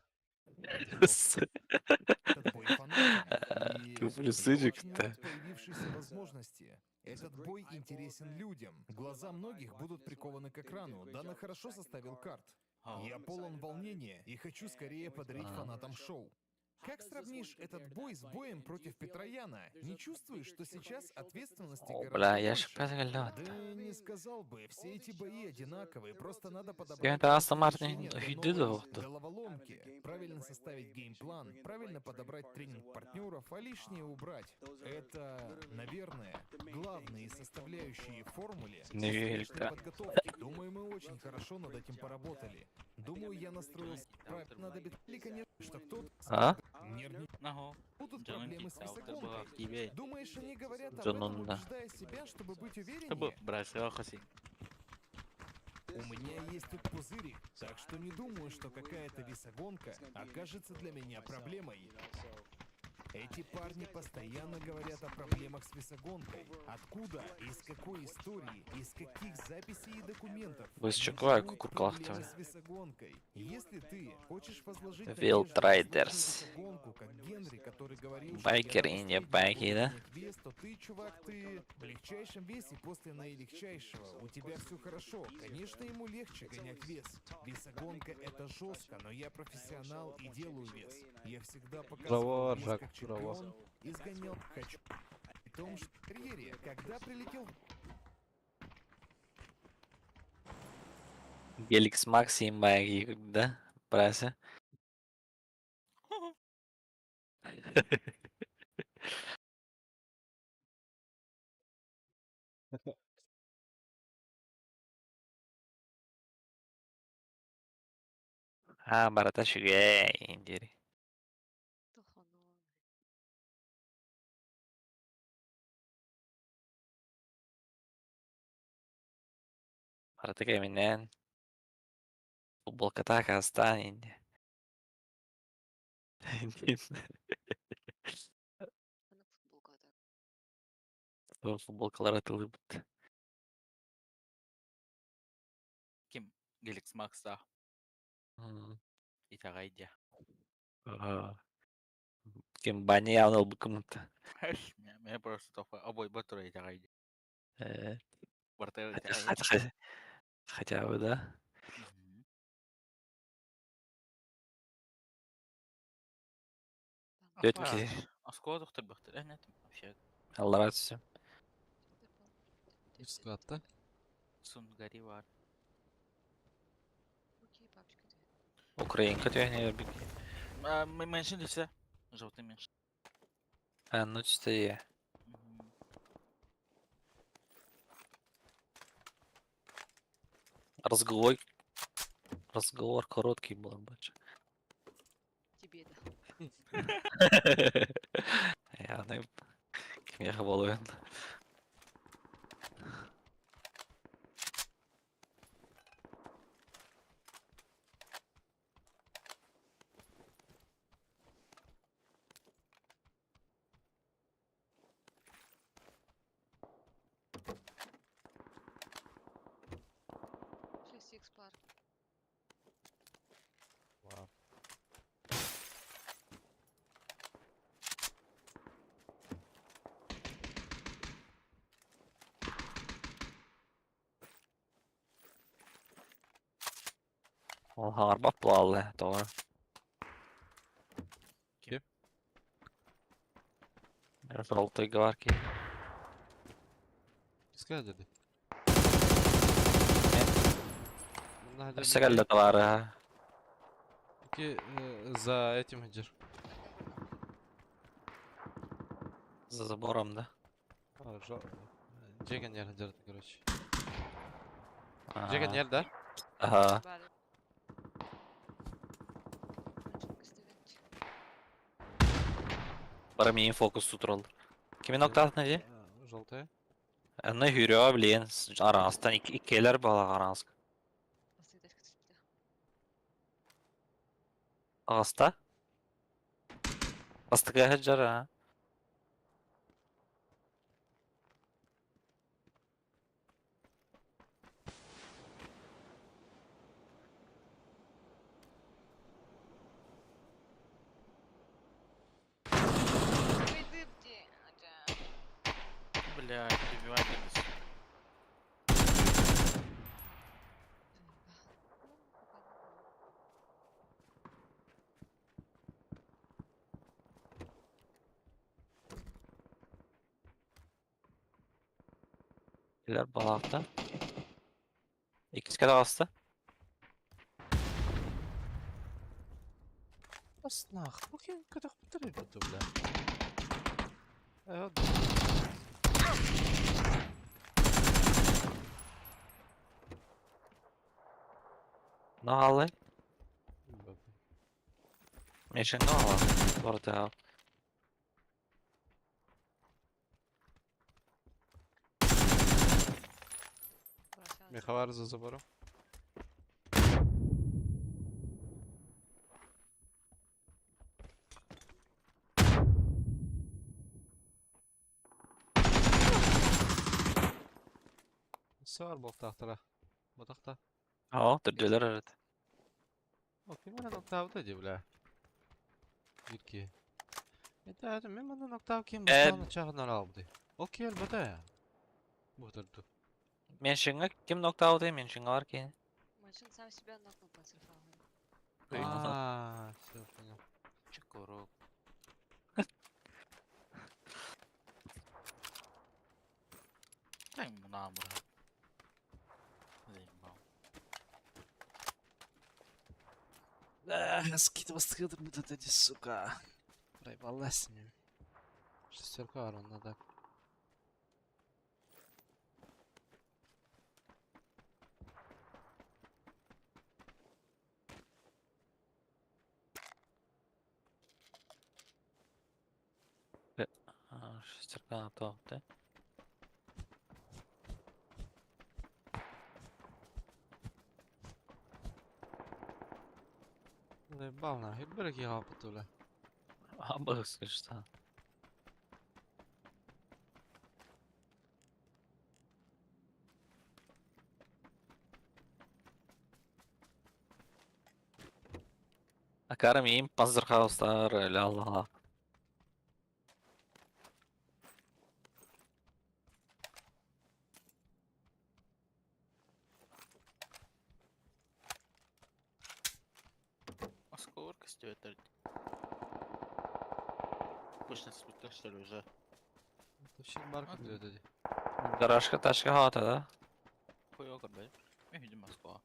Speaker 4: Этот бой фанатам. И
Speaker 5: Плюсы
Speaker 4: я
Speaker 5: жігіттер.
Speaker 4: от появившейся возможности. Этот бой интересен людям. Глаза многих будут прикованы к экрану. Дана хорошо составил карт. Я полон волнения и хочу скорее подарить фанатам шоу. Как сравнишь этот бой с боем против Петрояна? Не чувствуешь, что сейчас ответственности
Speaker 5: О,
Speaker 4: гораздо
Speaker 5: бля, я же
Speaker 4: больше?
Speaker 5: опять
Speaker 4: Да не сказал бы, все эти бои одинаковые, просто надо подобрать
Speaker 5: Я это Астон
Speaker 4: правильное
Speaker 5: Мартин
Speaker 4: решение для
Speaker 5: хүйді
Speaker 4: новой
Speaker 5: оқты.
Speaker 4: головоломки, правильно составить геймплан, правильно подобрать тренинг партнеров, а лишнее убрать. Это, наверное, главные составляющие в формуле
Speaker 5: Не
Speaker 4: успешной
Speaker 5: верю.
Speaker 4: подготовки. Думаю, мы очень хорошо над этим поработали. Думаю, я настроился правильно. Надо ли, конечно, что кто-то
Speaker 5: А?
Speaker 4: нервничает.
Speaker 3: Наго.
Speaker 4: Будут
Speaker 3: Дьонун
Speaker 4: проблемы с
Speaker 3: киттэ
Speaker 4: весогонкой.
Speaker 3: буолар киибэ.
Speaker 4: Думаешь, они говорят об этом,
Speaker 5: Дьонунна.
Speaker 4: убеждая себя, чтобы быть
Speaker 3: Бу
Speaker 4: увереннее?
Speaker 3: брасыга хасин.
Speaker 4: У меня есть тут пузырик, так что не думаю, что какая-то весогонка окажется для меня проблемой. Эти парни постоянно говорят о проблемах с весогонкой. Откуда, из какой истории, из каких записей и документов?
Speaker 5: Высчеквай,
Speaker 4: Нужны
Speaker 5: кукуркалахтовы.
Speaker 4: проблемы с весогонкой. Если ты хочешь возложить
Speaker 5: Вилл
Speaker 4: надежды на сложную
Speaker 5: Трайдерс.
Speaker 4: весогонку, как Генри, который говорил, что
Speaker 5: Байкеры
Speaker 4: я
Speaker 5: и не
Speaker 4: на последнем
Speaker 5: байки, да?
Speaker 4: буду гонять вес, то ты, чувак, ты в легчайшем весе после наилегчайшего. У тебя все хорошо. Конечно, ему легче гонять вес. Весогонка это жестко, но я профессионал и делаю вес. Я всегда показывал
Speaker 2: Браво,
Speaker 4: вес
Speaker 2: Жак,
Speaker 4: как
Speaker 2: браво.
Speaker 4: чемпион и сгонял хочу. При том, что в карьере, когда прилетел
Speaker 5: Геликс Макси байки, да? Брася. А, барата үчүгэй дири.
Speaker 1: Тохону.
Speaker 5: Барата кэминэн. Футболката хастаан инде.
Speaker 1: Аны футболка так.
Speaker 5: Футболкалара тылыбыт.
Speaker 3: Ким Геликс Макса итэҕэйдэ.
Speaker 5: Ким бани явно ылбыкымыт.
Speaker 3: Мэ просто тофа обой батура итэҕэйдэ. Барта
Speaker 5: Хотя,
Speaker 3: итэҕэйдэ.
Speaker 5: хотя, хотя бы, да?
Speaker 1: Там.
Speaker 5: Дөтки.
Speaker 3: Оскола доктор бахтар. Э, нет, вообще
Speaker 5: Аллара түсем.
Speaker 2: Склад, да?
Speaker 3: Сунгари бар.
Speaker 1: Окей, папочка, ты.
Speaker 5: Украинка түйәне бик.
Speaker 3: Меньше десе. Желтый меньше.
Speaker 5: А, ну чисто Разговор. Разговор короткий был, бачу.
Speaker 1: Тебе да.
Speaker 5: Я не кимеха болуын.
Speaker 1: Шесть икс пар.
Speaker 2: Вау.
Speaker 5: Ол харбап буолла, тоҕо.
Speaker 2: Ким?
Speaker 5: Желтый гварки.
Speaker 2: Искать dedi. Bunlar
Speaker 5: Өссө кэллэ товары.
Speaker 2: Ки за этим идешь.
Speaker 5: За забором, да?
Speaker 2: Джеган яр короче.
Speaker 5: А,
Speaker 2: Джеган яр, да?
Speaker 5: Ага.
Speaker 1: Бар.
Speaker 5: Бары миин фокус тутурал. Кимин октаатына дии?
Speaker 2: Желтая.
Speaker 5: Анна хүрөө билен араастан иккелер бала араас. Агаста? Астыга жара.
Speaker 3: Блядь, убивать без.
Speaker 5: Билэр балаахта. Иккискэ таҕыста.
Speaker 2: Бас нах, бу ким көтөхпүттэр эбит бля. Э,
Speaker 5: Наалы. Мешеңге ала. Барда.
Speaker 1: Бросаю.
Speaker 2: Меховар за забором. Саар болтақтыра. Ботақта.
Speaker 5: Aa, төрдөлөр evet.
Speaker 2: О, ким ана ноктавда ди, бля. Бирки. Это мен мана ноктав ким
Speaker 5: Э,
Speaker 2: бастан чағын алды. Ол кел бата. Бутырды.
Speaker 5: Меншиңе ким ноктауды, меншиңе бар ки.
Speaker 1: Машин сам себя нокнул по серфагу.
Speaker 2: А, все, понял.
Speaker 3: Чекорок. Дай мына. Заебал.
Speaker 2: Скидывал вот эти, сука. Проебалась с ним. Шестерка ворона, так.
Speaker 5: А, Шестерка ноктауды.
Speaker 2: Заебал нахуй, бер киһи бля.
Speaker 5: Абы скажи. Акарым им панзерхаустар, ля-ла.
Speaker 3: А сколько стоит это? Обычно спустя, что ли, уже?
Speaker 2: Вообще барка
Speaker 3: Ладно.
Speaker 2: бля эти.
Speaker 5: Гаражка тачка хата, да?
Speaker 3: Хуёво, блядь. Я видим Москва.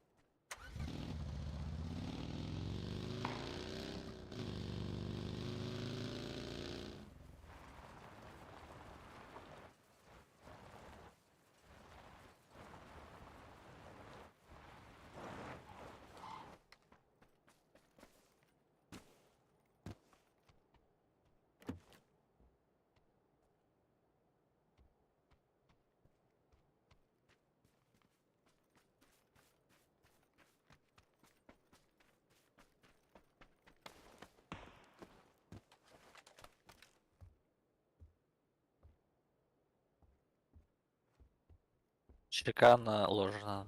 Speaker 5: ЧК наложена.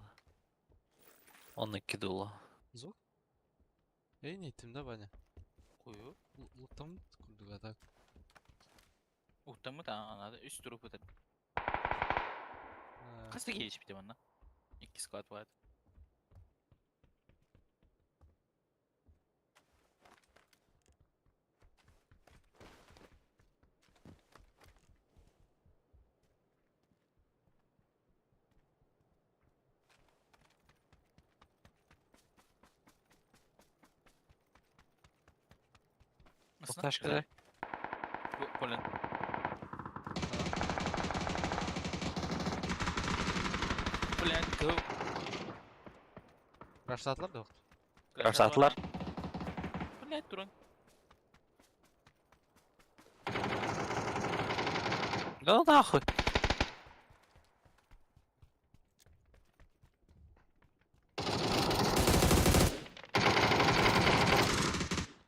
Speaker 5: Он накидула.
Speaker 2: Звук? Эй, не да, Ваня?
Speaker 3: Хуё.
Speaker 2: Луктам курдуга так.
Speaker 3: Уктамы та надо үс туруп өтет. Кайсы келишип бите манна? Икки склад бар.
Speaker 5: Тачка, да?
Speaker 3: Полен. Блядь, go.
Speaker 2: Раштатлар да
Speaker 5: Раштатлар.
Speaker 3: Блядь, туран.
Speaker 5: Да нахуй.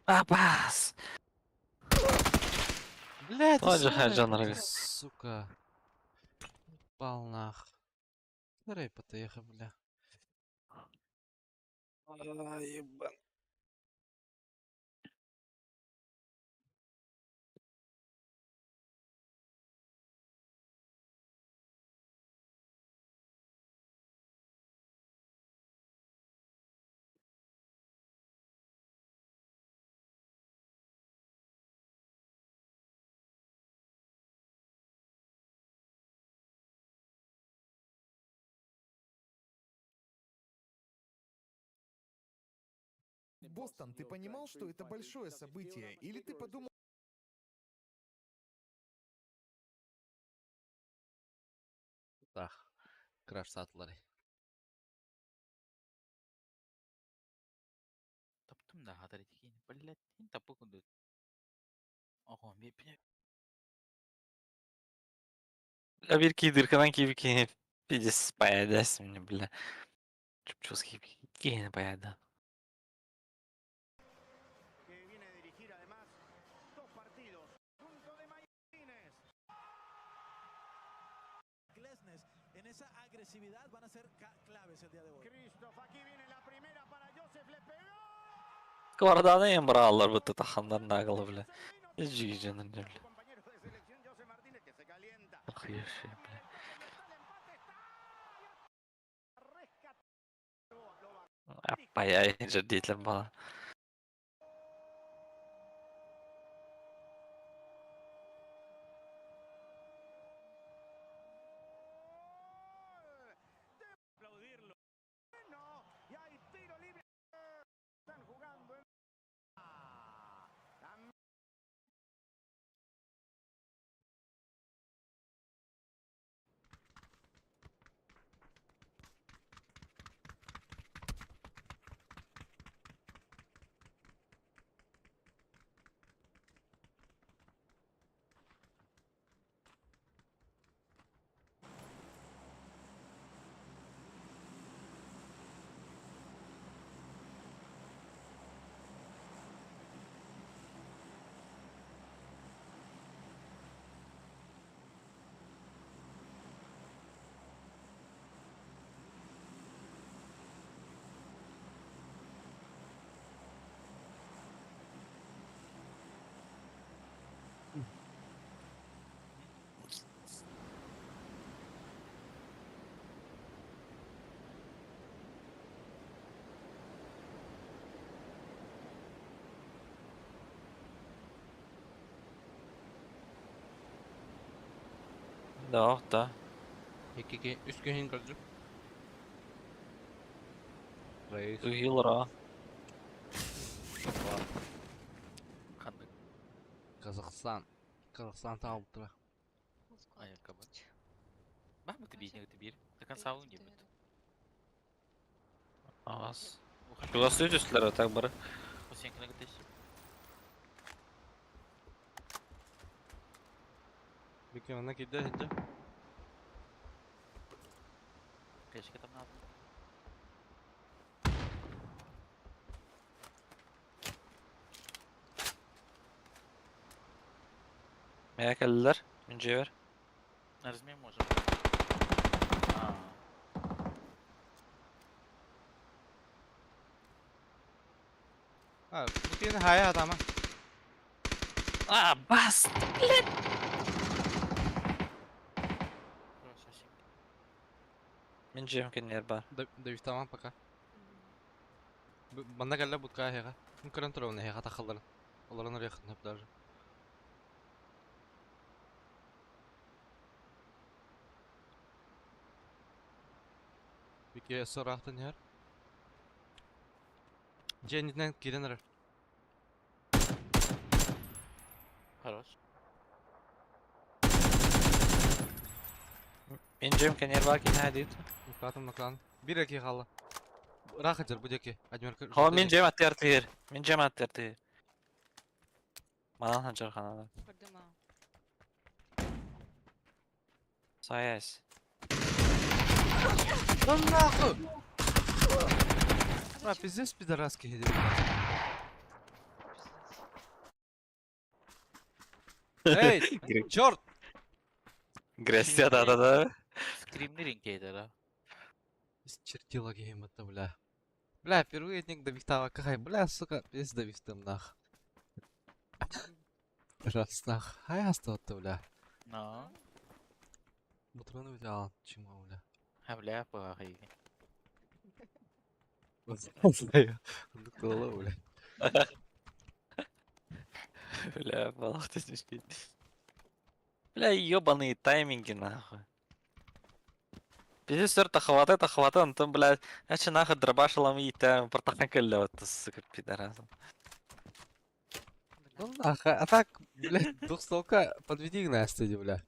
Speaker 5: Абас!
Speaker 2: Блядь,
Speaker 5: Ой,
Speaker 2: ты
Speaker 5: жахай,
Speaker 2: сраная
Speaker 5: Джан
Speaker 2: ты,
Speaker 5: Рага.
Speaker 2: Сука. Ебал нах. Давай потеха, бля. А, ебан.
Speaker 4: Бостон, ты понимал, что это большое событие, или ты подумал,
Speaker 2: Так. Краш саатылар.
Speaker 3: Таптым да хатар итикин. Блядь, ин тапы кунду. Ого, бе бе.
Speaker 5: Бля, бир кидырканан киби кини пиздец паядас мне, бля. Чупчуский кини паяда.
Speaker 6: Que viene a dirigir además dos partidos. Punto de Martínez.
Speaker 7: Glesnes en esa agresividad van a ser claves el día de hoy.
Speaker 6: Christoph, aquí viene la primera para Joseph, le pegó.
Speaker 5: Сковороданы эм браалар бутта тахандар нагылы, бля. Жигиженин, бля.
Speaker 6: Su compañero de selección José Martínez que se calienta.
Speaker 5: Охуевшие, бля.
Speaker 6: El empate está. Rescató. Lo bajó.
Speaker 5: Аппаяй, жардетлер бала.
Speaker 6: Aplaudirlo. No, y hay tiro libre. Están jugando en. También
Speaker 5: Да, да.
Speaker 2: Екі, үс күнін көрдім. Рейс.
Speaker 5: Уилра.
Speaker 3: Ханнык.
Speaker 2: Казахстан. Казахстан тауып тұра.
Speaker 3: Ayakkabı. Бах бу бир, не бир. До конца не будет.
Speaker 5: Аас. Чугас үстүлөр так бары.
Speaker 3: Сен кына кетеш.
Speaker 2: Беке, мына киде хеджа.
Speaker 3: Кешке там надо.
Speaker 5: Мә келдилер. Мен жебер.
Speaker 3: Нажми можем. А,
Speaker 2: А, бу кені хая адама.
Speaker 5: А, бас!
Speaker 3: просто сен.
Speaker 5: Мен жем кенер бар.
Speaker 2: Давид tamam пока. Банда кэллэ бутка хега. Мүмкін тұра хега тақылдарын. Оларын yakın hep даже. Беке сорақтын хер. Женитнен кирен ар.
Speaker 3: Хорош.
Speaker 5: Мен жем кенер бар кен хай дейт.
Speaker 2: Нукатым нуклан. Бир эки хала. Рахаджар бу деки. Адмир.
Speaker 5: Хо, мен жем аттар тигер. Мен жем аттар тигер. Манан ханчар ханада.
Speaker 1: Көрдүм а.
Speaker 5: Саяс.
Speaker 2: Да нахуй!
Speaker 1: А
Speaker 2: А,
Speaker 1: зачем?
Speaker 2: пиздец пидораски хеди.
Speaker 1: Пиздец.
Speaker 2: Эй, черт!
Speaker 5: Грязь, да, да, да.
Speaker 3: Скримнеринг кейдер, а.
Speaker 2: Чертила гейм это, бля. Бля, впервые ник добихтава какая, бля, сука, пиздец добихтам нах. Раз нах, хай астатты, бля.
Speaker 3: Но.
Speaker 2: Бутрону взял, чему, бля.
Speaker 3: А бля, пахай.
Speaker 2: Знаю. Бля.
Speaker 5: Бля, балах ты смешит. Бля, ёбаные тайминги, нахуй. Пиздец, сэр, тахваты, тахваты, онтон, блядь, эчи нахуй дробаш ылам иитэ, протахан кэллэ вот, сука, пидорас.
Speaker 2: Ну нахуй, а так, блядь, двухстволка, подведи к Насте, бля.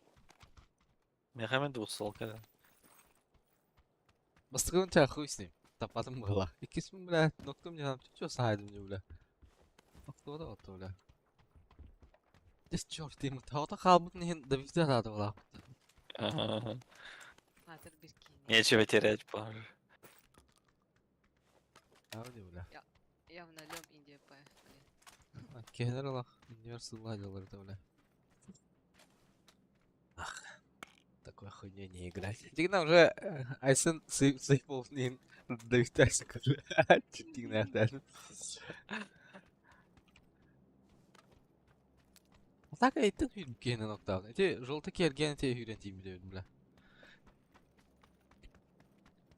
Speaker 5: Мехамен двухстволка, да.
Speaker 2: Бастакын тебя хуй с ним. Тапатым была. Иккис бля, ноктум не нам, чё саайдым не, бля. Ноктуода отто, бля. Здесь черт, ему того-то хаалбытын иһин добивте араата булаахпыт.
Speaker 1: Атыр бир киини.
Speaker 5: Нечего терять, боже.
Speaker 2: Ауди, бля.
Speaker 1: Явно лем Индия П. Блин.
Speaker 2: Киһилэр олох иннибэр сылла дьаллар это, бля. Ах, такой хуйней не играть. Дигна уже Айсен Сейфовнин добивтайся, Дигна А так эйтен hüyрүп киһинен октаабын. Ити желтый киэргээн ити hüyrэн тиийбит бля.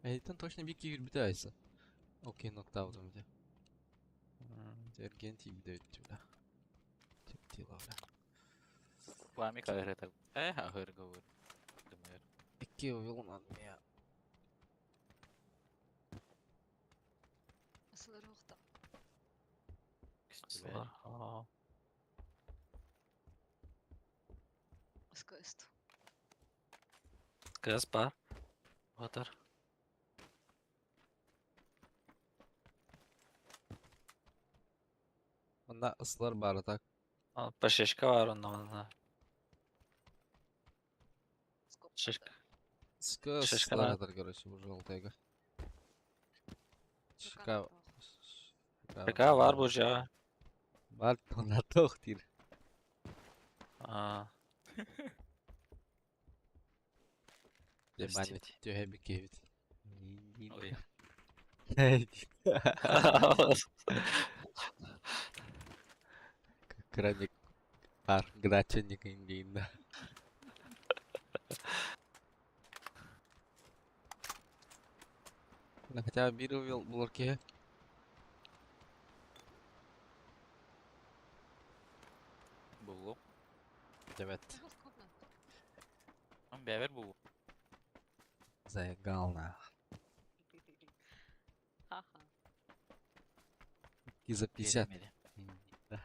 Speaker 2: Эйтен точно бик hüyrбүтэ Айса. Ол киһин октаабытым ити. Эргиэн тиийбит эбит бля. Тила бля.
Speaker 3: Пламя кагырыта. Э, ахыр говор. Думаю.
Speaker 2: Икки уйулунан я.
Speaker 1: Асылар уохта.
Speaker 5: Сылар.
Speaker 1: СКС.
Speaker 5: КС бар. Батыр.
Speaker 2: Манна ысылар баара так.
Speaker 5: Пашешка бар онно манна. Шишка.
Speaker 2: СКС
Speaker 5: Шишка
Speaker 2: ысылар
Speaker 5: да.
Speaker 2: атар, короче, бу желтыйга. Шика.
Speaker 5: ПК бар бу жа.
Speaker 2: Бар онна тох диир.
Speaker 5: А.
Speaker 2: Дьэ
Speaker 5: Простите.
Speaker 2: баанньыт түһэ киһибит.
Speaker 5: Ой.
Speaker 2: Краник бар граченник индиин да. Хотя бы биир увел булар киһи.
Speaker 3: Буллум.
Speaker 2: Дебет.
Speaker 3: Он бәбер буллум.
Speaker 2: Заигал на.
Speaker 1: Ха-ха.
Speaker 2: И за 50.
Speaker 3: Беремели.
Speaker 2: Да.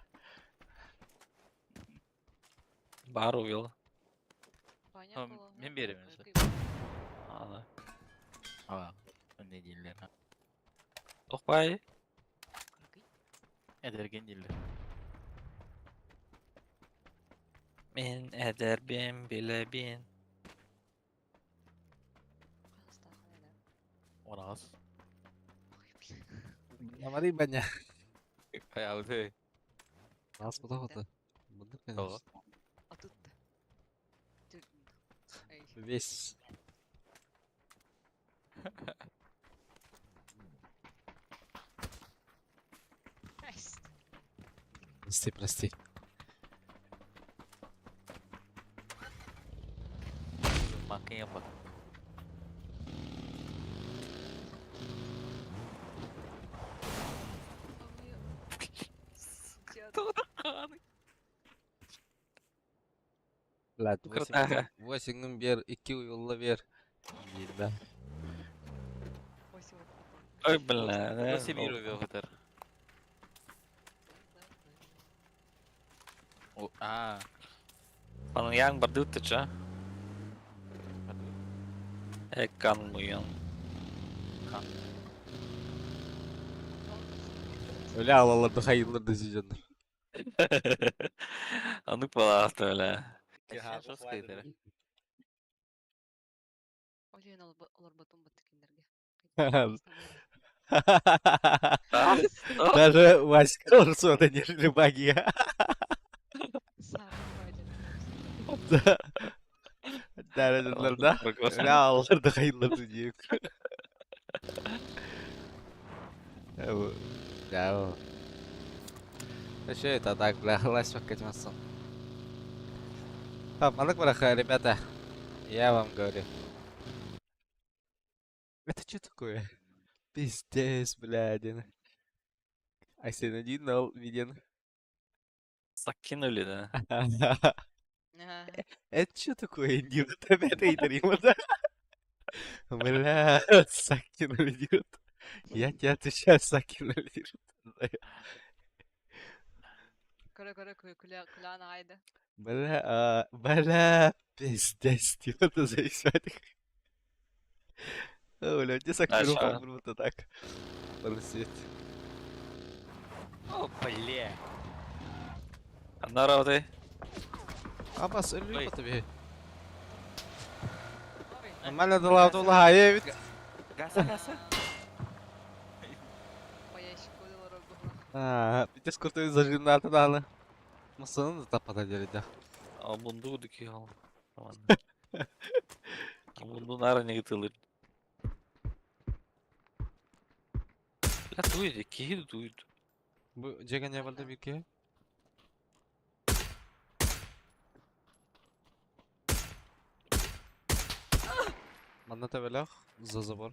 Speaker 5: Бар увел.
Speaker 1: Ваня
Speaker 3: Мен беремин же.
Speaker 5: Аны.
Speaker 3: А, не дииллэр.
Speaker 5: Тохпай.
Speaker 3: Эдерген дииллэр.
Speaker 5: Мен эдербин билебин.
Speaker 3: Онаас.
Speaker 2: Говори, баня.
Speaker 3: Хайалды.
Speaker 2: Нас куда вот? Буду,
Speaker 3: Того.
Speaker 2: конечно.
Speaker 1: А тут Эй.
Speaker 2: Весь.
Speaker 1: Найс.
Speaker 2: Прости, прости.
Speaker 3: Макын бак.
Speaker 2: Блядь,
Speaker 5: Крутая.
Speaker 2: 8 бер, 2 уйулла бер. Да.
Speaker 5: Ой, бля.
Speaker 3: Осы бир увел хытар. О, а.
Speaker 5: Панын яң барды үттүчө. Экан муян.
Speaker 2: Бля, алаларды хайылларды сүйжөндөр.
Speaker 5: Анук балааты, бля.
Speaker 3: Жестко
Speaker 1: Олен олорботун баттыкиндерге.
Speaker 2: Даже Васька Урсона не магия. Да. Да, да, да, да. Бля, алаларды хайылларды дейік. Да. Еще это так, бля, лазь покатимся. Пап, бараха, ребята. Я вам говорю. Это что такое? Пиздец, блядь. Айсен 1-0 виден.
Speaker 5: Закинули, да?
Speaker 2: Это что такое? Индира, это да? Бля, Сакин идиот. Я тебе отвечаю, Сакин идиот.
Speaker 1: Көрө-көрө күлээн аҕайда.
Speaker 2: Бля, а, бля, пиздец, типа ты зависает. Бля, где
Speaker 5: Дальше.
Speaker 2: Сакиру круто так. Просить.
Speaker 3: О, бля.
Speaker 5: Анна ты.
Speaker 2: Абас,
Speaker 3: Ой.
Speaker 2: өлүү тебе.
Speaker 1: Ой,
Speaker 2: Нормально дала тула хайа
Speaker 3: Гаса, гаса.
Speaker 1: по ящику олорор быһылаах.
Speaker 2: Аа, битес куртуй зажигната далы. Масаны да тапата дереді.
Speaker 5: Амунду дики ал. Амунду нара не гытылыр. Бля, туйды, киһи туйды.
Speaker 2: Бу жеген не барды бике? Манна табелах за забор.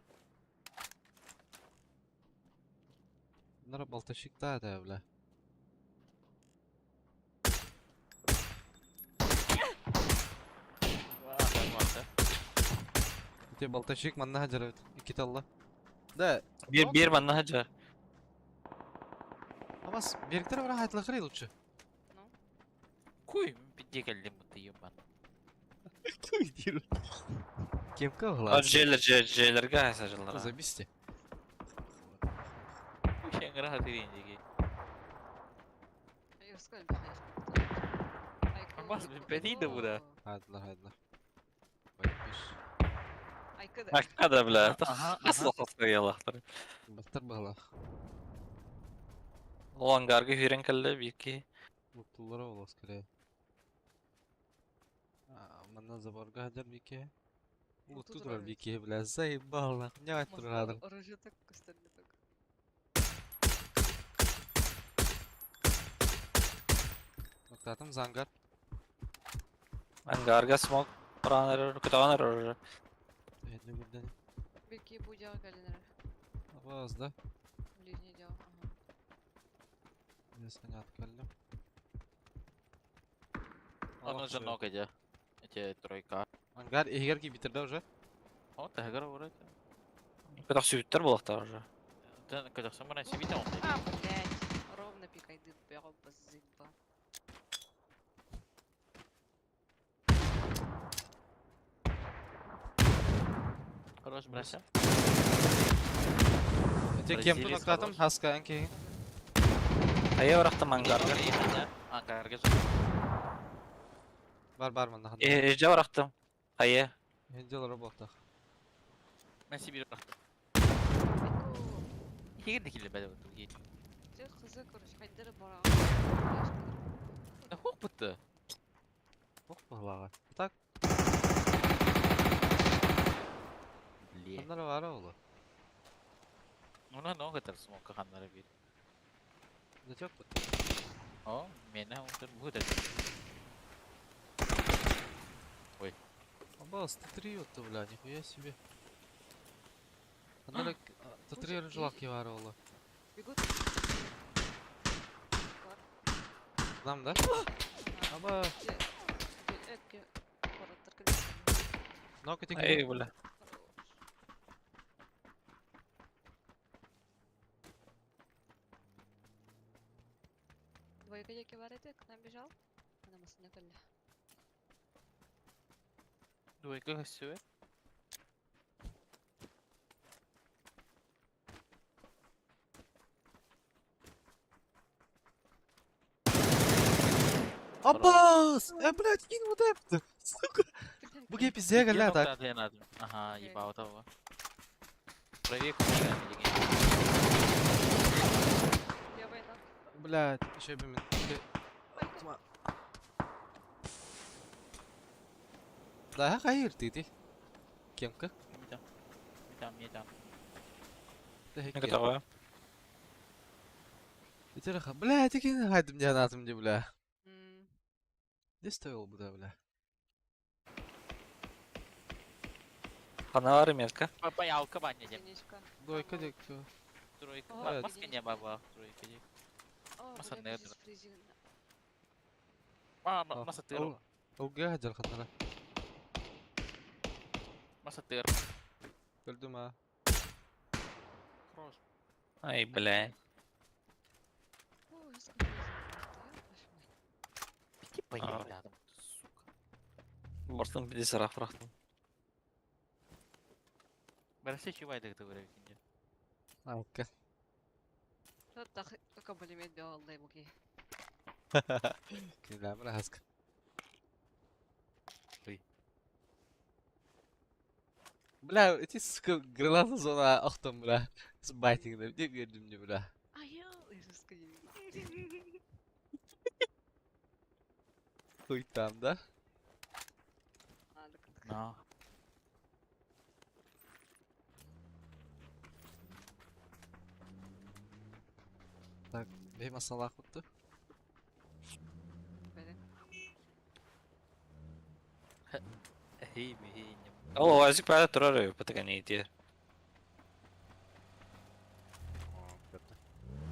Speaker 2: Нара балташик та да бля. Те балташик манна хажар ики талла. Да,
Speaker 5: Bir bir манна хаджар.
Speaker 2: Абас, беріктер бара хайтлахры лучше.
Speaker 3: Куй, пидде кэллим бутты ебан.
Speaker 2: Кемка
Speaker 5: А
Speaker 2: глаз.
Speaker 5: желер желерге хайса жыллар.
Speaker 2: Забисти.
Speaker 3: Куй шенгра хатырин диги.
Speaker 1: Юрскай бихайш.
Speaker 3: Бас, бәдейді бұ да.
Speaker 2: Хайдла, хайдла. Байпиш.
Speaker 1: Айкыда.
Speaker 5: Акка бля.
Speaker 3: Аха,
Speaker 5: Асыл хасыр ялахтар.
Speaker 2: Баттар бағлах.
Speaker 5: Ол ангарга хүрен кэлле бирки.
Speaker 2: Муттулара болос скорее. Манна заборга хаджар бике.
Speaker 1: Луту
Speaker 2: Луту турар
Speaker 1: турар
Speaker 2: бике, бля, заебал нах. Не айт турадыр.
Speaker 1: Оружие так көстөрдү так.
Speaker 2: Октатым зангар.
Speaker 5: Ангарга смок пранер кутанер.
Speaker 2: Эдне гүрден.
Speaker 1: Бики бу жага кэлинер.
Speaker 2: Абаз да.
Speaker 1: Ближний жага. Ага.
Speaker 2: Мен откаллым.
Speaker 3: Аны жынок эде. Эте тройка.
Speaker 2: Ангар эгер ки битерде уже.
Speaker 3: О, тагыр вроде.
Speaker 5: Кутак сүйүттер булактар уже.
Speaker 3: Тен кадаксан бана сибите он.
Speaker 1: А, блядь. Ровно пикайды бяго базыба.
Speaker 3: Хорош, брася.
Speaker 2: Эте кемтун
Speaker 3: Бразилец
Speaker 2: октатым
Speaker 3: хорош.
Speaker 2: хаска анки.
Speaker 5: Ая барахтам ангарга.
Speaker 3: Ангарга.
Speaker 2: Бар бар манна хадда.
Speaker 5: Эже барахтам. Ая.
Speaker 2: Хенделер работах.
Speaker 3: Мен сибир барахтам.
Speaker 1: Айку.
Speaker 3: Хигер дикиле бәдә бу.
Speaker 1: Те кызы короче хайдары бара.
Speaker 3: Хук бутты.
Speaker 2: Ох, бағлаға. Так,
Speaker 3: Бле.
Speaker 2: аннар бар олы.
Speaker 3: Уна нога тар смока ханнары бир.
Speaker 2: Зачем бу?
Speaker 3: О, мене унтер бу да.
Speaker 2: Абас, Т3 вот, бля, нихуя себе. Аннар Т3 рыжлак бар олы.
Speaker 1: Бегут.
Speaker 2: Нам, да? Аба, ног эти
Speaker 5: Эй, бля.
Speaker 1: Двойка яки бар edi, к нам бежал. Ана масына кэллэ.
Speaker 3: Двойка хөссүө.
Speaker 2: Абас! Э, блядь, кинь вот это! Сука! Бу кей пизде гәлә так.
Speaker 3: Ага, ебал того. Проверку деген.
Speaker 1: Левая ног.
Speaker 2: Блядь, еще бы мен. Да, хайыр ты Кемка?
Speaker 3: Там, там, не там.
Speaker 5: Готово.
Speaker 2: Бля, ты кинь хайд мне на мне, бля.
Speaker 1: М,
Speaker 2: Где стоял бы, да, бля?
Speaker 5: Ханалар метка.
Speaker 3: Паялка баня дем.
Speaker 1: Единичка.
Speaker 2: Двойка
Speaker 1: Там,
Speaker 2: дек.
Speaker 3: Тройка.
Speaker 1: О,
Speaker 3: Маска не баба. Тройка дек.
Speaker 1: О,
Speaker 3: Маса
Speaker 1: бля,
Speaker 3: нердра.
Speaker 1: пиздец, фризинг.
Speaker 3: А, маса тыр.
Speaker 2: Олга хаджар ханара.
Speaker 3: Маса тыр.
Speaker 2: Көрдүм а.
Speaker 3: Хорош.
Speaker 5: Ай, бля.
Speaker 1: Ой, сколько ёб
Speaker 3: Пяти поехали, Адам, сука.
Speaker 5: Бартын биди сарах бырахтым.
Speaker 3: Бәрсе чивайды ты вырвете.
Speaker 2: Алка.
Speaker 1: Комплимент бе буки.
Speaker 2: Кинилэр хаска.
Speaker 3: Ой.
Speaker 2: Бля, эти сука граната зона охтом, бля. С байтингом, деп бердим не, бля.
Speaker 1: Айыл, сука.
Speaker 2: Хуй там, да?
Speaker 3: На.
Speaker 2: Так, бейма салах утты.
Speaker 3: Хей, хей,
Speaker 5: Ол азик бәрі тұрар үй, пытыға не етер.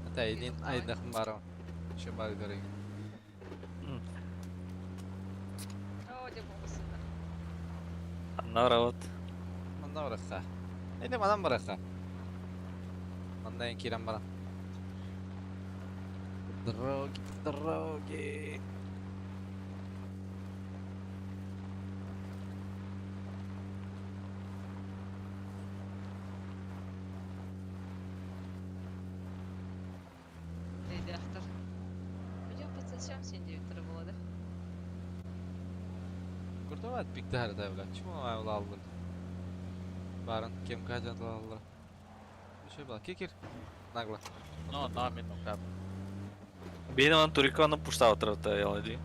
Speaker 2: Это един айдахын барам. Еще бар көрейін.
Speaker 1: О, деп болсын.
Speaker 5: Анна вот.
Speaker 2: Манна бараққа. Эне манан бараққа. Манна кирен барам. Дороги, дороги.
Speaker 1: Дейді автор. Видео подсачам сен деп тұры болады.
Speaker 2: Куртоват пиктар да, бля. Чему алды? Барын кем кажан алды. Еще была. Кикир. Нагло.
Speaker 3: Но, на, мен кап.
Speaker 5: Бейін он туриканы пушта отырды, ялады.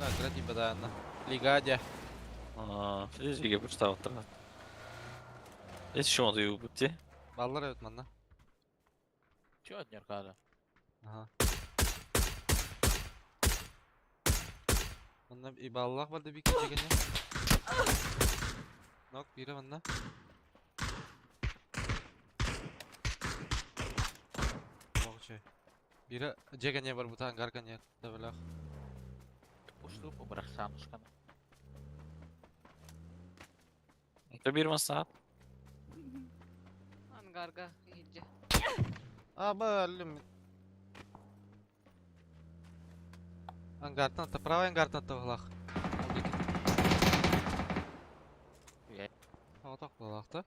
Speaker 2: Да, гради баданна. Лигадя.
Speaker 5: Физиге пушта отырды. Эс шоны юбутти.
Speaker 2: Баллар evet манна.
Speaker 3: Чё от неркада?
Speaker 2: Ага. Манна и баллах бар деп икки жегене. Нок бири манна. Богче. Бири жегене бар бутан гаргане да бля.
Speaker 3: Пушту побрахсанушканы.
Speaker 5: Это бир масат.
Speaker 1: Ангарга иһирдьэ.
Speaker 2: А, блин. Ангартан, та правый ангартан та влах.
Speaker 3: Я.
Speaker 2: Алтак влах та.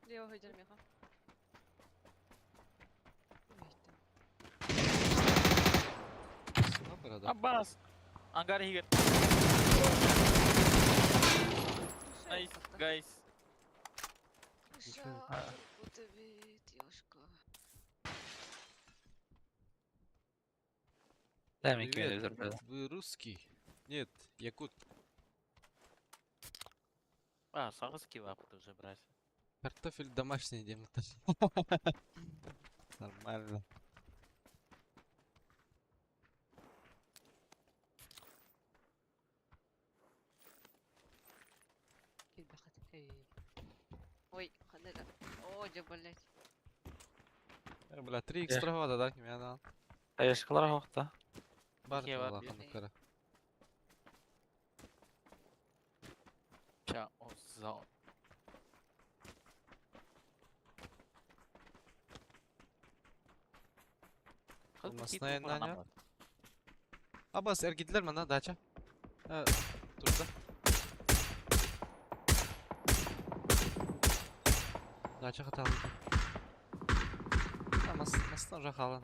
Speaker 1: Лево хөдер меха.
Speaker 3: Аббас! Ангар хигер. Nice, guys.
Speaker 5: Дай мне
Speaker 2: Привет.
Speaker 5: кемер
Speaker 2: Вы русский? Нет, якут.
Speaker 3: А, сағыз кебаб уже брать.
Speaker 2: Картофель домашний делают. Нормально.
Speaker 1: Ой, ханага. О, дя, блядь.
Speaker 2: Бля, 3 экстра вода, да, ким я
Speaker 5: Аяшкалар хохта.
Speaker 2: Бар
Speaker 3: Кебаб
Speaker 2: Аллах,
Speaker 3: бир.
Speaker 2: ну-ка.
Speaker 3: Ча, о, зал.
Speaker 2: Olmasına yeniden ya. Abbas ergitler mi lan daça? Ha, dur da. Daça hatalı. Ha, mas mastan rahalan.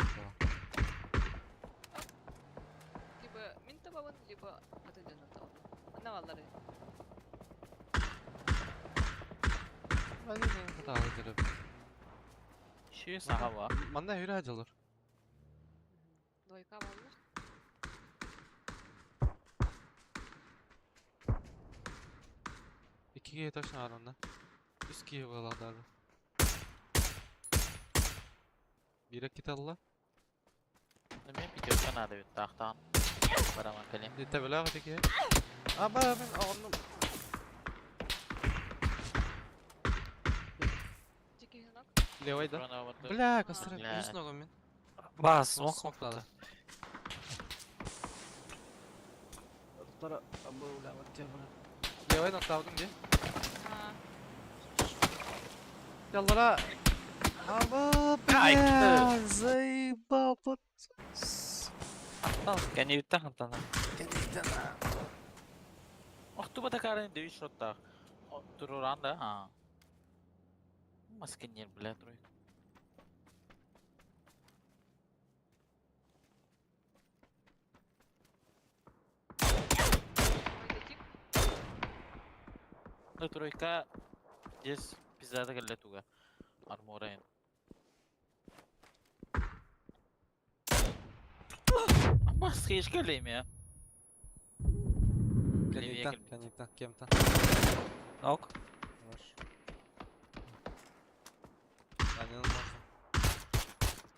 Speaker 1: Либо мин табабын, либо атын дьоннор табабын. Анна баллары.
Speaker 2: Ben de hatalı derim.
Speaker 3: Ши сағава.
Speaker 2: Манна yürü hacı olur.
Speaker 1: Двойка баллар.
Speaker 2: 2 G taşın var onda. 3 G bağladılar. Bir kit Allah.
Speaker 3: Мен пятерка надо ведь тахтан. Бараман калем.
Speaker 2: Дите била ki. Ama ben onu
Speaker 1: Дикий гнок.
Speaker 2: левой да. Бля, костер,
Speaker 3: Бля.
Speaker 2: үс ногом мен.
Speaker 5: Бас, смок
Speaker 2: Смок надо. Алтара Левай ноктаабытым дии. Яллара Аба, бля, заебал, пот.
Speaker 5: Кэнниттэн хантана.
Speaker 2: Кэнниттэн.
Speaker 3: Охтубата карын дөй шоттаах. Туруран да, а. Маскинер, бля, тройка. Ну, тройка здесь пиздата кэллэ туга. Армора эн. Маска кэлэйм я.
Speaker 2: Кэнниттэн, кэнниттэн, кем-то.
Speaker 5: Ок.
Speaker 2: Хорош. Анин можно.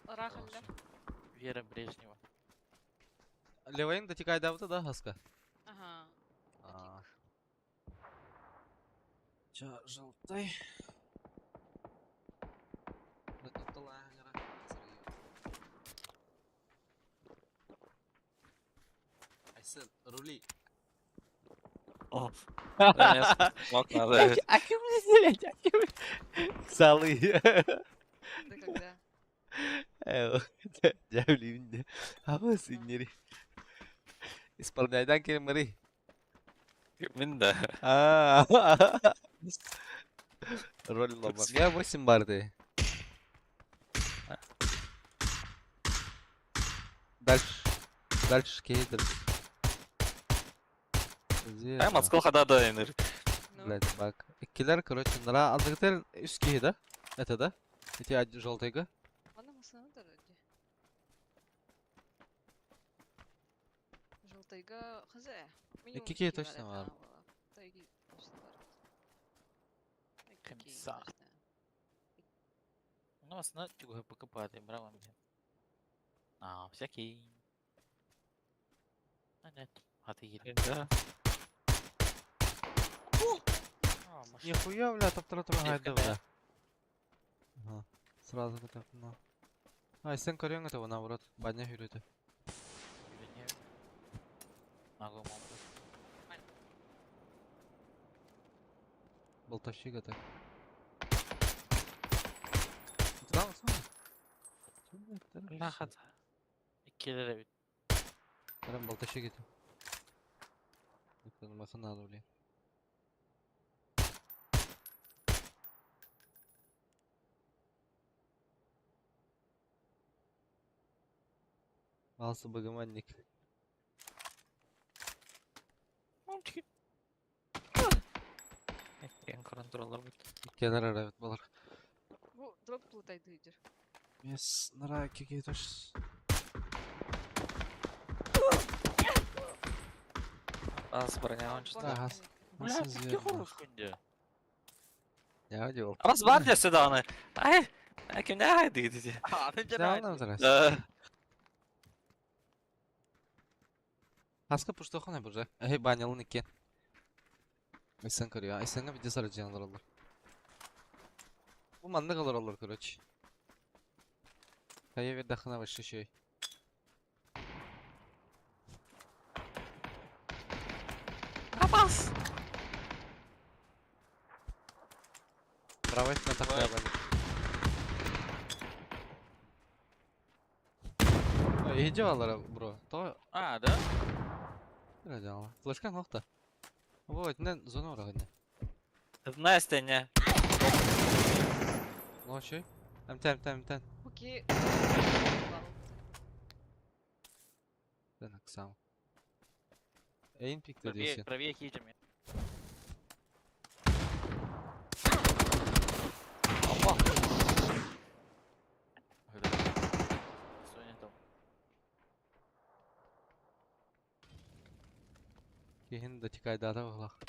Speaker 1: Ыраах өллө.
Speaker 3: Вера Брежнева.
Speaker 2: Левайын дотекайдаабыта да хаска?
Speaker 1: Ага.
Speaker 2: А. Ча, желтай. Айсен, рули.
Speaker 5: О. Мок надо.
Speaker 2: А кем мне блядь, а кем? Салы.
Speaker 1: Да когда?
Speaker 2: Дявли, А синери. Исполняйдан келмери.
Speaker 5: Мин да.
Speaker 2: А. Роль лоба. Я 8 барды. Дальше. Дальше кейдер.
Speaker 5: Ай, Москва хада да инер.
Speaker 1: Ну,
Speaker 2: Блять, бак. Киллер, короче, нра. Андертел үс да? Это да? Эти желтыйга.
Speaker 1: Аны мысаны да ради. Желтыйга хз. Минимум
Speaker 2: Икки киһи
Speaker 1: икки
Speaker 2: точно
Speaker 1: бар
Speaker 2: бар.
Speaker 1: это, буолла. Тайги точно бар. Икки киһи
Speaker 3: Комиссар.
Speaker 1: точно.
Speaker 3: Ну, основной чего покупать, браво мне. А, всякий. А, нет. А ты еле.
Speaker 5: Да.
Speaker 3: А, машина.
Speaker 2: Нихуя, бля, топтара
Speaker 3: Девка,
Speaker 2: гайда, бля. Ага. Сразу это, ну. А, сен көрөң это, наоборот, баня хүрөтө.
Speaker 3: Могу, могу.
Speaker 2: Болтовщик это. Там,
Speaker 5: Нахат.
Speaker 3: Иккилер эбит.
Speaker 2: Прям болтовщик это. Это надо, бля. Алсы богоманник.
Speaker 3: Мамчики.
Speaker 5: Эн контроллар бит.
Speaker 2: Кенар арабит балар.
Speaker 1: Бу дроп плутайды идер.
Speaker 2: Мес нара кеке тош.
Speaker 5: Аз броня он
Speaker 2: Да, газ.
Speaker 3: Бля, какие хорош күнде.
Speaker 2: Я одел.
Speaker 5: Раз бар десе сюда аны. Ай, а ким не айды диди.
Speaker 3: А, ты
Speaker 2: Да, нам зараз.
Speaker 5: Да.
Speaker 2: Хаска пуштохона буже. Эй, банялын икен. Айсан көрüyor. Айсанга видео сарыcı olur. Bu mandık olur olur короче. Kaya bir dakına başı şey.
Speaker 5: Абас.
Speaker 2: Право на такая баня. Ой, иди бро. То
Speaker 3: А, да?
Speaker 2: Радиала. Флешка нохта. Вот, не зона орагня.
Speaker 5: Настя не.
Speaker 2: Ну şey. МТ МТ МТ.
Speaker 1: Буки.
Speaker 2: Ben aksam. Эйн пикте
Speaker 3: Правее,
Speaker 2: дейсен.
Speaker 3: правее хижами.
Speaker 2: Опа.
Speaker 3: Соня там.
Speaker 2: Кихин дотекайдата оглах.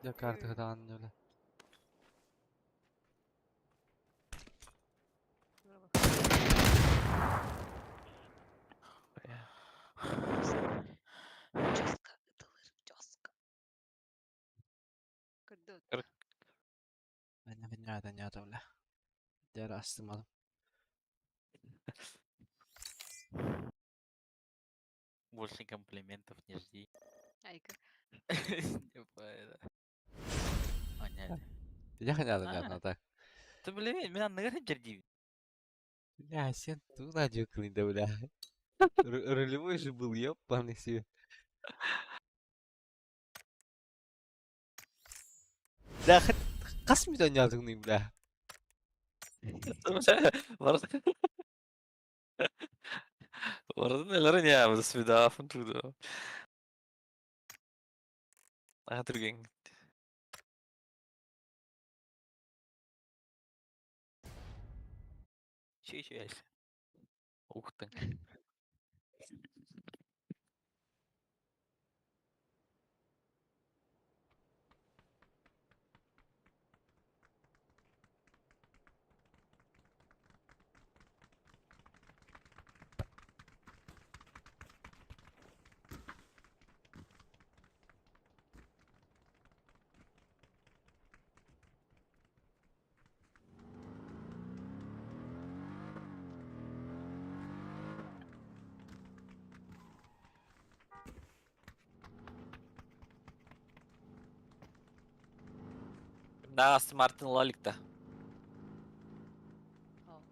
Speaker 2: Я карты дан нөле.
Speaker 1: Жестко, жестко. Көрдө.
Speaker 2: Мен не бля. Дер астымадым.
Speaker 3: Больше комплиментов не жди.
Speaker 1: Айка.
Speaker 3: Типа это. А, нет.
Speaker 2: Я хотел, а так.
Speaker 3: Ты, блин, меня наверное дерди.
Speaker 2: Бля, сен туда да, бля. Рулевой же был, ёбаный себе. Бля, хас миллион бля.
Speaker 5: Барытын элэрин я свидафын туда. А түрген.
Speaker 3: Че еще
Speaker 5: Ух ты. Да, Астон Мартин Лоликта.
Speaker 1: О.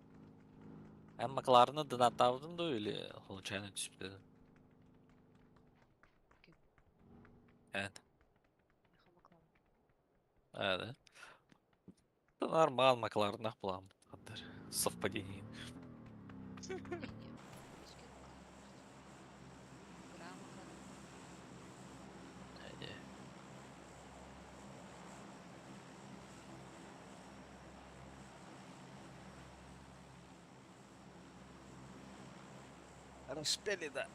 Speaker 5: Эн Макларны донаттаабытын дуу или случайно түспүтэ?
Speaker 1: Ким?
Speaker 5: Эн.
Speaker 1: Миха Макларен.
Speaker 5: А, да? Да нормал, Макларнах буолан Совпадение.
Speaker 1: Не-не. Үчүгэй Макларен. Гра Макларен.
Speaker 5: Не. Распели, да.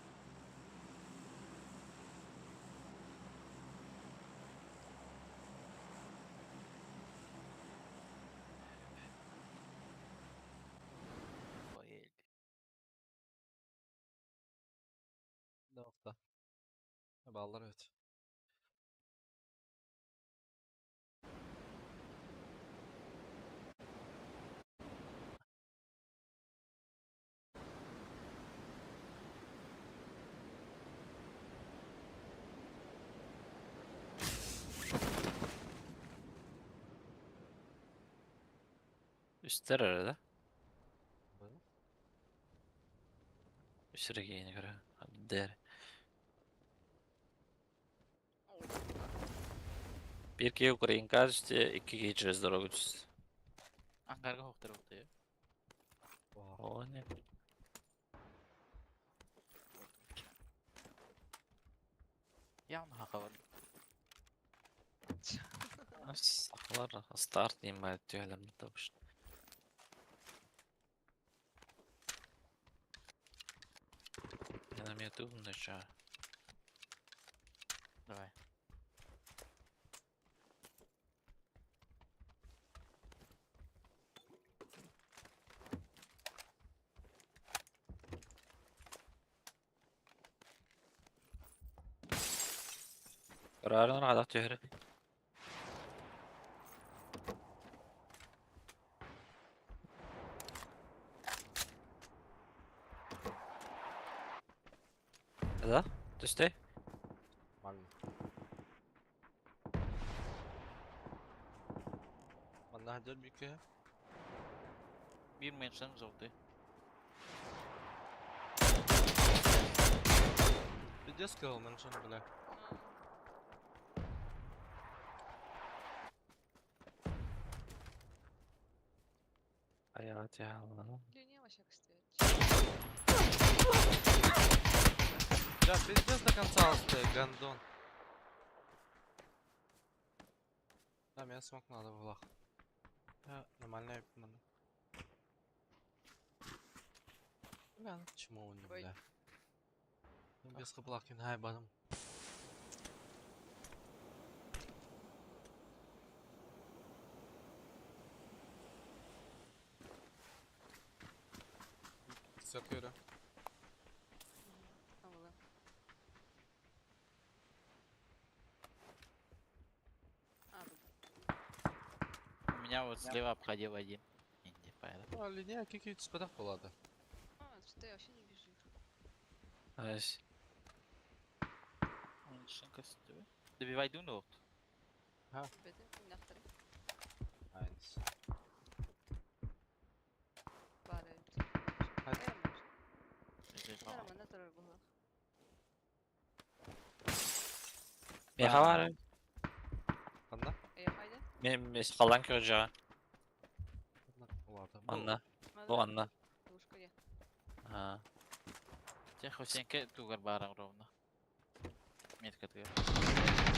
Speaker 3: Ой,
Speaker 2: Nokta. Ballar evet.
Speaker 5: Үстер arada.
Speaker 2: Böyle.
Speaker 5: Үстерге göre. Der. Bir киһи Украинка түсте, икки киһи через дорогу түсте.
Speaker 3: Ангарга хоқтар боқты.
Speaker 5: О, не.
Speaker 3: Явно хақавар.
Speaker 5: Сахалар старт нимает түйелемді табыш. Я на меня тут начал.
Speaker 3: Давай.
Speaker 5: Kararın rahat tüyleri. Да? Түсте?
Speaker 2: Нормально. Манна хадер bir
Speaker 3: Bir меншін жолты.
Speaker 2: Пиздец сказал, меншин, бля.
Speaker 5: Аят я.
Speaker 1: Линия вообще стоять.
Speaker 2: Бля, пиздец до конца стоит, гандон. Да, меня смог надо в лах. Я нормально, надо. Бля, ну почему он не,
Speaker 1: Ой.
Speaker 2: бля? Ну, без хаплаки, на ебаном. Все, Юра.
Speaker 1: А, А, тут.
Speaker 3: У меня вот слева обходил один. Инди, поэтому.
Speaker 2: А, линия какие-то спадах была, да.
Speaker 1: Что я вообще не вижу их.
Speaker 5: Nice.
Speaker 3: Добивай Дуну.
Speaker 1: Ребята, на вторых.
Speaker 2: Eins.
Speaker 1: Падают.
Speaker 2: Хайда.
Speaker 1: Нормально, второй было.
Speaker 5: Меха бар.
Speaker 2: Ханна?
Speaker 1: Я хайда?
Speaker 5: Мен халан көржаға.
Speaker 2: Уларда.
Speaker 5: Анна. Бу Анна.
Speaker 1: Лужка я.
Speaker 5: А.
Speaker 3: Тех Хусенке тугар бара ровно. Метка ты.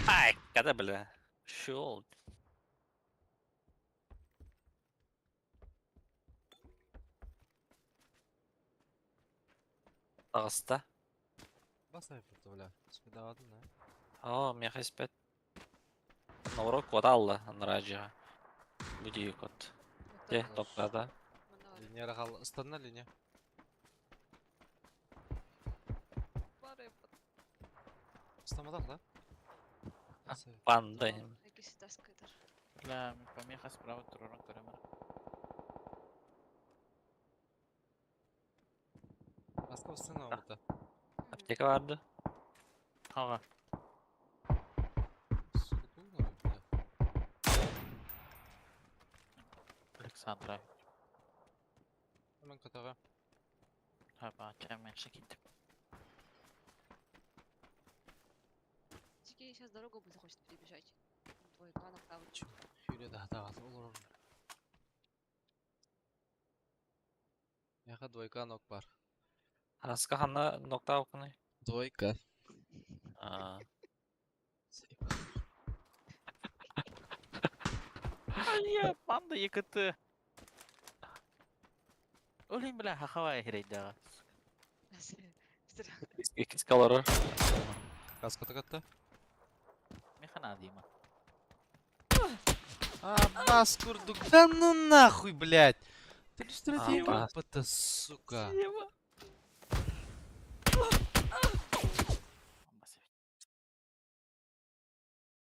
Speaker 5: Ай, когда бля. Шел. Ағыста.
Speaker 2: Басай бля. Спидавадын, да?
Speaker 5: О, меха спет. Наурок кот алла, анраджа. Буди кот. Те, топтада.
Speaker 2: Линия рахал. Ыстанна линия. Ыстамадақ, да?
Speaker 5: Панда.
Speaker 3: Бля, помеха справа туророн көрөмөр.
Speaker 2: Басқа ыстана оғыта.
Speaker 5: Аптека барды.
Speaker 3: Ага. Александра.
Speaker 2: Hemen катаға.
Speaker 3: Хаба, чаймен шакит.
Speaker 1: Тики сейчас дорогу захочет перебежать. Двойка направо.
Speaker 2: Хүйре да хатаға olur. Яха двойка нок бар.
Speaker 5: Аска ханна нокта окуны.
Speaker 2: Двойка.
Speaker 5: А.
Speaker 3: Ая, панда ЕКТ. Олин, бля, хахава херейда.
Speaker 5: Икис калорор.
Speaker 2: Каска такатта.
Speaker 3: Механа дима.
Speaker 2: А, бас курдук. Да ну нахуй, блядь. Ты что
Speaker 5: А, бас.
Speaker 2: это, сука.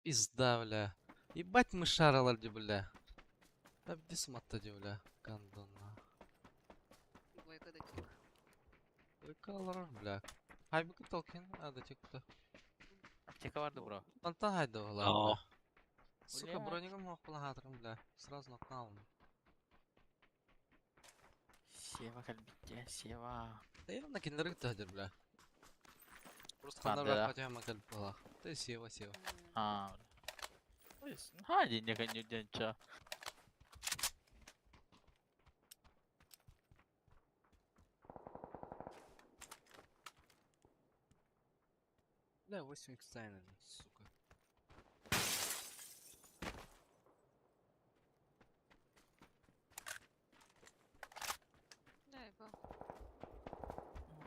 Speaker 2: Пизда, бля. Ебать мы шаралар, бля. Да бисматта, бля. Гандона.
Speaker 1: Двойка дотик.
Speaker 2: Двойка бля. Хай бы толкин, а да тек-то.
Speaker 3: Аптека барды, бро.
Speaker 2: Антон хайда
Speaker 5: О.
Speaker 2: бля. Сука,
Speaker 3: Бля.
Speaker 2: бронигом мог плагатром, бля. Сразу нокнал.
Speaker 3: Сева кальбите, Сева.
Speaker 2: Да я на киндерик тадер, бля. Просто
Speaker 3: Панда,
Speaker 2: хана бля
Speaker 3: да.
Speaker 2: хотя бы была. Ты сева, сева.
Speaker 3: А. Хади не конюденча.
Speaker 2: Бля, 8 икс сука.
Speaker 1: Да, я был.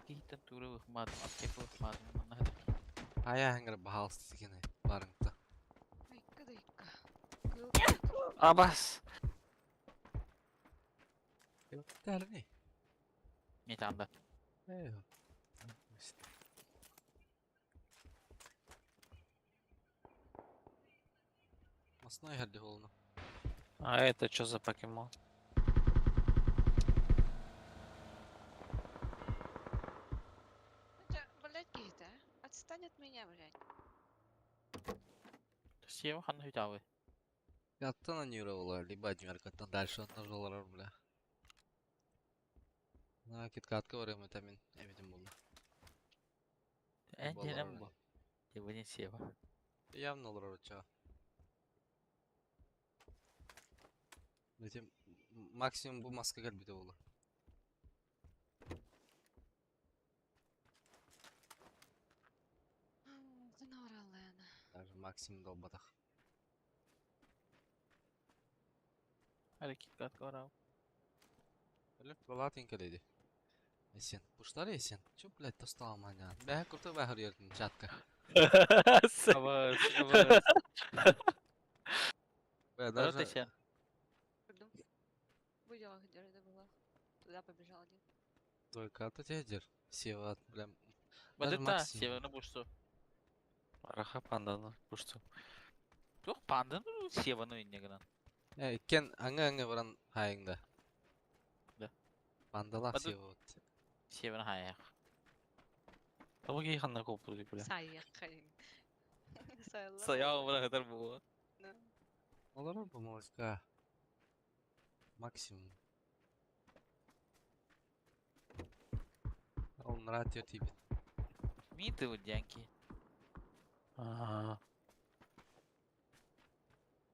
Speaker 3: Киһиттэн тууру ыхмаадым, аптека ыхмаадым, манна хатыр.
Speaker 2: Ая хангар бахалс тикене барыңта.
Speaker 1: Айка дайка.
Speaker 5: Абас.
Speaker 2: Тәрни.
Speaker 3: Метанда.
Speaker 2: Эй. Масной хадди холно.
Speaker 5: А это что за покемон?
Speaker 1: Блядь, киһитэ, а? Отстань от меня, блядь.
Speaker 3: Сева ханна хүтавы.
Speaker 2: Каттан анюра либо дюркаттан дальше он нажал бля. На киткатка барым это мин эбитим булды.
Speaker 3: Эн
Speaker 2: Баллар
Speaker 3: денем бу. Дебени Сева.
Speaker 2: Явно олар ча. Этим максимум бу маска келбите болду. Даже максимум долбатах.
Speaker 3: Хары киткатка барау.
Speaker 2: Латин келеди. Эсен, пуштар эсен. Чё, блядь, тостал маня. Бәһ курты бәһ ердин чатка.
Speaker 3: Абас, абас.
Speaker 2: Бля,
Speaker 3: Даже...
Speaker 2: даже
Speaker 3: сен.
Speaker 1: Пойду. Видела, где это было. Туда побежал один.
Speaker 2: двойка то тедер. Сева, бля. Даже
Speaker 3: Бадыта,
Speaker 2: максимум.
Speaker 3: Севаны бушту.
Speaker 5: Раха панданы пушту.
Speaker 3: Тух панданы Севаны иннегынан.
Speaker 2: Э, кен аңа аңа баран хайыңда.
Speaker 3: Да.
Speaker 2: Пандалах
Speaker 3: Бады-
Speaker 2: сева.
Speaker 3: Северный хаяк.
Speaker 5: Того киһи ханна куоппутуй, бля?
Speaker 1: Сайыаххайын. Сайылла.
Speaker 5: Сайаҕа быраҕытар буолуо.
Speaker 2: Олорор бу молочка. Максимум. Ол нрат тиийбит.
Speaker 3: Миты вот дянки.
Speaker 5: Аа.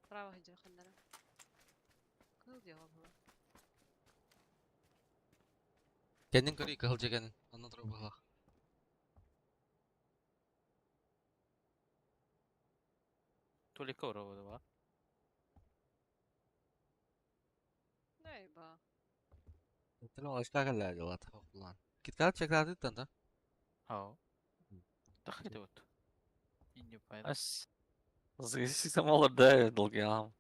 Speaker 1: Право сылдьар ханнара. Кыыл диэҕэ буолуо.
Speaker 2: Кэннин көрүй кыһыл дьэкэнин. Онно турар быһалаах.
Speaker 3: Толика ура ба.
Speaker 1: Дай ба.
Speaker 2: Это молочка кэллээ дьылат. Хохлаан. Киткат чеклаатыттан да?
Speaker 3: Хау. Тахты вот. Инди пайда.
Speaker 5: Ас. Зыгысысам олар да долгиам.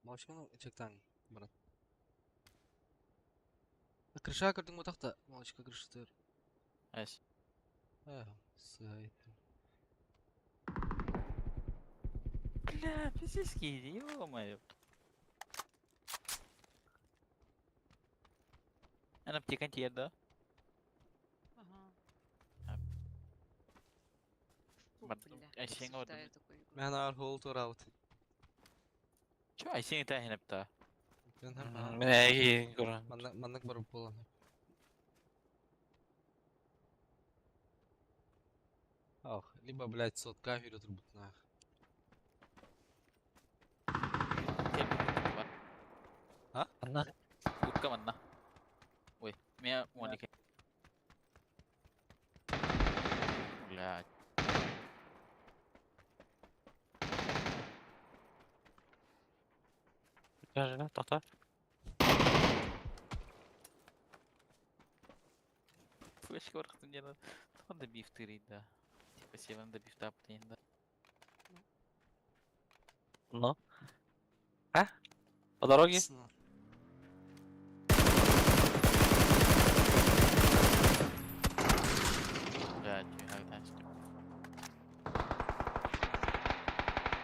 Speaker 2: Молочканы чектан брат. Крыша көрдүң бутахта молочка крышатыр.
Speaker 3: Эс.
Speaker 2: Э, сай.
Speaker 3: Бля, пиздец, ё-моё. Эн аптекан тиэр да?
Speaker 1: Ага.
Speaker 3: А.
Speaker 1: Фу,
Speaker 3: Бат-
Speaker 1: бля,
Speaker 3: айсеҥ ордун.
Speaker 1: осуждаю такую игру.
Speaker 2: Мен ар хол тураут.
Speaker 3: Чё, айсең тәһин апта?
Speaker 5: Мен эги көрөн.
Speaker 2: Маннык маннык барып буолан. Ох, либо, блядь, сотка вперед турбутнаах.
Speaker 3: Кел
Speaker 2: А?
Speaker 5: Анна.
Speaker 3: Утка манна. Ой, меня уоники. Блядь.
Speaker 5: Жа, тоқта.
Speaker 3: Флешка барахтын дена. Тохон да биф тырый да. Типа севен да биф таптын да.
Speaker 5: Ну. А? По дороге?
Speaker 3: Блядь, как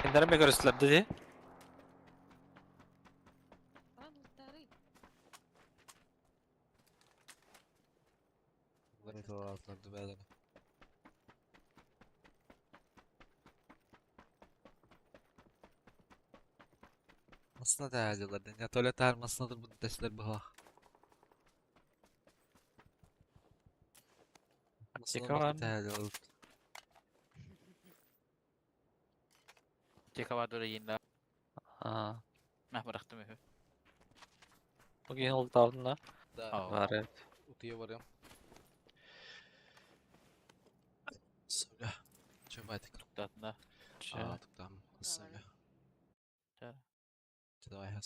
Speaker 5: Кендерме көрөстүлөр деди.
Speaker 1: Ладно, старый.
Speaker 2: Бәле. Масына тәһәлиләр. Я туалет тәһәл масынадыр бу дәсләр быһалах.
Speaker 5: Аптека бар.
Speaker 2: Тәһәлиләр.
Speaker 3: Аптека бар дура енді.
Speaker 5: Аа.
Speaker 3: Мә барахтым өһү.
Speaker 5: Бүгін ол табдın да.
Speaker 2: Да.
Speaker 3: Ау.
Speaker 5: Бар evet.
Speaker 2: Утуя барыам. Söyle. Чөбайтык.
Speaker 3: Туктатында.
Speaker 5: Чэ.
Speaker 2: Аа, туктам. Söyle.
Speaker 3: Чэ.
Speaker 2: Давай.